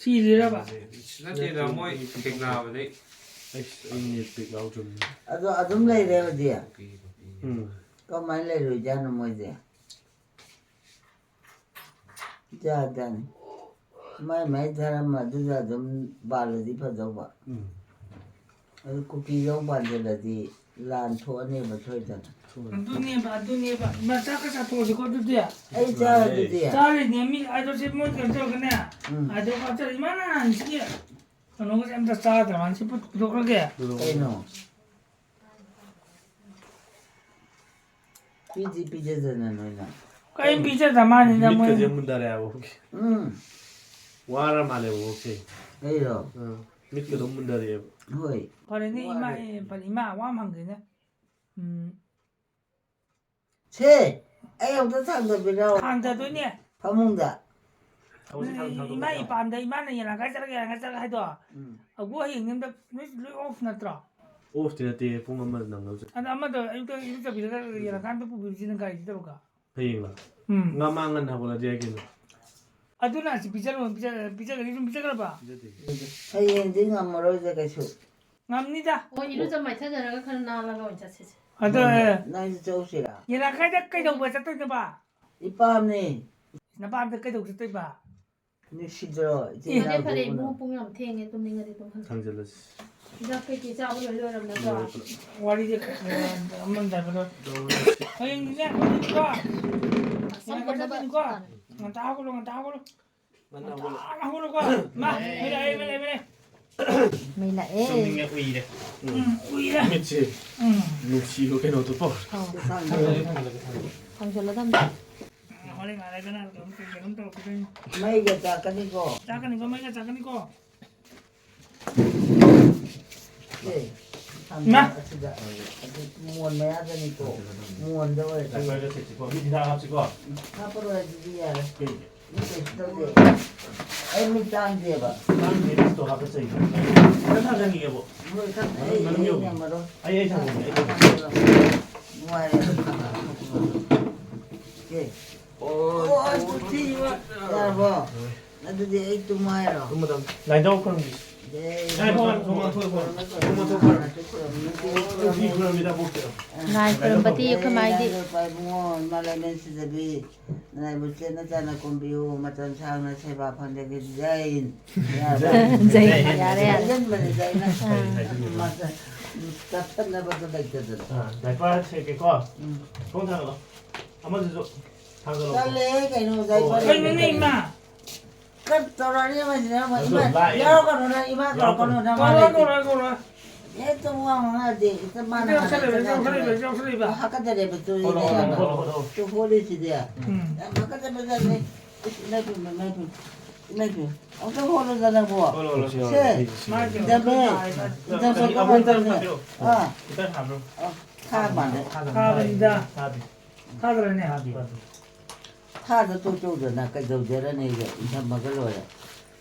ꯁꯤꯔꯤꯔꯕ? ꯅꯠꯇꯦꯗ, ꯃꯣꯏ ꯊꯦꯡꯅꯕꯗꯩ꯫ ꯑꯩꯁ, ꯑꯩ ꯅꯦꯠ ꯄꯦꯛ ꯌꯥꯎꯗ꯭ꯔꯕꯅꯤ꯫ ꯑꯗꯣ ꯑꯗꯨꯝ ꯂꯩꯔꯦ ꯍꯧꯖꯤꯛ? ꯀꯨꯀꯤ ꯅꯨꯄꯤꯅꯦ꯫ ꯎꯝ꯫ ꯀꯃꯥꯏꯅ ꯂꯩꯔꯣꯏꯖꯥꯠꯅꯣ ꯃꯣꯏꯁꯦ? ꯖꯥꯠ ꯖꯥꯠꯅꯤ꯫ ꯃꯥꯏ ꯃꯥꯏ ꯙꯔꯃ ꯑꯗꯨꯗ ꯑꯗꯨꯝ ꯄꯥꯜꯂꯗꯤ ꯐꯗꯧꯕ꯫ ꯎꯝ꯫ ꯑꯗꯨ ꯀꯨꯀꯤꯗ ꯑꯃꯨꯛ ꯄꯥꯟꯁꯤꯜꯂꯗꯤ ꯂꯥꯟ ꯊꯣꯛꯑꯅꯦꯕ ꯁꯣꯏꯗꯅ꯫ ꯊꯣꯛꯑꯅꯤ꯫ ꯑꯗꯨꯅꯦꯕ, ꯑꯗꯨꯅꯦꯕ꯫ ꯏꯃꯥ, ꯆꯥꯛꯀ ꯆꯥꯊꯣꯛꯑꯁꯤꯀꯣ ꯑꯗꯨꯗꯤ꯫ ꯑꯩ ꯆꯥꯔꯦ ꯑꯗꯨꯗꯤ꯫ ꯆꯥꯔꯤꯅꯦ, ꯃꯤ ꯑꯗꯣ ꯁꯤ ꯃꯣꯏ ꯀꯩꯅꯣ ꯇꯧꯔꯒꯅꯦ꯫ ꯎꯝ꯫ ꯑꯗꯣ ꯀꯣ ꯆꯥꯔꯤ, ꯏꯃꯥꯅ ꯍꯥꯟꯅꯁꯤꯒꯤ ꯀꯩꯅꯣꯒꯁꯦ ꯑꯝꯇ ꯆꯥꯗ꯭ꯔ ꯃꯥꯜꯂꯦ꯫ ꯁꯤ ꯄꯨꯊꯣꯛꯈ꯭ꯔꯒꯦ꯫ ꯀꯩꯅꯣ? ꯄꯤꯗꯤ ꯄꯤꯖꯗꯅ ꯅꯣꯏꯅ꯫ ꯀꯔꯤꯝ ꯄꯤꯖꯗ ꯃꯥꯅꯤꯗ ꯃꯣꯏ꯫ ꯃꯤꯠꯀꯁꯦ ꯃꯨꯟꯗꯔꯦ ꯍꯥꯏꯕ꯫ ꯎꯝ꯫ ꯋꯥꯔ ꯃꯥꯜꯂꯦ ꯕꯣꯛꯁꯦ꯫ ꯑꯩꯔꯣ? ꯑꯥ, ꯃꯤꯠꯀ ꯑꯗꯨꯝ ꯃꯨꯟꯗꯔꯛꯑꯦꯕ꯫ ꯍꯣꯏ꯫ ꯐꯔꯦꯅꯦ, ꯏꯃꯥ, ꯋꯥꯔꯦ꯫ ꯑꯦ, ꯐꯔꯦ, ꯏꯃꯥ, ꯋꯥ ꯑꯃ ꯍꯪꯒꯦꯅꯦ꯫ ꯎꯝ꯫ ꯁꯦ, ꯑꯩ ꯑꯃꯨꯛꯇ ꯊꯥꯡꯗꯕꯤꯔꯣ꯫ ꯊꯥꯡꯗꯗꯣꯏꯅꯦ꯫ ꯐꯃꯨꯡꯗ꯫ ꯊꯕꯛꯁꯦ ꯊꯥꯡ-, ꯊꯥꯡꯗꯣꯛꯑꯣ꯫ ꯏꯃꯥ ꯏꯄꯥꯝꯗ ꯏꯃꯥꯅ ꯌꯦꯂꯥꯡꯀꯥꯏ ꯆꯠꯂꯒꯦ, ꯌꯦꯂꯥꯡꯀꯥꯏ ꯆꯠꯂꯒꯦ ꯍꯥꯏꯗꯣ꯫ ꯎꯝ꯫ ꯑꯒꯨ ꯍꯌꯦꯡ ꯌꯨꯝꯗ ꯅꯣꯏ ꯂꯣꯏ off ꯅꯠꯇ꯭ꯔꯣ? Off ꯇꯤ ꯅꯠꯇꯦ, ꯄꯨꯡ ꯑꯃ ꯅꯪꯅꯕ ꯆꯠ-, ꯑꯗꯣ ꯑꯃꯗꯣ ꯑꯌꯨꯛꯇ ꯏꯔꯨꯖꯕꯤꯔꯒ ꯌꯦꯂꯥꯡꯀꯥꯏ ꯑꯝꯇ ꯄꯨꯕꯤꯔꯨꯁꯤꯅ ꯒꯥꯔꯤꯁꯤꯗ ꯇꯧꯔꯒ꯫ ꯍꯌꯦꯡꯂꯣ? ꯎꯝ꯫ ꯉꯥ ꯃꯥ ꯉꯟꯅ ꯍꯧꯒꯠꯂꯗꯤ ꯌꯥꯏ ꯀꯩꯅꯣ꯫ ꯑꯗꯨꯅ ꯍꯧꯖꯤꯛ ꯄꯤꯖꯔꯣ, ꯄꯤꯖ-, ꯄꯤꯖꯒꯅꯤ, ꯑꯗꯨꯝ ꯄꯤꯖꯈ꯭ꯔꯕ? ꯄꯤꯖꯗꯦ꯫ ꯍꯌꯦꯡꯗꯤ ꯉꯝꯃꯔꯣꯏꯗ ꯀꯩꯁꯨ꯫ ꯉꯝꯅꯤꯗ꯫ ꯍꯣꯏ, ꯏꯔꯨꯖ ꯃꯥꯏꯊꯖꯔꯒ ꯈꯔ ꯅꯥꯜꯂꯒ ꯑꯣꯏꯅ ꯆꯠꯁꯤꯁꯦ꯫ ꯑꯗꯣ, ꯅꯪ-, ꯑꯦ, ꯅꯪꯁꯨ ꯆꯧꯁꯤꯔꯥ? ꯌꯦꯂꯥꯡꯀꯥꯏꯗ ꯀꯩꯗꯧꯕ ꯆꯠꯇꯣꯏꯅꯣꯕ? ꯏꯄꯥꯝꯅꯦ꯫ ꯅꯄꯥꯝꯗ ꯀꯩꯗꯧ ꯆꯠꯇꯣꯏꯕ? ꯅꯨꯡꯁꯤꯗ꯭ꯔꯣ, ꯏꯆꯦ ꯐꯔꯦ, ꯐꯔꯦ, ꯏꯅꯥꯎꯗꯨꯕꯨ? ꯏꯕꯨꯡꯉꯣ, ꯄꯨꯡ ꯌꯥꯝ ꯊꯦꯡꯉꯦ, ꯇꯨꯝꯅꯤꯡꯉꯗꯤ ꯇꯨꯝꯍꯜꯂꯣ꯫ ꯊꯥꯡꯖꯜꯂꯁꯤ꯫ ꯍꯤꯗꯥꯛ ꯀꯩꯀꯩ ꯆꯥꯕ ꯂꯣꯏ ꯂꯣꯏꯔꯕ ꯅꯠꯇ꯭ꯔꯣ? ꯂꯣꯏꯔꯦ ꯄꯨꯂꯞ꯫ ꯋꯥꯔꯤꯁꯦ, ꯑ, ꯑꯃ ꯗ꯭ꯔꯥꯏꯚꯔꯗꯣ꯫ ꯂꯣꯏꯔꯦ꯫ ꯍꯌꯦꯡꯗꯤꯅꯦ, ꯍꯧꯖꯤꯛꯀꯣ꯫ ꯁꯝ ꯄꯨꯟꯅꯕ ꯆꯠꯇꯣꯏꯅꯤꯀꯣ꯫ ꯆꯥꯅꯤ꯫ ꯉꯟꯇꯥ ꯍꯧꯒꯠꯂꯣ, ꯉꯟꯇꯥ ꯍꯧꯒꯠꯂꯣ꯫ ꯉꯟꯅ ꯍꯧꯒꯠꯂꯣ꯫ ꯉꯟꯇꯥ ꯍꯧꯒꯠꯂꯣꯀꯣ꯫ ꯃꯥ, ꯃꯩ ꯂꯥꯛꯑꯦ, ꯃꯩ ꯂꯥꯛꯑꯦ, ꯃꯩ ꯂꯥꯛꯑꯦ꯫ ꯃꯩ ꯂꯥꯛꯑꯦ꯫ ꯇꯨꯝꯅꯤꯡꯉꯦ, ꯎꯏꯔꯦ꯫ ꯎꯝ, ꯎꯏꯔꯦ꯫ ꯃꯤꯠꯁꯦ ꯎꯝ꯫ ꯅꯨꯡꯁꯤꯕ ꯀꯩꯅꯣꯗꯣ ꯄꯣꯛ꯫ ꯑꯧ꯫ ꯊꯥꯡꯖꯜꯂꯗꯝꯅꯤ꯫ ꯍꯣꯔꯦꯟ ꯉꯥꯏꯔꯒꯅ ꯀꯩꯅꯣꯝ, ꯀꯩꯅꯣꯝ ꯇꯧꯔꯛꯈꯤꯗꯣꯏꯅꯤ꯫ ꯃꯩꯒ ꯆꯥꯛꯀꯅꯤꯀꯣ꯫ ꯆꯥꯛꯀꯅꯤꯀꯣ, ꯃꯩꯒ ꯆꯥꯛꯀꯅꯤꯀꯣ꯫ ꯑꯦ, ꯏꯃꯥ! ꯑꯁꯤꯗ, ꯑꯗꯨ ꯃꯣꯟ ꯃꯌꯥꯗꯅꯤꯀꯣ꯫ ꯃꯣꯟꯗ ꯑꯣꯏꯔꯗꯤ꯫ ꯗꯥꯏꯄꯔꯗ ꯁꯦꯠꯁꯤꯀꯣ꯫ ꯃꯤꯠ ꯍꯤꯗꯥꯛ ꯍꯥꯞꯁꯤꯀꯣ꯫ ꯍꯥꯞꯄꯔꯣꯏ ꯑꯗꯨꯗꯤ ꯌꯥꯔꯦ꯫ ꯀꯩꯒꯤ? ꯃꯤ ꯀꯩꯁꯨ ꯇꯧꯗꯦ꯫ ꯑꯩ ꯃꯤꯠ ꯇꯥꯡꯗꯦꯕ꯫ ꯇꯥꯡꯗꯦ, ꯂꯤꯁꯇꯣ ꯍꯥꯞꯀꯠꯆꯩ꯫ ꯈꯔ ꯊꯥꯡꯖꯟꯈꯤꯒꯦꯕꯣ꯫ ꯍꯣꯏ, ꯈꯔ ꯃꯅꯨꯡ, ꯑꯩ, ꯃꯅꯨꯡ ꯑꯩ ꯌꯧꯒꯦ꯫ ꯉꯝꯃꯔꯣꯏ꯫ ꯑꯩ, ꯑꯩ ꯊꯥꯡꯖꯟꯒꯦ, ꯑꯩ ꯊꯥꯡꯖꯟꯒꯦ꯫ ꯅꯨꯡꯉꯥꯏꯔꯦ꯫ ꯑꯣꯀꯦ꯫ ꯑꯣ, ꯑꯣ, ꯑꯣ, ꯁꯤ ꯌꯥꯔꯕꯣ? ꯍꯣꯏ꯫ ꯑꯗꯨꯗꯤ ꯑꯩ ꯇꯨꯝꯃꯣ ꯍꯥꯏꯔꯣ? ꯇꯨꯝꯃꯣ, ꯇꯨꯝꯃꯣ꯫ ꯂꯥꯏꯙꯧ ꯈꯨꯔꯨꯝꯒꯦ꯫ ꯖꯩ ꯉꯥꯏꯈꯣ, ꯉꯥꯏꯈꯣ, ꯉꯥꯏꯈꯣ, ꯉꯥꯏꯈꯣ, ꯉꯥꯏꯈꯣ, ꯉꯥꯏꯈꯣ꯫ ꯈꯨꯔꯨꯝꯃꯤ꯫ ꯈꯨꯔꯨꯝꯃꯤ, ꯈꯨꯔꯨꯝꯃꯤ, ꯈꯨꯔꯨꯝꯃꯤ, ꯈꯨꯔꯨꯝꯃꯤ, ꯈꯨꯔꯨꯝꯃꯤ, ꯈꯨꯔꯨꯝꯃꯤ꯫ ꯂꯥꯏ ꯈꯨꯔꯨꯝꯕꯗꯤ ꯑꯩꯈꯣꯏ ꯃꯥꯏꯗꯤ꯫ ꯏꯃꯥ ꯏꯕꯨꯡꯉꯣ, ꯏꯃꯥ ꯂꯥꯏꯃꯦꯟ ꯁꯤꯗꯕꯤ, ꯅꯅꯥꯏꯕꯨ ꯆꯦꯠꯅ ꯆꯥꯅ ꯀꯣꯝꯕꯤꯌꯨ, ꯃꯇꯝ ꯁꯥꯡꯅ ꯁꯦꯕꯥ ꯐꯪꯖꯒꯦ, ꯖꯩ ꯍꯤꯟ꯫ ꯖꯩ ꯍꯤꯟ, ꯌꯥꯔꯦ, ꯌꯥꯔꯦ꯫ ꯍꯥꯏꯖꯟꯕꯅꯤ, ꯖꯩ ꯍꯤꯟ꯫ ꯑꯥ꯫ ꯃꯥꯁꯦ, ꯎꯝ, ꯀꯥꯞꯊꯠꯅꯕꯗꯣ ꯂꯩꯇꯗꯅ꯫ ꯑꯥ, ꯗꯥꯏꯄꯔ ꯁꯦꯠꯀꯦꯀꯣ꯫ ꯎꯝ꯫ ꯊꯣꯡ ꯊꯥꯡꯒꯠꯂꯣ꯫ ꯑꯃꯗꯨꯁꯨ ꯊꯥꯡꯒꯠꯂꯣ꯫ ꯇꯜꯂꯦꯍꯦ, ꯀꯩꯅꯣ, ꯑꯣ, ꯗꯥꯏꯄꯔ ꯀꯩꯅꯣꯅꯦ, ꯂꯩꯇꯗꯅ꯫ ꯏꯃꯥ? ꯀꯠ ꯇꯧꯔꯛꯑꯅꯤ ꯑꯃꯁꯤꯅ ꯑꯃ, ꯑꯗꯨ ꯏꯃꯥ, ꯂꯥꯛꯑꯦ꯫ ꯌꯥꯎꯔꯛꯀꯅꯨ ꯅꯪ, ꯏꯃꯥ ꯌꯥꯎꯔꯛꯀꯅꯨ꯫ ꯀꯧꯔꯛꯀꯅꯨ, ꯅꯪ ꯋꯥ ꯀꯧꯔꯣꯏ, ꯂꯩꯇꯦ꯫ ꯀꯧꯔꯣꯏ, ꯀꯧꯔꯣꯏ꯫ ꯍꯦꯛꯇ ꯋꯥ ꯉꯥꯡꯉꯛꯑꯗꯤ ꯍꯦꯛꯇ ꯃꯥꯅ ꯌꯥꯎꯁꯜꯂꯛꯑꯦ, ꯉꯥꯡꯉꯛꯑꯦ, ꯌꯥꯎꯁꯜꯂꯛꯑꯦ, ꯉꯥꯡꯉꯛꯑꯦ꯫ ꯌꯥꯎꯁꯜꯂꯛꯑꯦꯕ꯫ ꯍꯥꯀꯠꯆꯔꯦꯕ ꯇꯨ ꯍꯣꯠꯂꯣ, ꯍꯣꯠꯂꯣ, ꯌꯥꯕ꯫ ꯍꯣꯠꯂꯣ, ꯍꯣꯠꯂꯣ꯫ ꯇꯨ ꯍꯣꯠꯂꯤꯁꯤꯗꯤ꯫ ꯎꯝ꯫ ꯌꯥꯝ ꯍꯥꯀꯠꯆꯕꯖꯥꯠꯅꯤ꯫ ꯏꯁ, ꯏꯃꯥꯏ ꯄꯦꯝꯃ, ꯏꯃꯥꯏ ꯄꯦꯝꯃ꯫ ꯏꯃꯥꯏ ꯄꯦꯝꯃ꯫ ꯑꯝꯇ ꯍꯣꯠꯂꯨꯗ ꯅꯪꯕꯣ꯫ ꯍꯣꯠꯂꯣ, ꯍꯣꯠꯂꯣ꯫ ꯁꯦ, ꯍꯣꯠꯂꯣ, ꯍꯣꯠꯂꯣ꯫ ꯏꯟꯊꯝꯃꯦ꯫ ꯏꯟꯊꯝ ꯁꯣꯛꯄ ꯍꯣꯠꯂꯣ, ꯀꯃꯥꯏꯅ ꯇꯧꯅꯤ? ꯍꯣꯠꯂꯣ꯫ ꯑꯥ꯫ ꯈꯤꯇꯪ ꯍꯥꯞꯄ꯭ꯔꯣ? ꯑꯣ, ꯊꯥ ꯃꯥꯜꯂꯦ꯫ ꯊꯥꯗꯕꯅꯤꯗ꯫ ꯊꯥꯗꯦ꯫ ꯊꯥꯗ꯭ꯔꯅꯦ? ꯊꯥꯗꯦ꯫ ꯊꯥꯗ ꯇꯣꯛ ꯇꯣꯛꯇꯅ ꯀꯩꯗꯧꯖꯔꯅꯦꯒꯦ? ꯏꯟꯊꯝꯃꯒ ꯂꯣꯏꯔꯦ꯫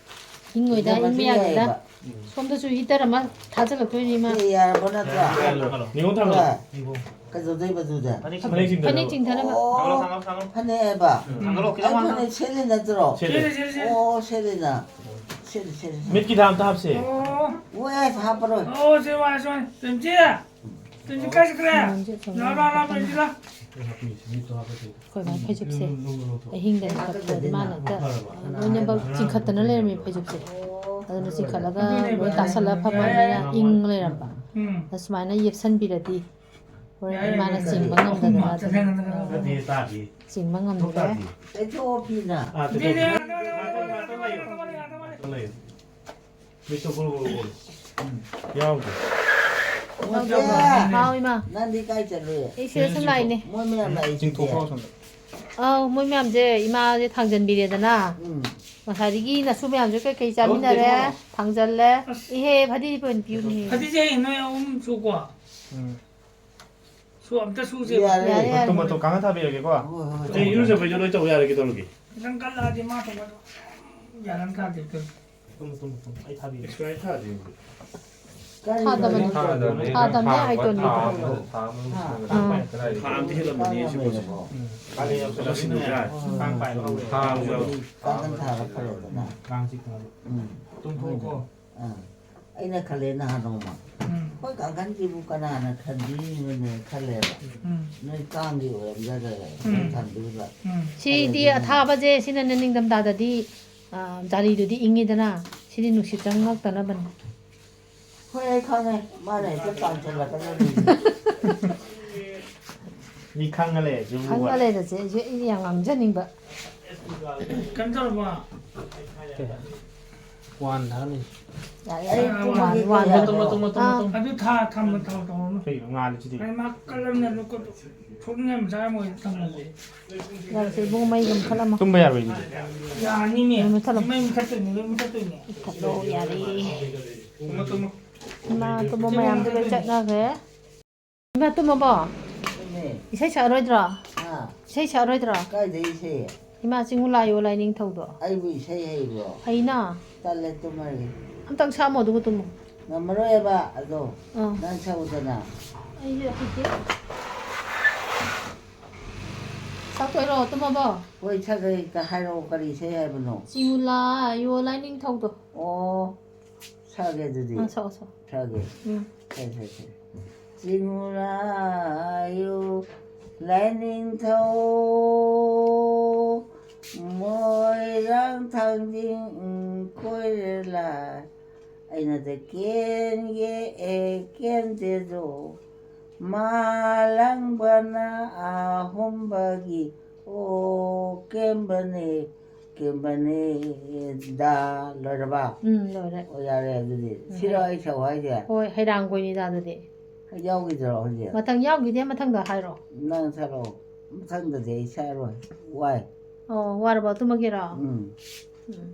ꯏꯪꯉꯣꯏꯗ, ꯏꯪꯕ ꯏꯟꯊꯝꯃꯁꯨ ꯌꯥꯗꯦꯗ꯫ ꯌꯥꯏꯌꯦꯕ꯫ ꯁꯣꯝꯗꯁꯨ heater ꯑꯃ ꯊꯥꯖꯤꯜꯂꯛꯇꯣꯏꯅꯤ, ꯏꯃꯥ꯫ ꯑꯦ, ꯌꯥꯔꯕ ꯅꯠꯇ꯭ꯔꯣ? ꯌꯥꯔꯦ, ꯌꯥꯔꯦ, ꯊꯥꯡꯒꯠꯂꯣ꯫ ꯅꯤꯉꯣꯜ ꯊꯥꯡꯒꯠꯂꯣ꯫ ꯍꯣꯏ꯫ ꯀꯩꯗꯧꯗꯣꯏꯕ ꯑꯗꯨꯗ? ꯐꯅꯦꯛ ꯐꯅꯦꯛ ꯆꯤꯡꯊꯅꯕ꯫ ꯆꯤꯡꯊꯅꯕ꯫ ꯑꯣ, ꯊꯥꯡꯒꯠꯂꯣ, ꯊꯥꯡꯒꯠꯂꯣ, ꯊꯥꯡꯒꯠꯂꯣ꯫ ꯐꯅꯦꯛ ꯍꯥꯏꯕ? ꯎꯝ, ꯊꯥꯡꯒꯠꯂꯣ, ꯑꯩ ꯈꯤꯇꯪ ꯐꯅꯦꯛ ꯁꯦꯠꯂꯤ ꯅꯠꯇ꯭ꯔꯣ? ꯁꯦꯠꯂꯦ, ꯁꯦꯠꯂꯦ, ꯁꯦꯠꯂꯦ꯫ ꯑꯣ, ꯁꯦꯠꯂꯤꯅ꯫ ꯁꯦꯠꯂꯤ, ꯁꯦꯠꯂꯤ, ꯁꯦꯠꯂꯤ꯫ ꯃꯤꯠꯀꯤ ꯗꯥꯝꯇ ꯍꯥꯞꯁꯦ꯫ ꯑꯣ꯫ ꯋꯦ, ꯍꯥꯞꯄꯔꯣꯏ꯫ ꯑꯣ, ꯁꯦ, ꯋꯥ, ꯁꯦ, ꯋꯥ꯫ ꯇꯦꯝꯆꯦ! ꯇꯦꯝꯆꯦ ꯀꯥꯏ ꯆꯠꯈ꯭ꯔꯦ? ꯂꯥꯎ, ꯂꯥꯎ, ꯂꯥꯎ, ꯇꯦꯝꯆꯦ ꯂꯥꯎ꯫ ꯑꯩꯈꯣꯏ ꯃꯥꯏ ꯐꯩꯖꯨꯞꯁꯦ ꯑꯍꯤꯡꯗ ꯂꯧꯊꯣꯛꯄꯗꯤ ꯃꯥꯅ ꯍꯦꯛꯇ ꯂꯣꯏꯅꯃꯛ ꯆꯤꯡꯈꯠꯇꯅ ꯂꯩꯔꯝꯃꯤ ꯐꯩꯖꯨꯞꯁꯦ꯫ ꯑꯗꯨꯅ ꯆꯤꯡꯈꯠꯂꯒ ꯂꯣꯏ ꯇꯥꯁꯜꯂꯒ ꯐꯝꯃꯕꯅꯤꯅ ꯏꯪ ꯂꯩꯔꯝꯕ꯫ ꯎꯝ꯫ ꯑꯗ ꯁꯨꯃꯥꯏꯅ ꯌꯦꯞꯁꯟꯕꯤꯔꯗꯤ ꯍꯣꯔꯦꯟ ꯌꯥꯏ, ꯏꯃꯥꯅ ꯌꯥꯏ, ꯆꯤꯡꯕ ꯌꯥꯏ꯫ ꯉꯝꯗꯗꯅ ꯑꯗꯨꯝ, ꯅꯠꯇꯦ, ꯇꯥꯗꯦ꯫ ꯆꯤꯡꯕ ꯉꯝꯗ꯭ꯔꯦ꯫ ꯇꯥꯗꯦ꯫ ꯇꯩꯊꯣꯛꯑꯣ ꯐꯤꯅ꯫ ꯑꯥ, ꯇꯩꯊꯣꯛꯑꯣ꯫ ꯌꯥꯏ, ꯌꯥꯏ, ꯌꯥꯏ꯫ ꯃꯤꯠꯇꯣ ꯒꯣꯔꯣ ꯒꯣꯔꯣ ꯒꯣꯔꯣ꯫ ꯌꯥꯎꯗꯦ꯫ ꯌꯥꯎꯗꯦ꯫ ꯍꯥꯎ, ꯏꯃꯥ꯫ ꯅꯪꯗꯤ ꯀꯥꯏ ꯆꯠꯂꯨꯏ? ꯑꯩ ꯁꯤꯗ ꯁꯨꯝ ꯂꯥꯛꯏꯅꯦ꯫ ꯃꯣꯏ ꯃꯌꯥꯝ ꯂꯥꯛꯏꯁꯤꯗꯤ꯫ ꯆꯤꯡꯊꯣꯛꯈ꯭ꯔꯣ ꯑꯁꯣꯝꯗ꯫ ꯑꯧ, ꯃꯣꯏ ꯃꯌꯥꯝꯁꯦ ꯏꯃꯥꯁꯦ ꯊꯥꯡꯖꯟꯕꯤꯔꯦꯗꯅ꯫ ꯎꯝ꯫ ꯉꯁꯥꯏꯗꯒꯤ ꯅꯁꯨ ꯃꯌꯥꯝꯁꯦ ꯀꯩꯀꯩ ꯆꯥꯃꯤꯟꯅꯔꯦ? ꯊꯥꯡꯖꯜꯂꯦ꯫ ꯑꯁ꯫ ꯏꯍꯦ, ꯐꯗꯤꯗꯤ ꯑꯣꯏꯅ ꯄꯤꯌꯨꯅꯦꯍꯦ꯫ ꯐꯗꯤꯁꯦ ꯅꯣꯏ ꯑꯍꯨꯝ ꯁꯨꯀꯣ꯫ ꯎꯝ꯫ ꯁꯨ ꯑꯝꯇ ꯁꯨꯁꯦꯕ꯫ ꯌꯥꯔꯦ꯫ ꯌꯥꯔꯦ, ꯌꯥꯔꯦ꯫ ꯇꯨꯝꯕ ꯇꯨꯝ ꯀꯥꯡꯈꯟ ꯊꯥꯕꯤꯔꯒꯦꯀꯣ꯫ ꯍꯣꯏ, ꯍꯣꯏ, ꯍꯣꯏ꯫ ꯑꯩ ꯏꯔꯨꯖꯕꯩꯁꯨ ꯂꯣꯏ ꯇꯧ ꯌꯥꯔꯦ ꯀꯩꯗꯧꯔꯒꯦ? ꯈꯤꯇꯪ ꯀꯜꯂꯛꯑꯗꯤ ꯃꯥ ꯊꯣꯛꯄ ꯑꯗꯨꯝ ꯒ꯭ꯌꯥꯟ ꯑꯃ ꯇꯥꯗꯦ ꯇꯧꯔꯤꯁꯦ꯫ Tamu, Tamu, Tamu. ꯑꯩ ꯊꯥꯕꯤꯒꯦ꯫ ꯑꯦꯛꯁꯄꯥꯏꯔꯤ ꯊꯥꯗ꯭ꯔꯤ ꯍꯧꯖꯤꯛ꯫ ꯀꯔꯤ ꯊꯥꯗꯕꯅꯤ꯫ ꯀꯔꯤ ꯊꯥꯗꯕꯅꯤ꯫ ꯊꯥꯗꯕꯅꯤ, ꯊꯥ ꯑꯥꯏꯇꯣꯟꯒꯤ꯫ ꯑꯃ, ꯊꯥ ꯑꯃ ꯑꯥ꯫ ꯁꯨꯔꯦ꯫ ꯊꯥ ꯑꯃꯗꯤ ꯍꯦꯜꯂꯝꯃꯅꯤ ꯁꯤꯕꯨ꯫ ꯎꯝ꯫ ꯀꯥꯂꯦꯟ ꯌꯧꯁꯜꯂꯛꯑꯕꯅꯤꯅ ꯁꯤꯟꯕ ꯌꯥꯔꯦ꯫ ꯀꯥꯡ ꯄꯥꯏꯕ ꯍꯧꯔꯦ꯫ ꯊꯥ ꯑꯃ ꯌꯧꯔꯦ꯫ ꯀꯥꯡꯈꯟ ꯊꯥꯔ ꯐꯔꯦꯗꯅ꯫ ꯀꯥꯡ ꯆꯤꯛꯇꯅꯕ꯫ ꯎꯝ꯫ ꯇꯨꯝꯊꯣꯛꯑꯣꯀꯣ꯫ ꯑꯥ꯫ ꯑꯩꯅ ꯈꯜꯂꯦ ꯅꯍꯥꯟ ꯅꯣꯡꯃ꯫ ꯎꯝ꯫ ꯑꯩꯈꯣꯏ ꯀꯥꯡꯈꯟꯁꯤꯕꯨ ꯀꯅꯥꯅ ꯈꯟꯕꯤꯔꯤꯅꯣꯅꯦ ꯈꯜꯂꯦꯕ꯫ ꯎꯝ꯫ ꯅꯣꯏ ꯀꯥꯡꯒꯤ ꯑꯣꯏꯔꯝꯖꯥꯠꯂ ꯎꯝ꯫ ꯊꯝꯗꯣꯏꯕ꯫ ꯎꯝ꯫ ꯁꯤꯗꯤ ꯑꯗꯨꯅ ꯑꯊꯥꯕꯁꯦ ꯁꯤꯅꯅꯦ ꯅꯤꯡꯊꯝꯊꯥꯗꯗꯤ, ꯑ, ꯖꯥꯂꯤꯗꯨꯗꯤ ꯏꯪꯉꯤꯗꯅ, ꯁꯤꯗꯤ ꯅꯨꯡꯁꯤꯠ ꯆꯪꯉꯛꯇꯅꯕꯅꯤ꯫ ꯍꯣꯏ, ꯑꯩ ꯈꯪꯉꯦ꯫ ꯃꯥꯅ ꯍꯦꯛꯇ ꯄꯥꯝꯁꯤꯜꯂꯛꯀꯅꯤ꯫ ꯃꯤ ꯈꯪꯉ ꯂꯩꯔꯁꯤꯕꯨ꯫ ꯈꯪꯉ ꯂꯩꯔꯁꯦ꯫ ꯑꯩꯁꯦ, ꯑꯩꯗꯤ ꯌꯥꯝ ꯉꯥꯡꯖꯅꯤꯡꯕ꯫ ꯀꯩꯅꯣ ꯇꯧꯔꯕꯣ? ꯋꯥꯟ ꯊꯥꯅꯤ꯫ ꯌꯥꯔꯦ, ꯑꯩ ꯇꯨꯝꯃꯒꯦ꯫ ꯋꯥꯟ, ꯋꯥꯟ, ꯇꯨꯝꯃꯣ, ꯇꯨꯝꯃꯣ, ꯇꯨꯝꯃꯣ, ꯑꯥ꯫ ꯇꯨꯝꯃꯣ꯫ ꯑꯗꯨ ꯊꯥ ꯊꯝꯃ ꯊꯝꯃ ꯊꯝꯃꯣ꯫ ꯀꯩꯅꯣ ꯉꯥꯜꯂꯤꯁꯤꯗꯤ? ꯑꯩ ꯃꯥ ꯀꯜꯂꯝꯅꯦ, ꯑꯗꯨ ꯀꯣ-, ꯊꯣꯛꯅꯤꯡꯉꯥꯏ ꯃꯆꯥ ꯑꯃ ꯑꯣꯏꯅ ꯊꯝꯃꯁꯦ꯫ ꯌꯥꯔꯦꯁꯦ, ꯏꯕꯨꯡ, ꯃꯩ ꯑꯗꯨꯝ ꯊꯠꯂꯝꯃꯣ꯫ ꯇꯨꯝꯕ ꯌꯥꯔꯣꯏ ꯑꯗꯨꯗꯤ꯫ ꯌꯥꯅꯤꯅꯦ꯫ ꯑꯗꯨꯝ ꯃꯨꯠꯊꯠꯂꯝꯃꯣ꯫ ꯃꯩ ꯃꯨꯠꯊꯠꯇꯣꯏꯅꯦ, ꯂꯣꯏ ꯃꯨꯠꯊꯠꯇꯣꯏꯅꯦ꯫ ꯃꯨꯠꯊꯠꯂꯣ, ꯌꯥꯔꯦ꯫ ꯇꯨꯝꯃꯣ, ꯇꯨꯝꯃꯣ꯫ ꯏꯃꯥ ꯇꯨꯝꯕ ꯃꯌꯥꯝꯗꯣ ꯂꯣꯏ ꯆꯠꯅꯈ꯭ꯔꯦ꯫ ꯏꯃꯥ ꯇꯨꯝꯃꯕꯣ? ꯇꯨꯝꯃꯦ꯫ ꯏꯁꯩ ꯁꯛꯑꯔꯣꯏꯗ꯭ꯔꯣ? ꯍꯥ? ꯏꯁꯩ ꯁꯛꯑꯔꯣꯏꯗ꯭ꯔꯣ? ꯀꯥꯏꯗꯩ ꯏꯁꯩ? ꯏꯃꯥ ꯆꯤꯡꯉꯨ ꯂꯥꯏꯌꯣ ꯂꯥꯏꯅꯤꯡꯊꯧꯗꯣ꯫ ꯑꯩꯕꯨ ꯏꯁꯩ ꯍꯩꯕ꯭ꯔꯣ? ꯍꯩꯅ꯫ ꯇꯜꯂꯦ, ꯇꯨꯝꯃꯒꯦ꯫ ꯑꯝꯇꯪ ꯁꯛꯑꯝꯃꯣ ꯑꯗꯨꯒ ꯇꯨꯝꯃꯣ꯫ ꯉꯝꯃꯔꯣꯏꯕ ꯑꯗꯣ꯫ ꯑꯥ꯫ ꯅꯪ ꯁꯛꯎꯗꯅ꯫ ꯑꯩꯁꯨ ꯍꯩꯇꯦ꯫ ꯁꯛꯇꯣꯏꯔꯣ? ꯇꯨꯝꯃꯕꯣ? ꯍꯣꯏ, ꯁꯛꯑꯦ, ꯍꯥꯏꯔꯛꯑꯣ, ꯀꯔꯤ ꯏꯁꯩ ꯍꯥꯏꯕꯅꯣ? ꯆꯤꯡꯉꯨ ꯂꯥꯏꯌꯣ ꯂꯥꯏꯅꯤꯡꯊꯧꯗꯣ꯫ ꯑꯣ, ꯁꯛꯑꯒꯦ ꯑꯗꯨꯗꯤ꯫ ꯑꯥ, ꯁꯛꯑꯣ, ꯁꯛꯑꯣ꯫ ꯁꯛꯑꯒꯦ꯫ ꯎꯝ꯫ ꯁꯛꯑꯦ, ꯁꯛꯑꯦ, ꯁꯛꯑꯦ꯫ ꯆꯤꯡꯉꯨ ꯂꯥꯏꯌꯣ ꯂꯥꯏꯅꯤꯡꯊꯧ, ꯃꯣꯏꯔꯥꯡ ꯊꯥꯡꯖꯤꯡ ꯀꯣꯏꯔꯦ ꯂꯥꯏ꯫ ꯑꯩꯅꯗ ꯀꯦꯟꯒꯦ ꯑꯦ ꯀꯦꯟꯗꯦꯗꯣ, ꯃꯥꯂꯪꯕꯅ ꯑꯍꯨꯝꯕꯒꯤ ꯑꯣ ꯀꯦꯝꯕꯅꯦ, ꯀꯦꯝꯕꯅꯦ ꯗ꯫ ꯂꯣꯏꯔꯕ? ꯎꯝ, ꯂꯣꯏꯔꯦ꯫ ꯑꯣ, ꯌꯥꯔꯦ ꯑꯗꯨꯗꯤ꯫ ꯎꯝ, ꯁꯤꯔꯣ ꯍꯩ-, ꯑꯩ ꯁꯛꯎ ꯍꯥꯏꯁꯦ? ꯍꯣꯏ, ꯍꯩꯔꯥꯡꯒꯣꯏꯅꯤꯗ ꯑꯗꯨꯗꯤ꯫ ꯌꯥꯎꯈꯤꯗ꯭ꯔꯣ ꯍꯧꯖꯤꯛ? ꯃꯊꯪ ꯌꯥꯎꯈꯤꯗꯦ, ꯃꯊꯪꯗ ꯍꯥꯏꯔꯣ꯫ ꯅꯪ ꯁꯛꯂꯛꯑꯣ꯫ ꯃꯊꯪꯗꯗꯤ ꯑꯩ ꯁꯛꯑꯔꯣꯏ꯫ ꯋꯥꯏ꯫ ꯑꯣ, ꯋꯥꯔꯕꯣ? ꯇꯨꯝꯃꯒꯦꯔꯣ? ꯎꯝ꯫ ꯎꯝ꯫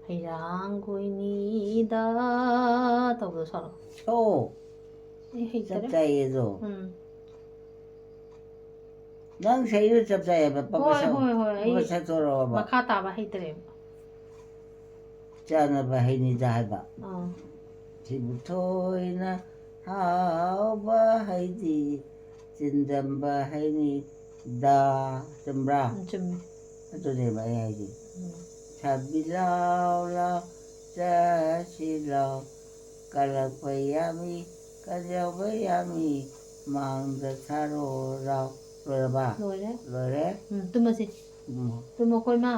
ꯍꯩꯔꯥꯡꯒꯣꯏꯅꯤꯗ ꯇꯧꯕꯗꯣ ꯁꯥꯔꯣ꯫ ꯁꯛꯑꯣ꯫ ꯑꯩ ꯍꯩꯇꯔꯦ꯫ ꯆꯞ ꯆꯥꯏꯌꯦ ꯑꯗꯣ꯫ ꯎꯝ꯫ ꯅꯪ ꯁꯛꯏꯗꯣ ꯆꯞ ꯆꯥꯏꯌꯦꯕ, ꯄꯞꯄ ꯍꯣꯏ, ꯁꯛꯑꯣ꯫ ꯍꯣꯏ, ꯍꯣꯏ, ꯑꯩ ꯄꯞꯄ ꯁꯛꯇꯣꯔꯛꯑꯣꯕ꯫ ꯃꯈꯥ ꯇꯥꯕ ꯍꯩꯇꯔꯦꯕ꯫ ꯆꯥꯅꯕ ꯍꯩꯅꯤꯗ ꯍꯥꯏꯕ꯫ ꯑꯥ꯫ ꯁꯤꯕꯨ ꯊꯣꯏꯅ ꯍꯥꯎꯕ ꯍꯩꯗꯤ ꯆꯤꯟꯗꯝꯕ ꯍꯩꯅꯤꯗ꯫ ꯆꯨꯝꯕ꯭ꯔꯥ? ꯎꯝ, ꯆꯨꯝꯃꯦ꯫ ꯑꯗꯨꯅꯦꯕ ꯑꯩ ꯍꯥꯏꯁꯦ꯫ ꯎꯝ꯫ ꯁꯥꯕꯤ ꯂꯥꯎ ꯂꯥꯎ ꯆꯠꯁꯤ ꯂꯥꯎ, ꯀꯜꯂꯛꯄ ꯌꯥꯝꯃꯤ, ꯀꯜꯍꯧꯕ ꯌꯥꯝꯃꯤ, ꯃꯥꯡꯗ ꯊꯥꯔꯣ ꯂꯥꯎ꯫ ꯂꯣꯏꯔꯕ? ꯂꯣꯏꯔꯦ꯫ ꯂꯣꯏꯔꯦ? ꯎꯝ, ꯇꯨꯝꯃꯁꯤ꯫ ꯇꯨꯝꯃꯣ꯫ ꯇꯨꯝꯃꯣꯀꯣ, ꯏꯃꯥ꯫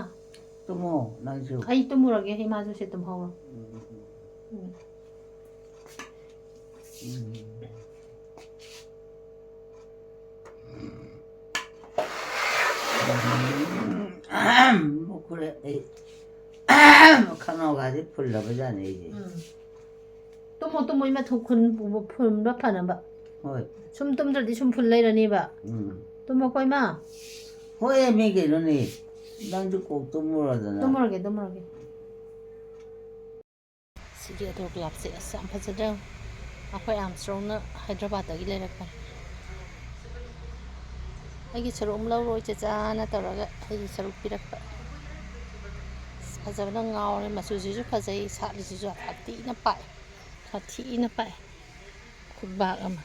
ꯇꯨꯝꯃꯣ, ꯅꯪꯁꯨ꯫ ꯑꯩ ꯇꯨꯝꯃꯨꯔꯒꯦ, ꯏꯃꯥꯁꯨ ꯁꯤ ꯇꯨꯝꯍꯧꯔꯣ꯫ ꯎꯝ, ꯎꯝ, ꯎꯝ꯫ ꯎꯝ꯫ ꯎꯝ꯫ ꯃꯈꯨꯔꯦ ꯑꯩ ꯈꯅꯥꯎ ꯀꯥꯏꯗ ꯐꯨꯜꯂꯕ ꯖꯥꯠꯅꯤ ꯑꯩꯁꯦ꯫ ꯎꯝ. ꯇꯨꯝꯃꯣ, ꯇꯨꯝꯃꯣ, ꯏꯃꯥ, ꯊꯨ ꯈꯨꯟ-, ꯐꯨꯟꯕ ꯐꯅꯕ. ꯍꯣꯏ. ꯁꯨꯝ ꯇꯨꯝꯗ꯭ꯔꯗꯤ ꯁꯨꯝ ꯐꯨꯜ ꯂꯩꯔꯅꯤꯕ. ꯎꯝ. ꯇꯨꯝꯃꯣꯀꯣ, ꯏꯃꯥ. ꯍꯣꯏ, ꯃꯤ ꯀꯩꯅꯣꯅꯦ꯫ ꯅꯪꯁꯨ ꯀꯣꯛ ꯇꯨꯝꯃꯨꯔꯣꯗꯅ꯫ ꯇꯨꯝꯃꯨꯔꯒꯦ, ꯇꯨꯝꯃꯨꯔꯒꯦ. ꯁꯤꯒꯤ ꯑꯗꯣ ꯒ꯭ꯂꯥꯞꯁꯦ ꯑꯁ ꯌꯥꯝ ꯐꯖꯗ꯭ꯔꯥ? ꯑꯩꯈꯣꯏ ꯑꯥꯝꯁꯇ꯭ꯔꯣꯡꯅ ꯍꯥꯏꯗ꯭ꯔꯕꯥꯠꯇꯒꯤ ꯂꯩꯔꯛꯄꯅꯦ꯫ ꯑꯩꯒꯤ ꯁꯔꯨꯛ ꯑꯃ ꯂꯧꯔꯣ ꯏꯆꯦꯆꯥꯅ ꯇꯧꯔꯒ ꯑꯩꯒꯤ ꯁꯔꯨꯛ ꯄꯤꯔꯛꯄ꯫ ꯑꯁ, ꯐꯖꯕꯅ ꯉꯥꯎꯔꯦ꯫ ꯃꯆꯨꯁꯤꯁꯨ ꯐꯖꯩ, ꯁꯥꯠꯂꯤꯁꯤꯁꯨ ꯌꯥꯝ ꯊꯤꯅ ꯄꯥꯛꯑꯦ, ꯌꯥꯝ ꯊꯤꯅ ꯄꯥꯛꯑꯦ꯫ ꯈꯨꯕꯥꯛ ꯑꯃ꯫